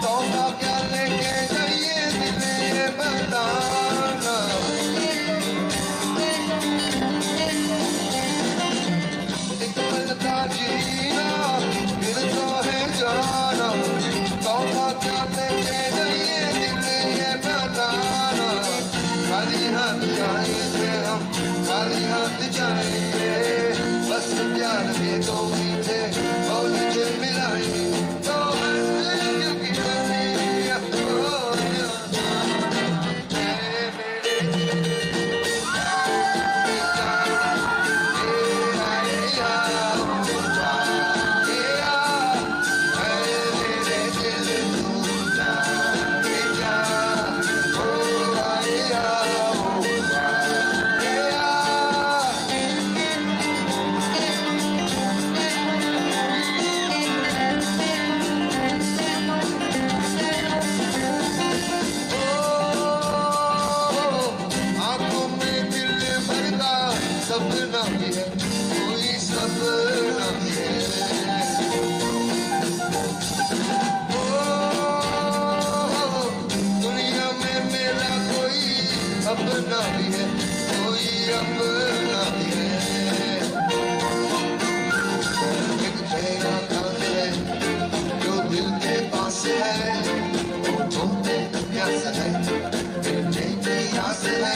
तोहफा क्या लेके जाइए दिल ये बताना। एक पल का जीना दिल को है जाना, तोहफा क्या लेके जाइए दिल ये बताना। खाली हाथ जाएंगे हम, खाली हाथ जाएंगे, बस प्यार के दो मीठे बोल जो मिलाएंगे। तो हंस क्योंकि दुनिया, ओ, आंखों में दिल भरता सपना भी है, कोई सपना भी है। ओ, दुनिया में मेरा कोई अपना भी है, कोई अपना भी है। एक तेरा था दिल है, जो दिल के पास है, वो तो प्यास है, मिटने की आस है।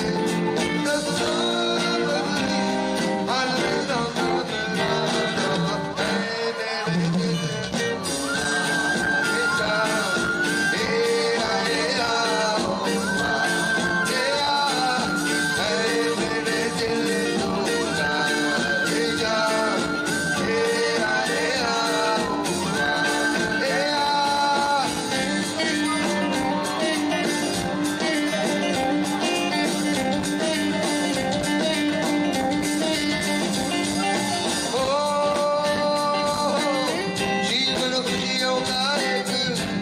जीवन खुशियों का एक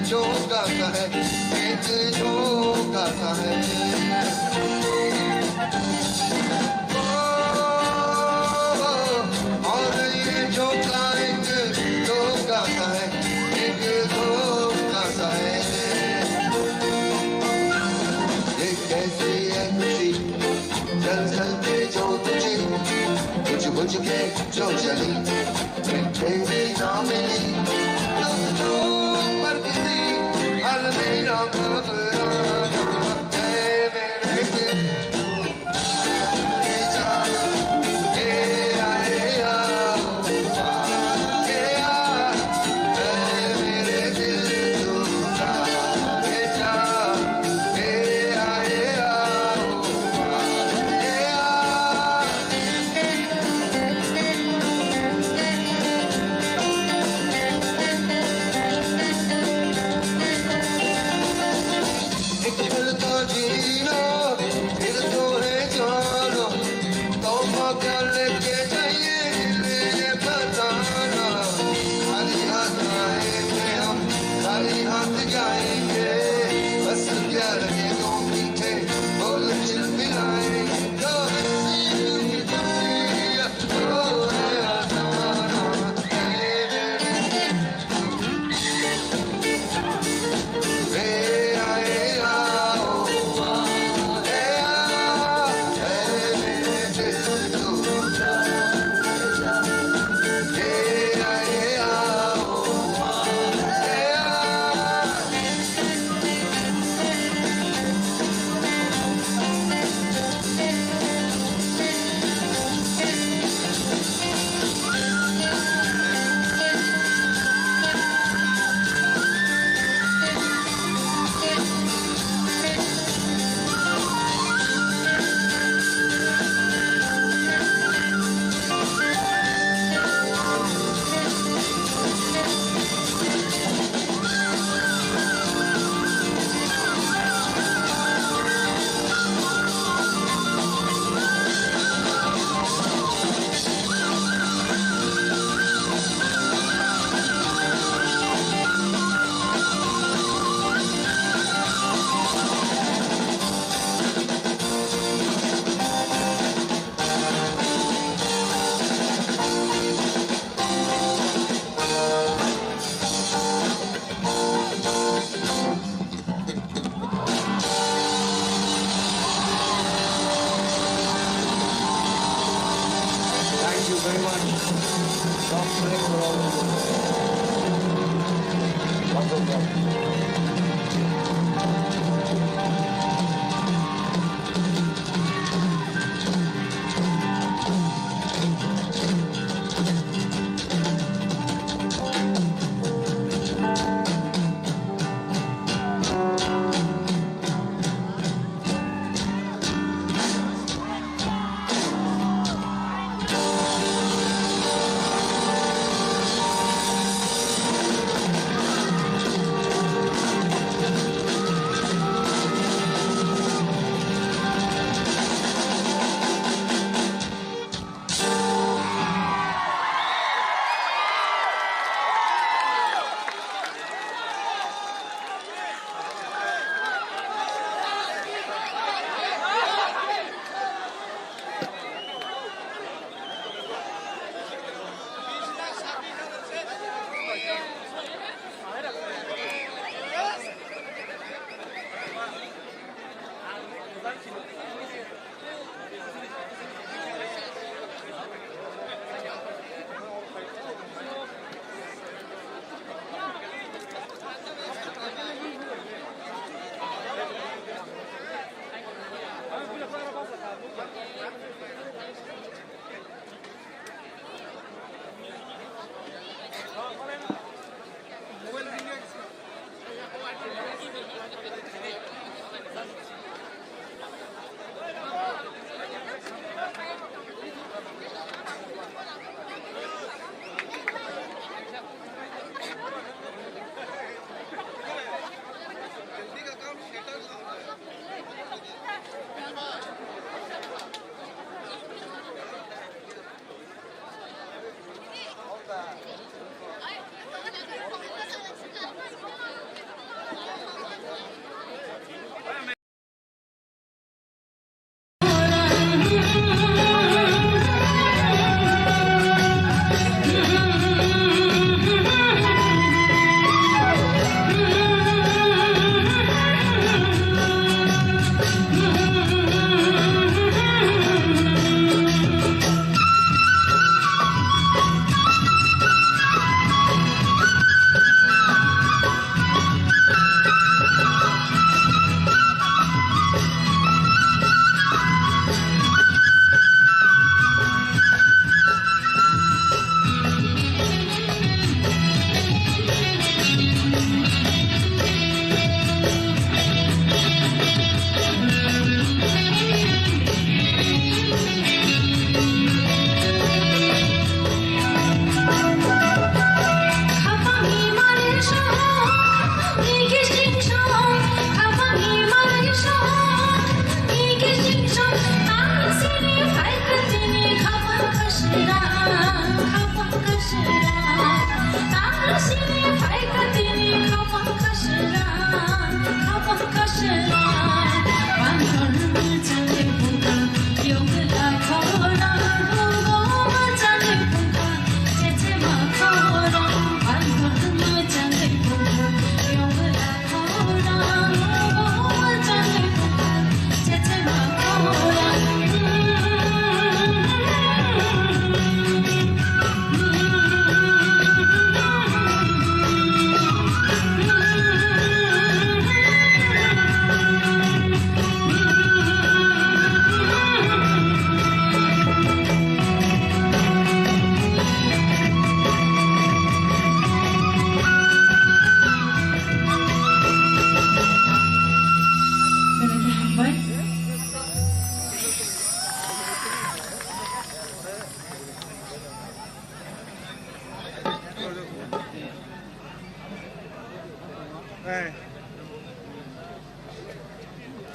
झोंका सा है, एक झोंका सा है। और ये झोंका एक धोखा सा है, एक धोखा सा है। ये कैसी है खुशी, जल जल के जो तुझे, बुझ बुझ के जो जली, मिलते भी ना मिली। दोस्तों पर किसी हाल में ना घबराना, ऐ मेरे दिल। Thank you very much. God bless you all. Wonderful.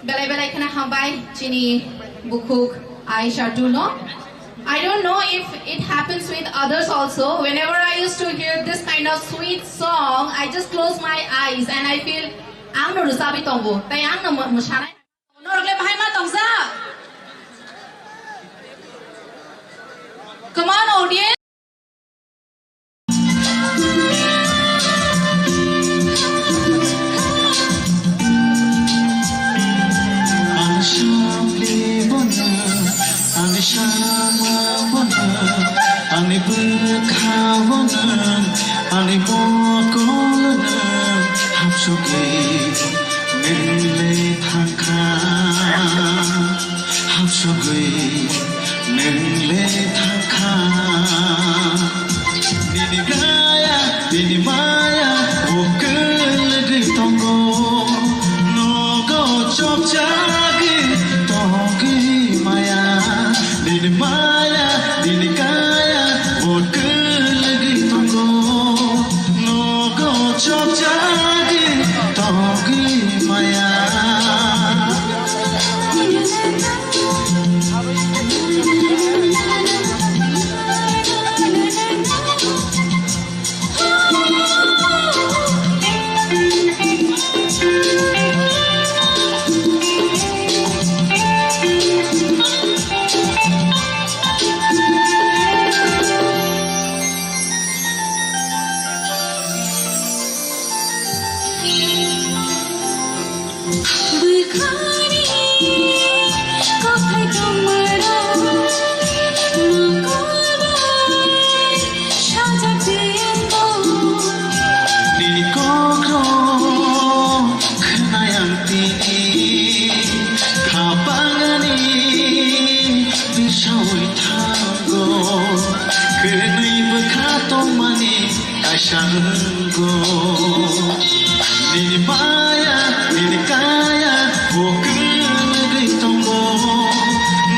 Belai belai kheno hambai chini bukhuk Aisha Tulo. I don't know if it happens with others also. Whenever I used to hear this kind of sweet song, I just close my eyes and I feel ang no rwchabwi tongo. Tai ang no mo-, mwsanai. Norok le bahai ma tongsa. Come on, audience. Ang sangli bono, ang sama bono, ang bwkha bono, ang mokol bono, hapsugwi nwng le thangkha, hapsugwi nwng le thangkha. Nini kaya, nini maya, o kwlwgwi tongo, nogo chopjagwi tongwi maya. Nini maya, nini kaya, o kwlwgwi tongo, nogo chopjagwi tongwi maya. Bwkhani kophai tongmarok mokol bai sajak tiyangko. Nini kokrok khwnai ang tini, khapangani bisawi thango, kwnwi bwkha tongmani kaisa wngkha. Nini maya, nini kaya, o kwlwgwi tongo,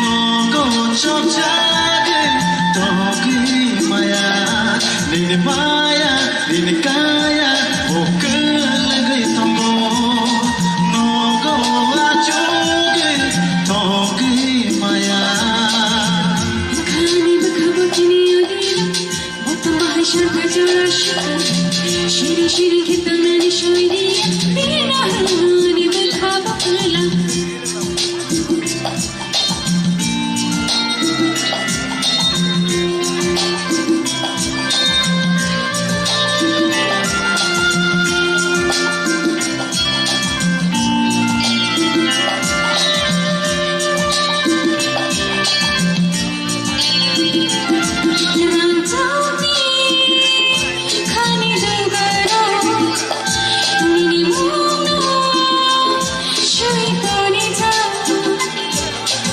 nogo chopjagwi tongwi maya. Nini maya, nini kaya, o kwlwgwi tongo, nogo achugwi tongwi maya. Bwkhani bwkha bwkhini odila. Bottom bahai sharkha jora shikha. Shiri shiri khe tangnani shoidi. Bina hani bwkha bakla.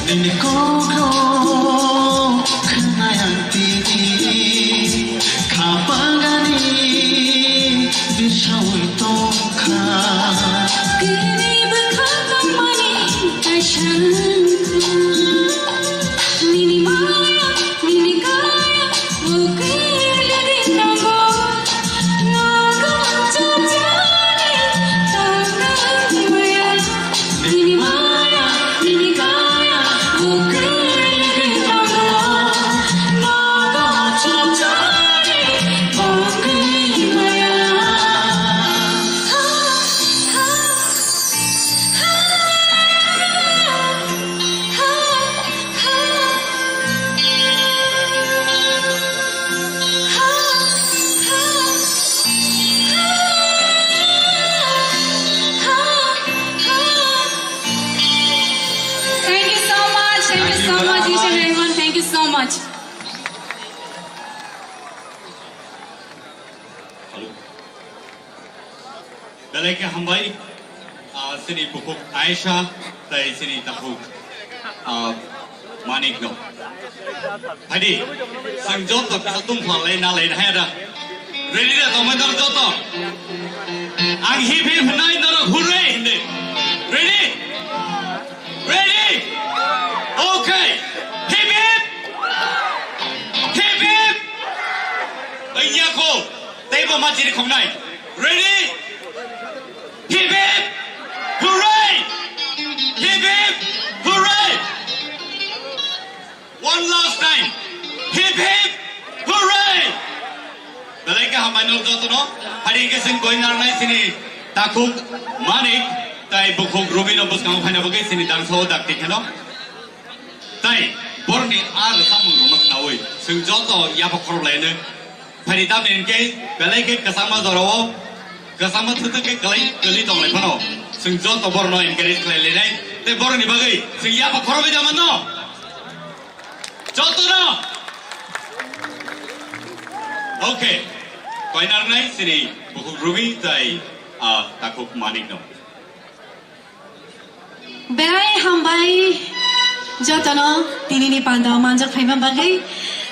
Nini kokrok khwnai ang tini, khapangani bisawi tongkha. Kwnwi bwkha tongmani kaisa wngkha. Nini maya, nini kaya, o kwlwgwi tongo, nogo chopjagwi tongwi maya. Nini maya, nini kaya, o kwlwgwi tongo, nogo chopjagwi tongwi maya. Thank you so much, thank you so much, each and everyone. Thank you so much. Belai khe hambai, ah, chini bukhuk Aisha tei chini takhuk, ah, Manik no. Hadi, chwng joto khatung phalai nalai hai da. Ready da tongmai norok joto? Ang hip hip hwnai norok hurre hindi. Ready? Ready? Okay. Hip hip. Hip hip. Anya ko. Tei bo ma chiri khongnai. Ready? Jotono, hari hwnkhe chwng koi narwknai chini takhuk Manik, tai bukhuk Rumi no bwskango phaina bagwi chini dangsa o dakti kheno. Tai borokni a rwchapmung rokno khnaui chwng joto yapha khorok laino. Phaidi tamni hwnkhe belai khe kwchangma jorao, kwchangma thwthwk khe kwlai kwlwi tonglai phano chwng joto borokno encourage khlai lainai. Tei borokni bagwi chwng yapha khorokwi da manno. Jotono. Okay. Koi narwknai chini bukhuk Rumi tai, ah, takhuk Manik no. Belai hambai jotono tinini pandao manjak phaima bagwi.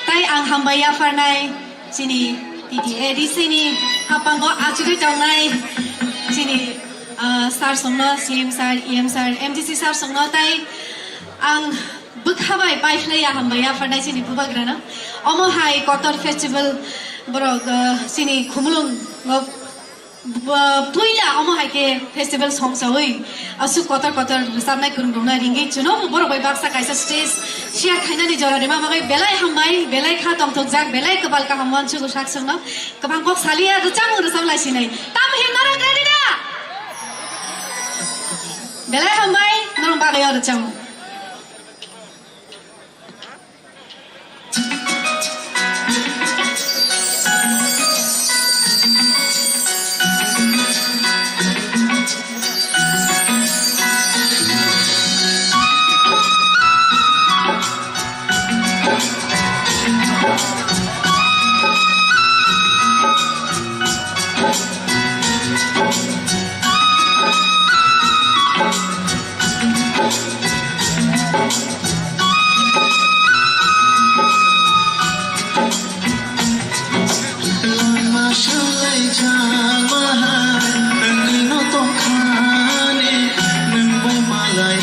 Tai ang hambai yapharnai chini T T A D C ni hapango achugwi tongnai chini, ah, sir songno, C M sir, E M sir, M D C sir songno tai ang bwkha bai paikhlai ya hambai yapharnai chini bubagrano. Omo hai Kotor festival borok, ah, chini Khumulwng o Ba, puila omo hai khe festival songchaui aswk kotor kotor rwchapnai kwrwng rokno ringwi chuno borok bai baksa kaisa stage share khainani jora rima bagwi belai hambai, belai kha tongthokjak, belai kwbal kaham uansukgo sak songno kwbang kok saliya rwchapmung rwchap lai sinai. Tamo hin norok ready da? Belai hambai norok bagwi o rwchapmung. Lama swlaijakma hai, nwngwi no tongkhani, nwng bai malai,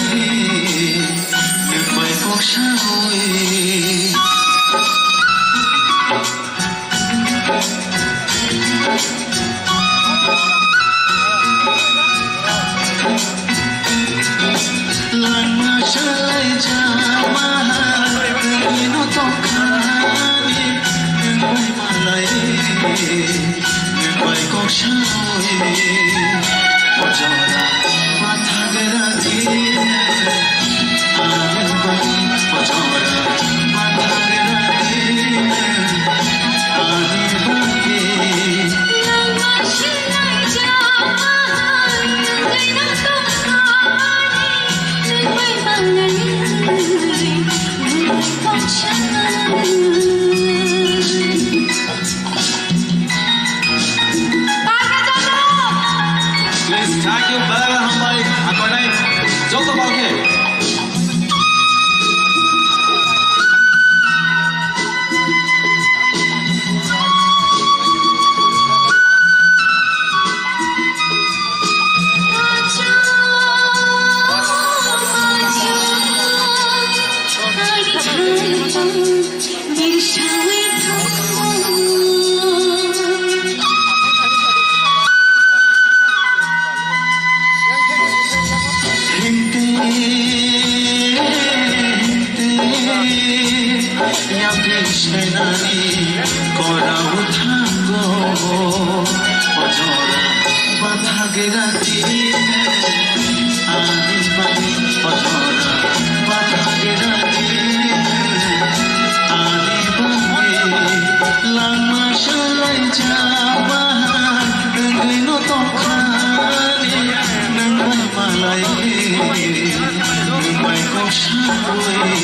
nwng bai kok saui. Lama swlaijakma hai, nwngwi no tongkhani, nwng bai malai, nwng bai kok saui. O jora pathak radi, ani bai, o jora pathak radi, ani bai. Please, thank you, belai hambai, akonai, joto balke. Yakri senani korao thango, o jora pathak radi, ani bai, o jora pathak radi, ani bai. Lama swlaijakma hai, nwngwi no tongkhani, nwng bai malai, nwng bai kok saui.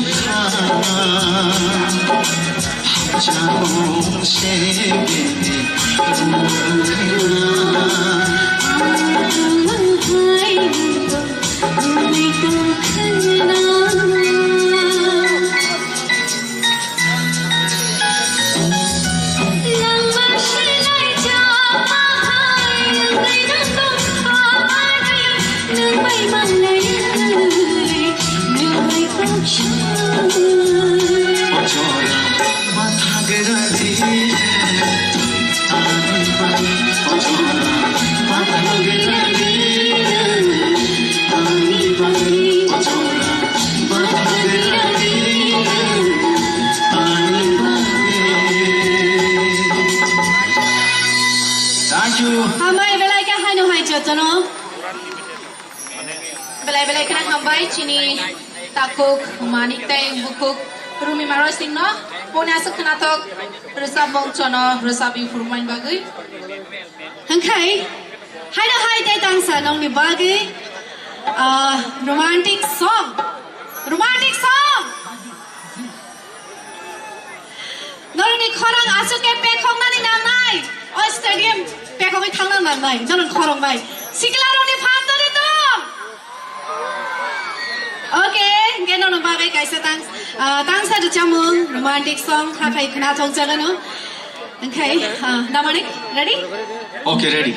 Thank you. Hambai belai khe haino hai jotono. Belai belai kheno hambai chini takhuk Manik tei bukhuk Rumi Maroi Singh no poni aswk khwnathok rwchapmung chono rwchapwi phurukmani bagwi. Hwnkhe haino hai tei tangsa nongni bagwi, ah, romantic song, romantic song. Norokni khorang aswk khe pekhoknani nangnai. O stadium pekhogwi thangna nangnai. Norokni khorang bai. Siklarokni phan toni tong. Okay, hwnkhe norokni bagwi kaisa tang, ah, tangsa rwchapmung, romantic song, hakhai khwnathok jagano. Hwnkhe, ah, Damanik, ready? Okay, ready.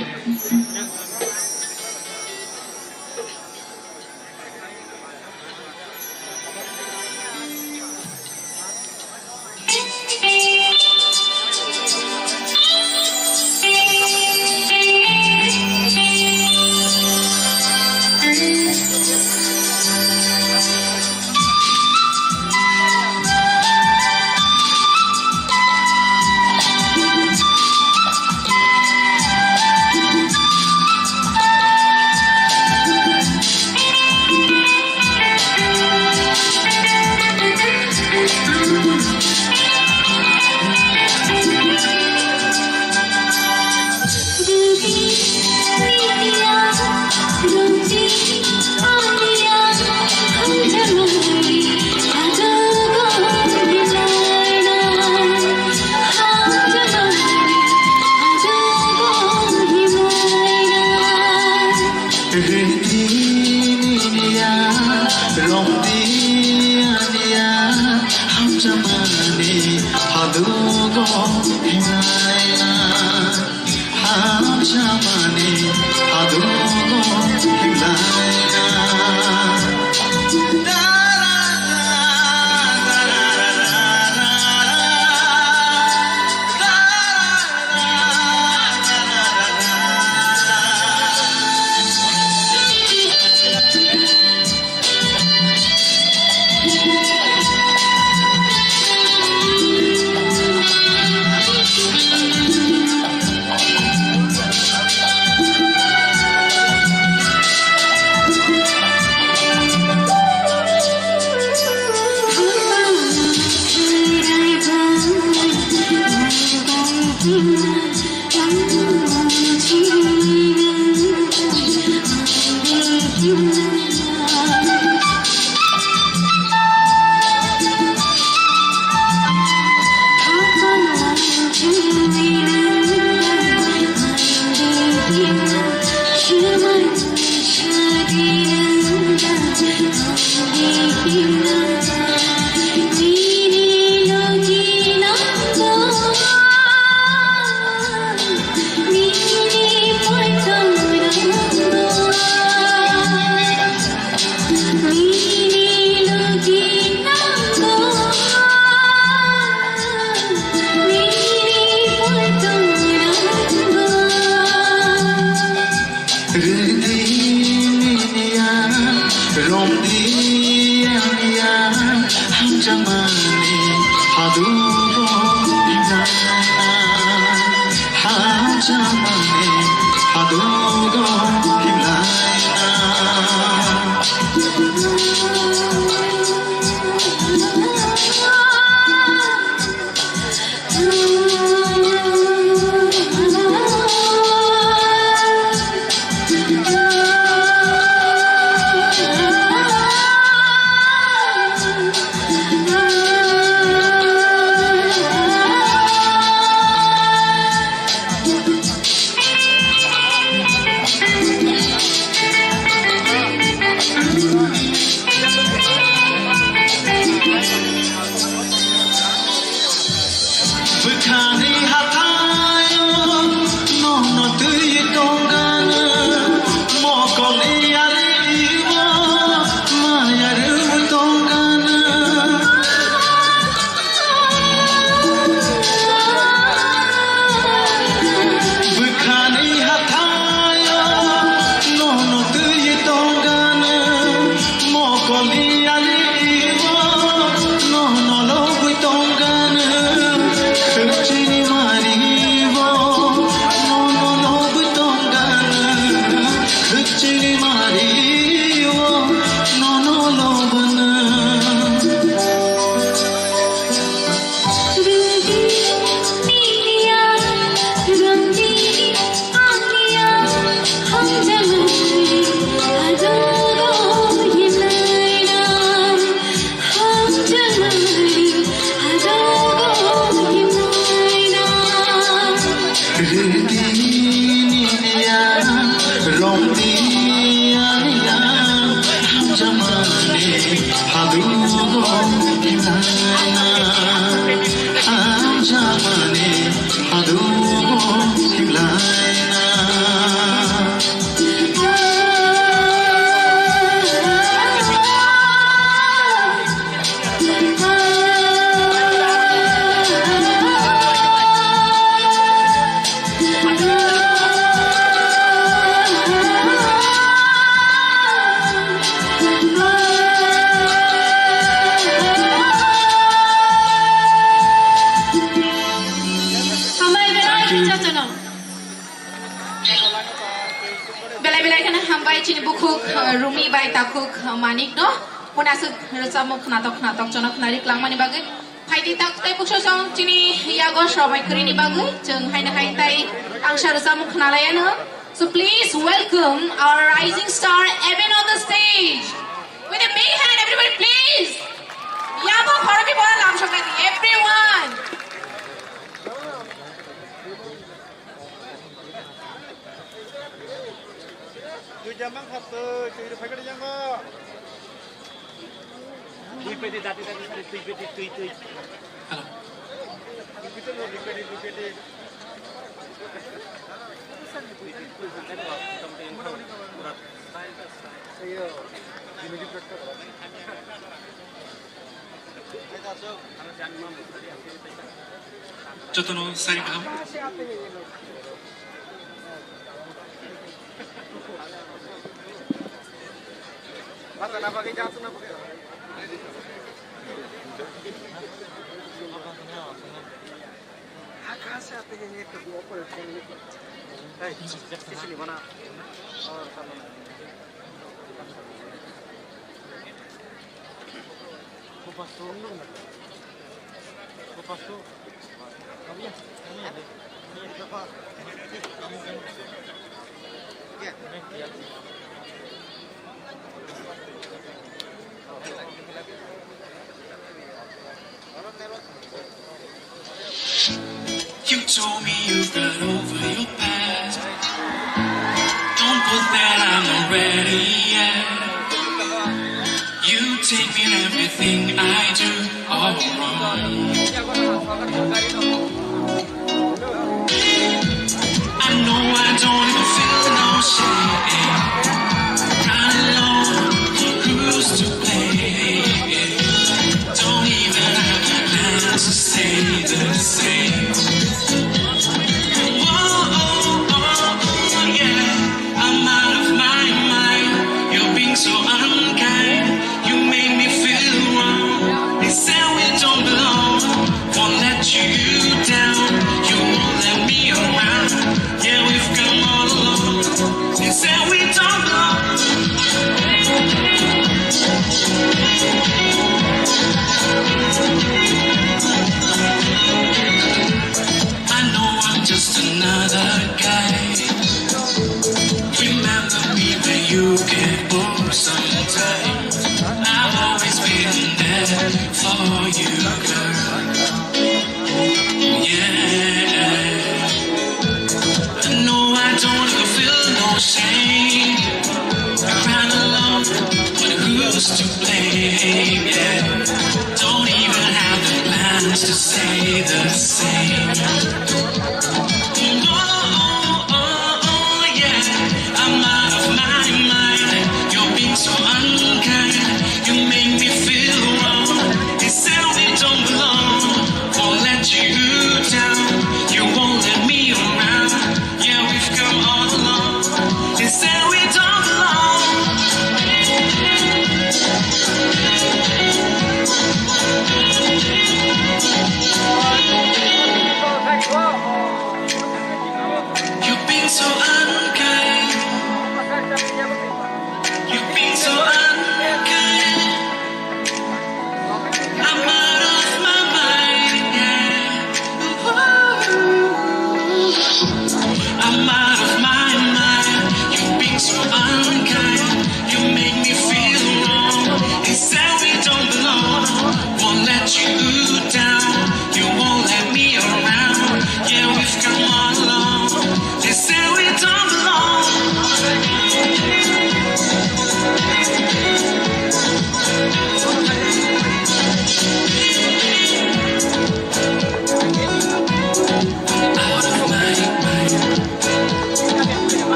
Hambai belai teacher jono. Belai belai kheno hambai chini bukhuk, uh, Rumi bai takhuk, uh, Manik no. Hwnasuk rwchapmung khnatok khnatok jono khnari kwlangmani bagwi. Phaidi tak tei buksosong chini yago somai kwrwini bagwi chwng haino hai tai angsa rwchapmung khnalaiano. So please welcome our rising star Evan on the stage. With a big hand, everybody, please. Yabo khoroknwi bono lamsoknai di, everyone. Twi jamang khap twi, twi rw phaikhe jango. Twi pedi, dati, dati, twi pedi, twi, twi. Hello. Twi pedi, twi pedi, twi pedi. Jotono sari kaham. You told me you've got over your past. Don't put that I'm not ready yet. You take me in everything I do all wrong. I know I don't even feel no shame. Run alone, who's to blame? Don't even have the time to say the same. Whoa, oh, oh, oh, yeah. I'm out of my mind. You're being so unkind. You made me feel wrong. They said we don't belong. Won't let you down. You won't let me around. Yeah, we've come all along. They said we don't belong. I know I'm just another guy. Remember me when you get bored sometimes. I've always been there for you, girl. Yeah. No, I don't feel no shame. I ran along, but who's to blame? Yeah. Don't even have the plans to say the same. Oh, oh, oh, oh, yeah. I'm out of my mind. You're being so unkind. You make me feel wrong. They said we don't belong. Won't let you down. You won't let me around. Yeah, we've come all along. They said we don't belong.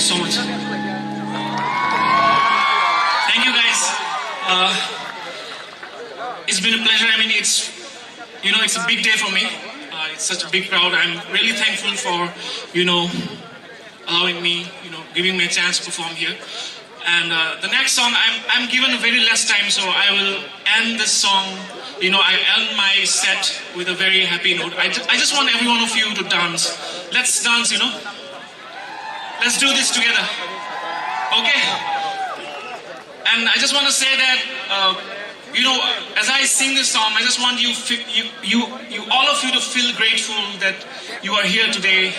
so much. Thank you, guys. Uh, it's been a pleasure. I mean, it's, you know, it's a big day for me. Uh, it's such a big crowd. I'm really thankful for, you know, allowing me, you know, giving me a chance to perform here. And uh, the next song, I'm, I'm given a very less time, so I will end this song. You know, I end my set with a very happy note. I, ju- I just want every one of you to dance. Let's dance, you know. Let's do this together. Okay? And I just want to say that, uh, you know, as I sing this song, I just want you, fi- you, you, you, all of you to feel grateful that you are here today.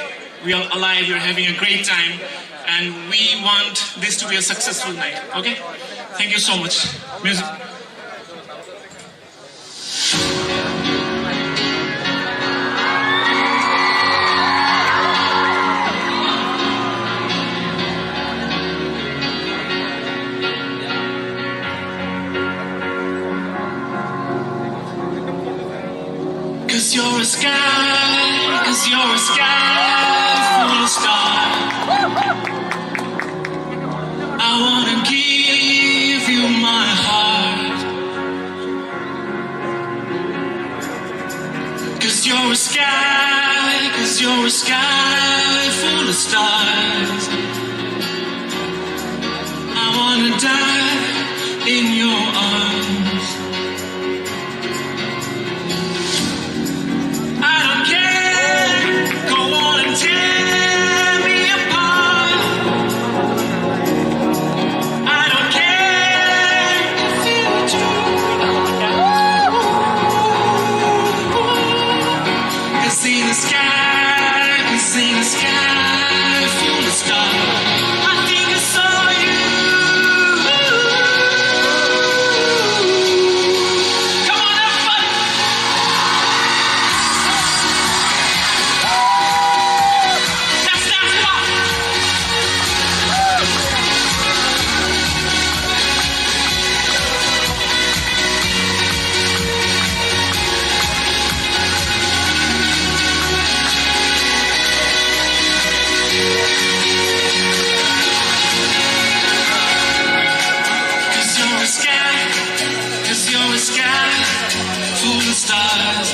We are alive. We are having a great time, and we want this to be a successful night. Okay? Thank you so much. Music. Cause you're a sky, cause you're a sky full of stars. I wanna give you my heart. Cause you're a sky, cause you're a sky full of stars. I wanna die in your arms. I don't care, go on and tear me apart. I don't care if you do. Cause in the sky, cause in the sky full of stars, I think I saw you. Come on, everybody. That's, that's what. Cause you're a sky, cause you're a sky full of stars.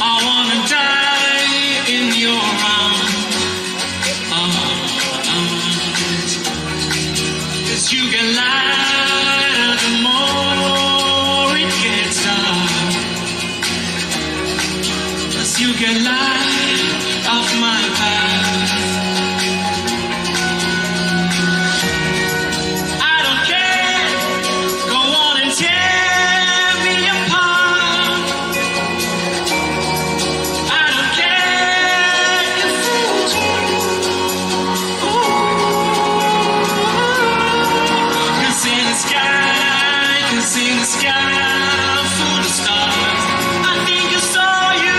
I wanna die in your arms, arms. Cause you get lighter the more it gets dark. Cause you get light off my path. I don't care, go on and tear me apart. I don't care if you do. Ooh. Cause in the sky, cause in the sky full of stars, I think I saw you.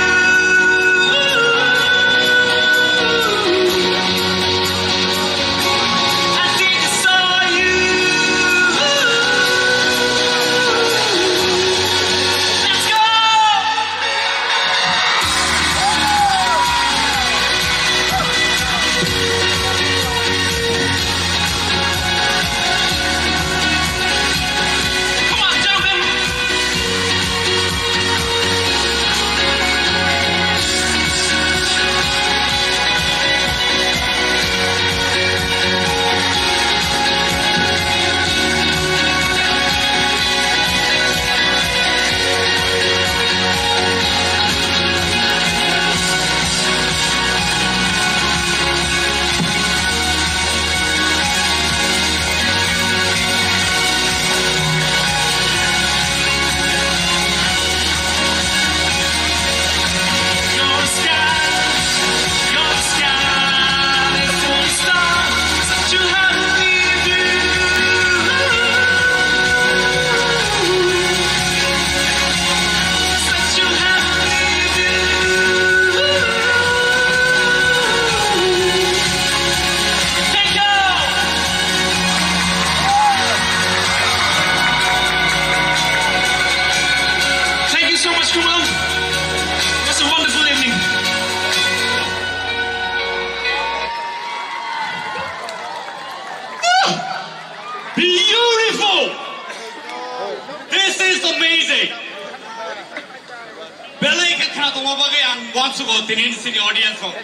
Wansugo tini sini audience rok.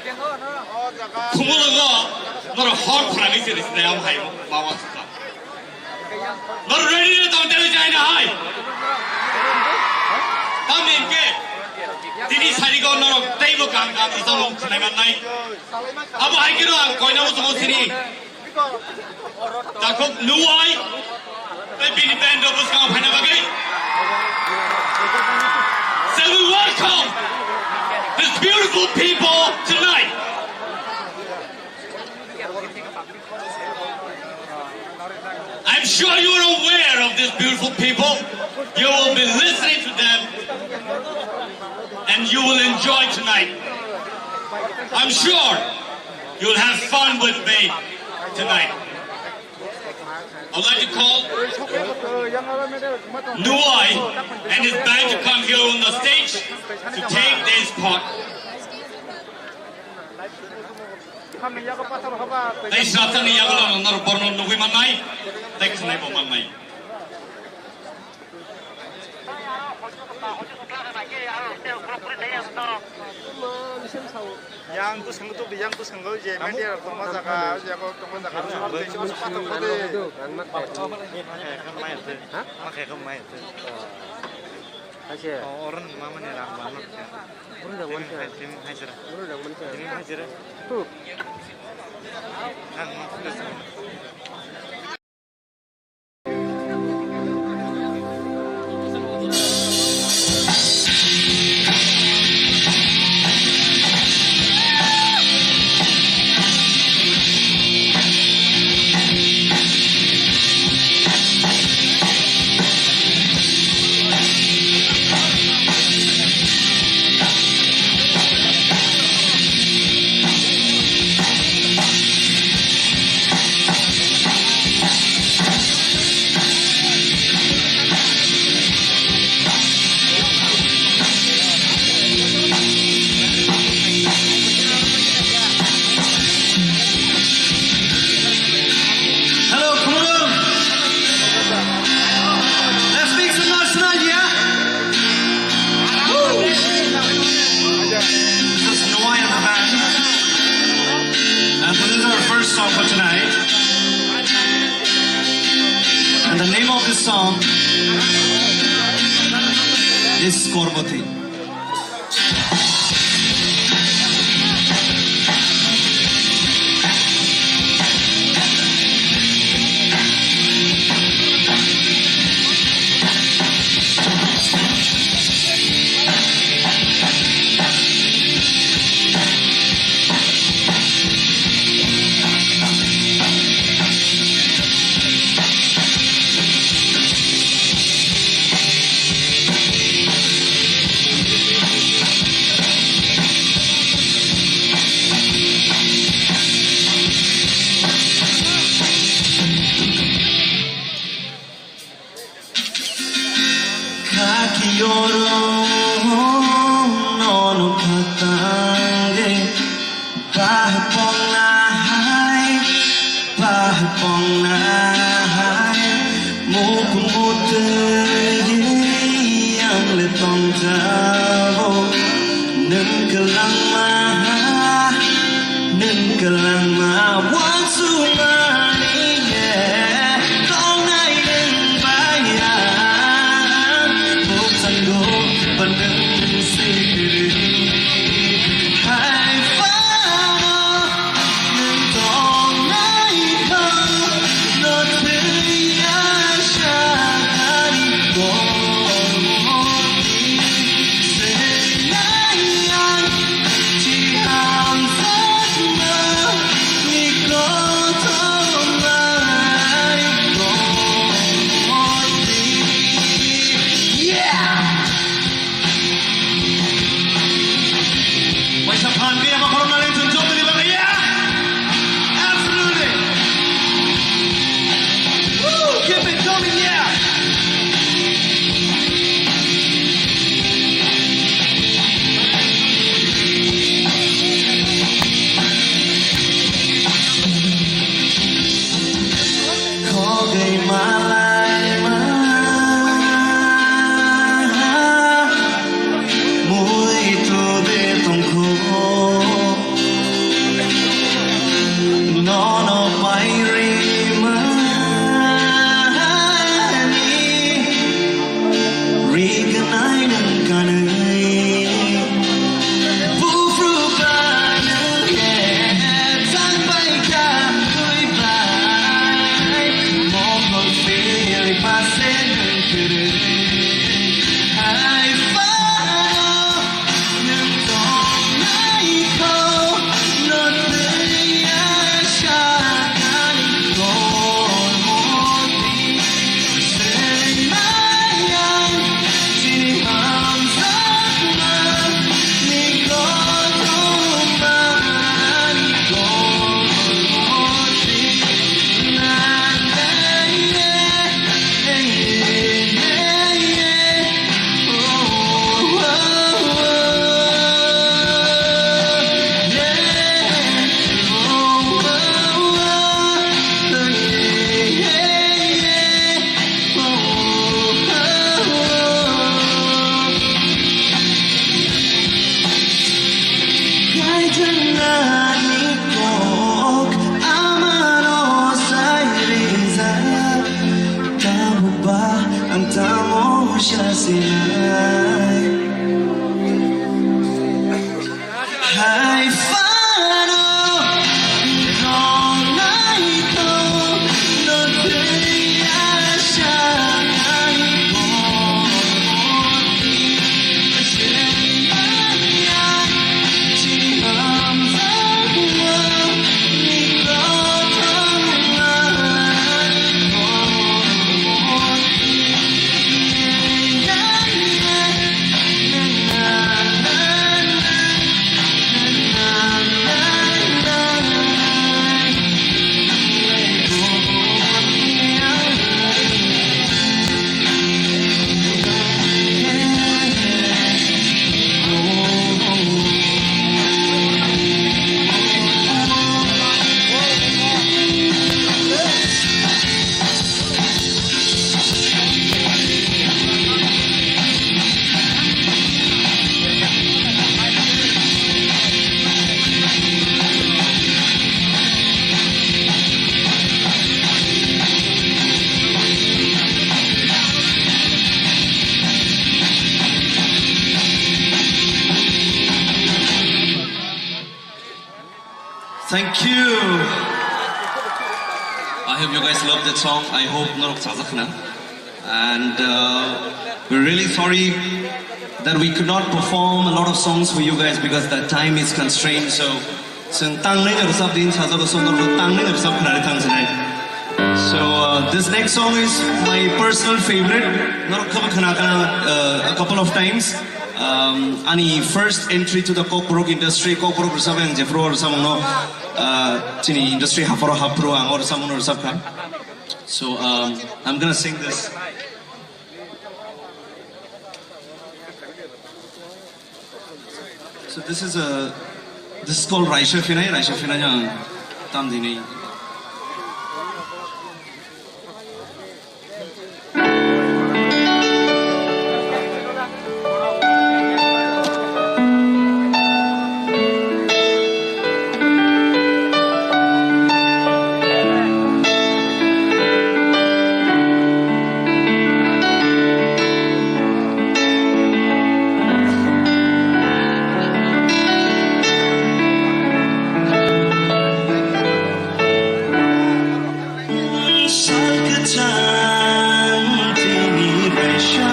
Khumulwngo norok hor khorangwi se risi dayam hai ma wansuka. Norok ready no tong tele jai na hai. Tamni hwnkhe tini sarigo norok teibo kaham kaham rwchapmung khwnai mannai. Abo hai kheno ang koina muchungo sini. Takhuk Nuwai, tei bini band rok bwskango phaina bagwi. So we welcome these beautiful people tonight. I'm sure you're aware of these beautiful people. You will be listening to them and you will enjoy tonight. I'm sure you'll have fun with me tonight. I'd like to call Nuwai and his band to come here on the stage to take this part. Tei srathani yagulo norok borno nugwi mannai, tei khwnai bo mannai. Yang bwskango tubudi, yang bwskango je media rok tongma jaga, je ko tongma jaga, tei se patok kode. Ma khe khe mai twi. Ha? Ma khe khe mai twi. Kaisa. O, oron mama ni rang mama. Brum da mansa. Hai sira. Brum da mansa. Hai sira. Tu. Ang ma. Hello, Khumulwng. Let's make some noise tonight, yeah? Woo! This is Nuwai and the band. And this is our first song for tonight. And the name of this song is Korboti. Khakiyoro nono khatange, pahpong nahai, pahpong nahai, mukmut yang le tong jabo, nung kelangma. Nung kelangma wansukmani ye, tongnai nung bai ang, bukchanggo ba nung siri. Hai phano nung tongnai kho, no thwiya sari kho, twi swnai ang. Jwnani kok amano sai rijak, tabukba ang tamo sasinai. Hai phano nongnai tong, notwia sanai bo. Thank you. I hope you guys love that song. I hope norok chajakna. And uh, we're really sorry that we could not perform a lot of songs for you guys because the time is constrained. So, chwng tangnai no rwchap din, sajago so norok tangnai no rwchap khnari thang sinai. So uh, this next song is my personal favorite. Norok khabo khna khna uh, a couple of times. Um, ani first entry to the Kokborok industry, Kokborok rwchap ang jephru rwchap ang no, uh, chini industry hapharo haphru ang o rwchap ang no rwchap kha. So um, I'm gonna sing this. So this is a this is called Raisa Phinai, Raisa Phinai ang tam dinai. Sal kwchang tini raisa,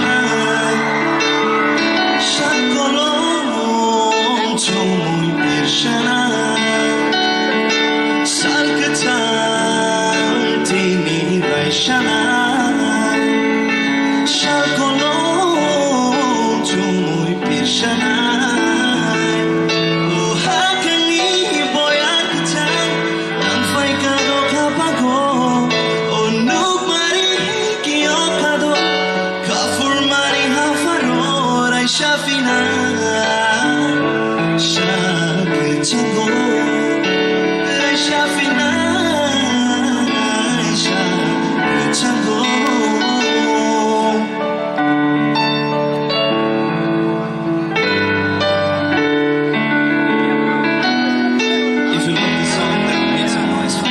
sal kolom chumui pirsa. Sal kwchang tini raisa, sal kolom chumui pirsa. O hakangni boya kwchang, nang phaikha do khapago, o nukmari kiyokha do, kaphurmari hapharo raisa phinai, sa kwchango raisa phinai, sa kwchango. If you love this song, then make some noise for me.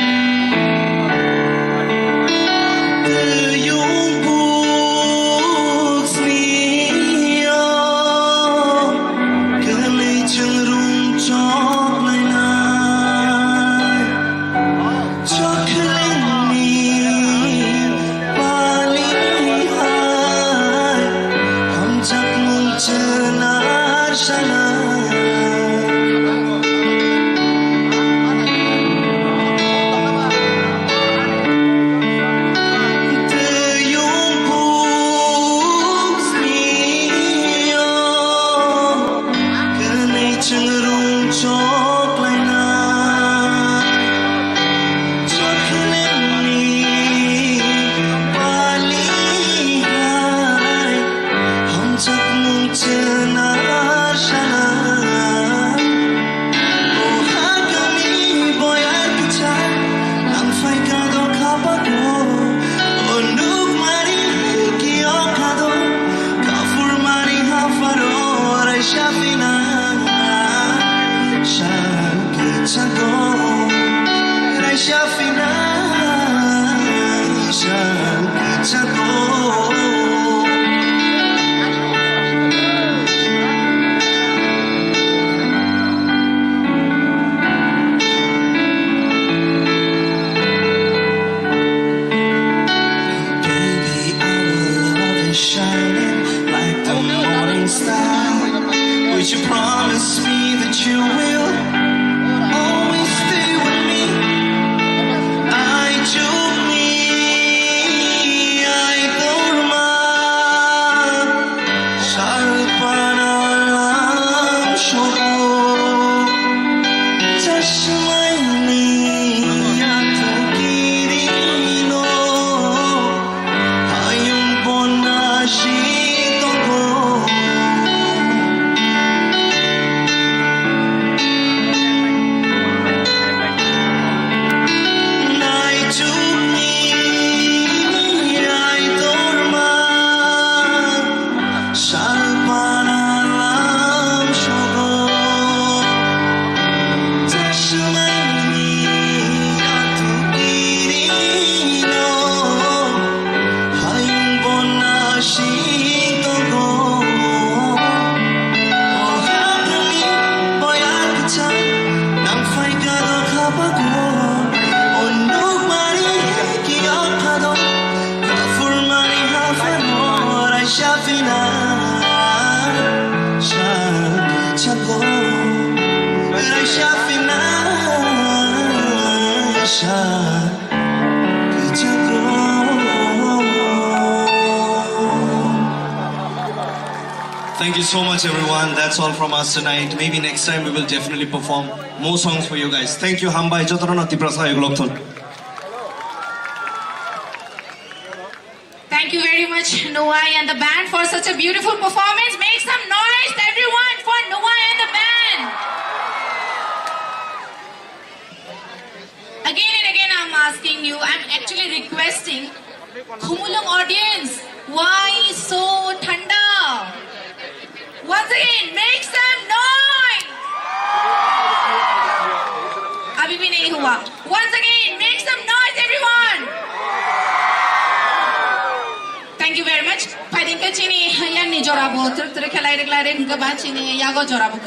Tiyung buksni o, kwlwi chwng rung chok lainai. Chokhlengni pali hai hamjakmung chwng narsanai. Tiyung buksni o, kwnwi chwng rung chok lainai. Chokhlengni pali hai hamjakmung chwng narsanai. O hakangni boyar kwchak, nang phaikha do khapago. O nukmari kiyokha do, kaphurmari hapharo raisa phinai, sa Thank you so much, everyone. That's all from us tonight. Maybe next time we will definitely perform more songs for you guys. Thank you, Hambai. Jotono Tiprasa Yuglothon. Thank you very much, Noah and the band, for such a beautiful performance. Make some noise, everyone, for Noah and the band. Again and again, I'm asking you, I'm actually requesting, Khumulwng audience, why so thanda? Once again, make some noise. अभी भी नहीं हुआ. Once again, make some noise, everyone. Thank you very much. Phaidingkhe chini yang ni jora bo truk truk khe lairek lairek hingke ba chini yago jora bo.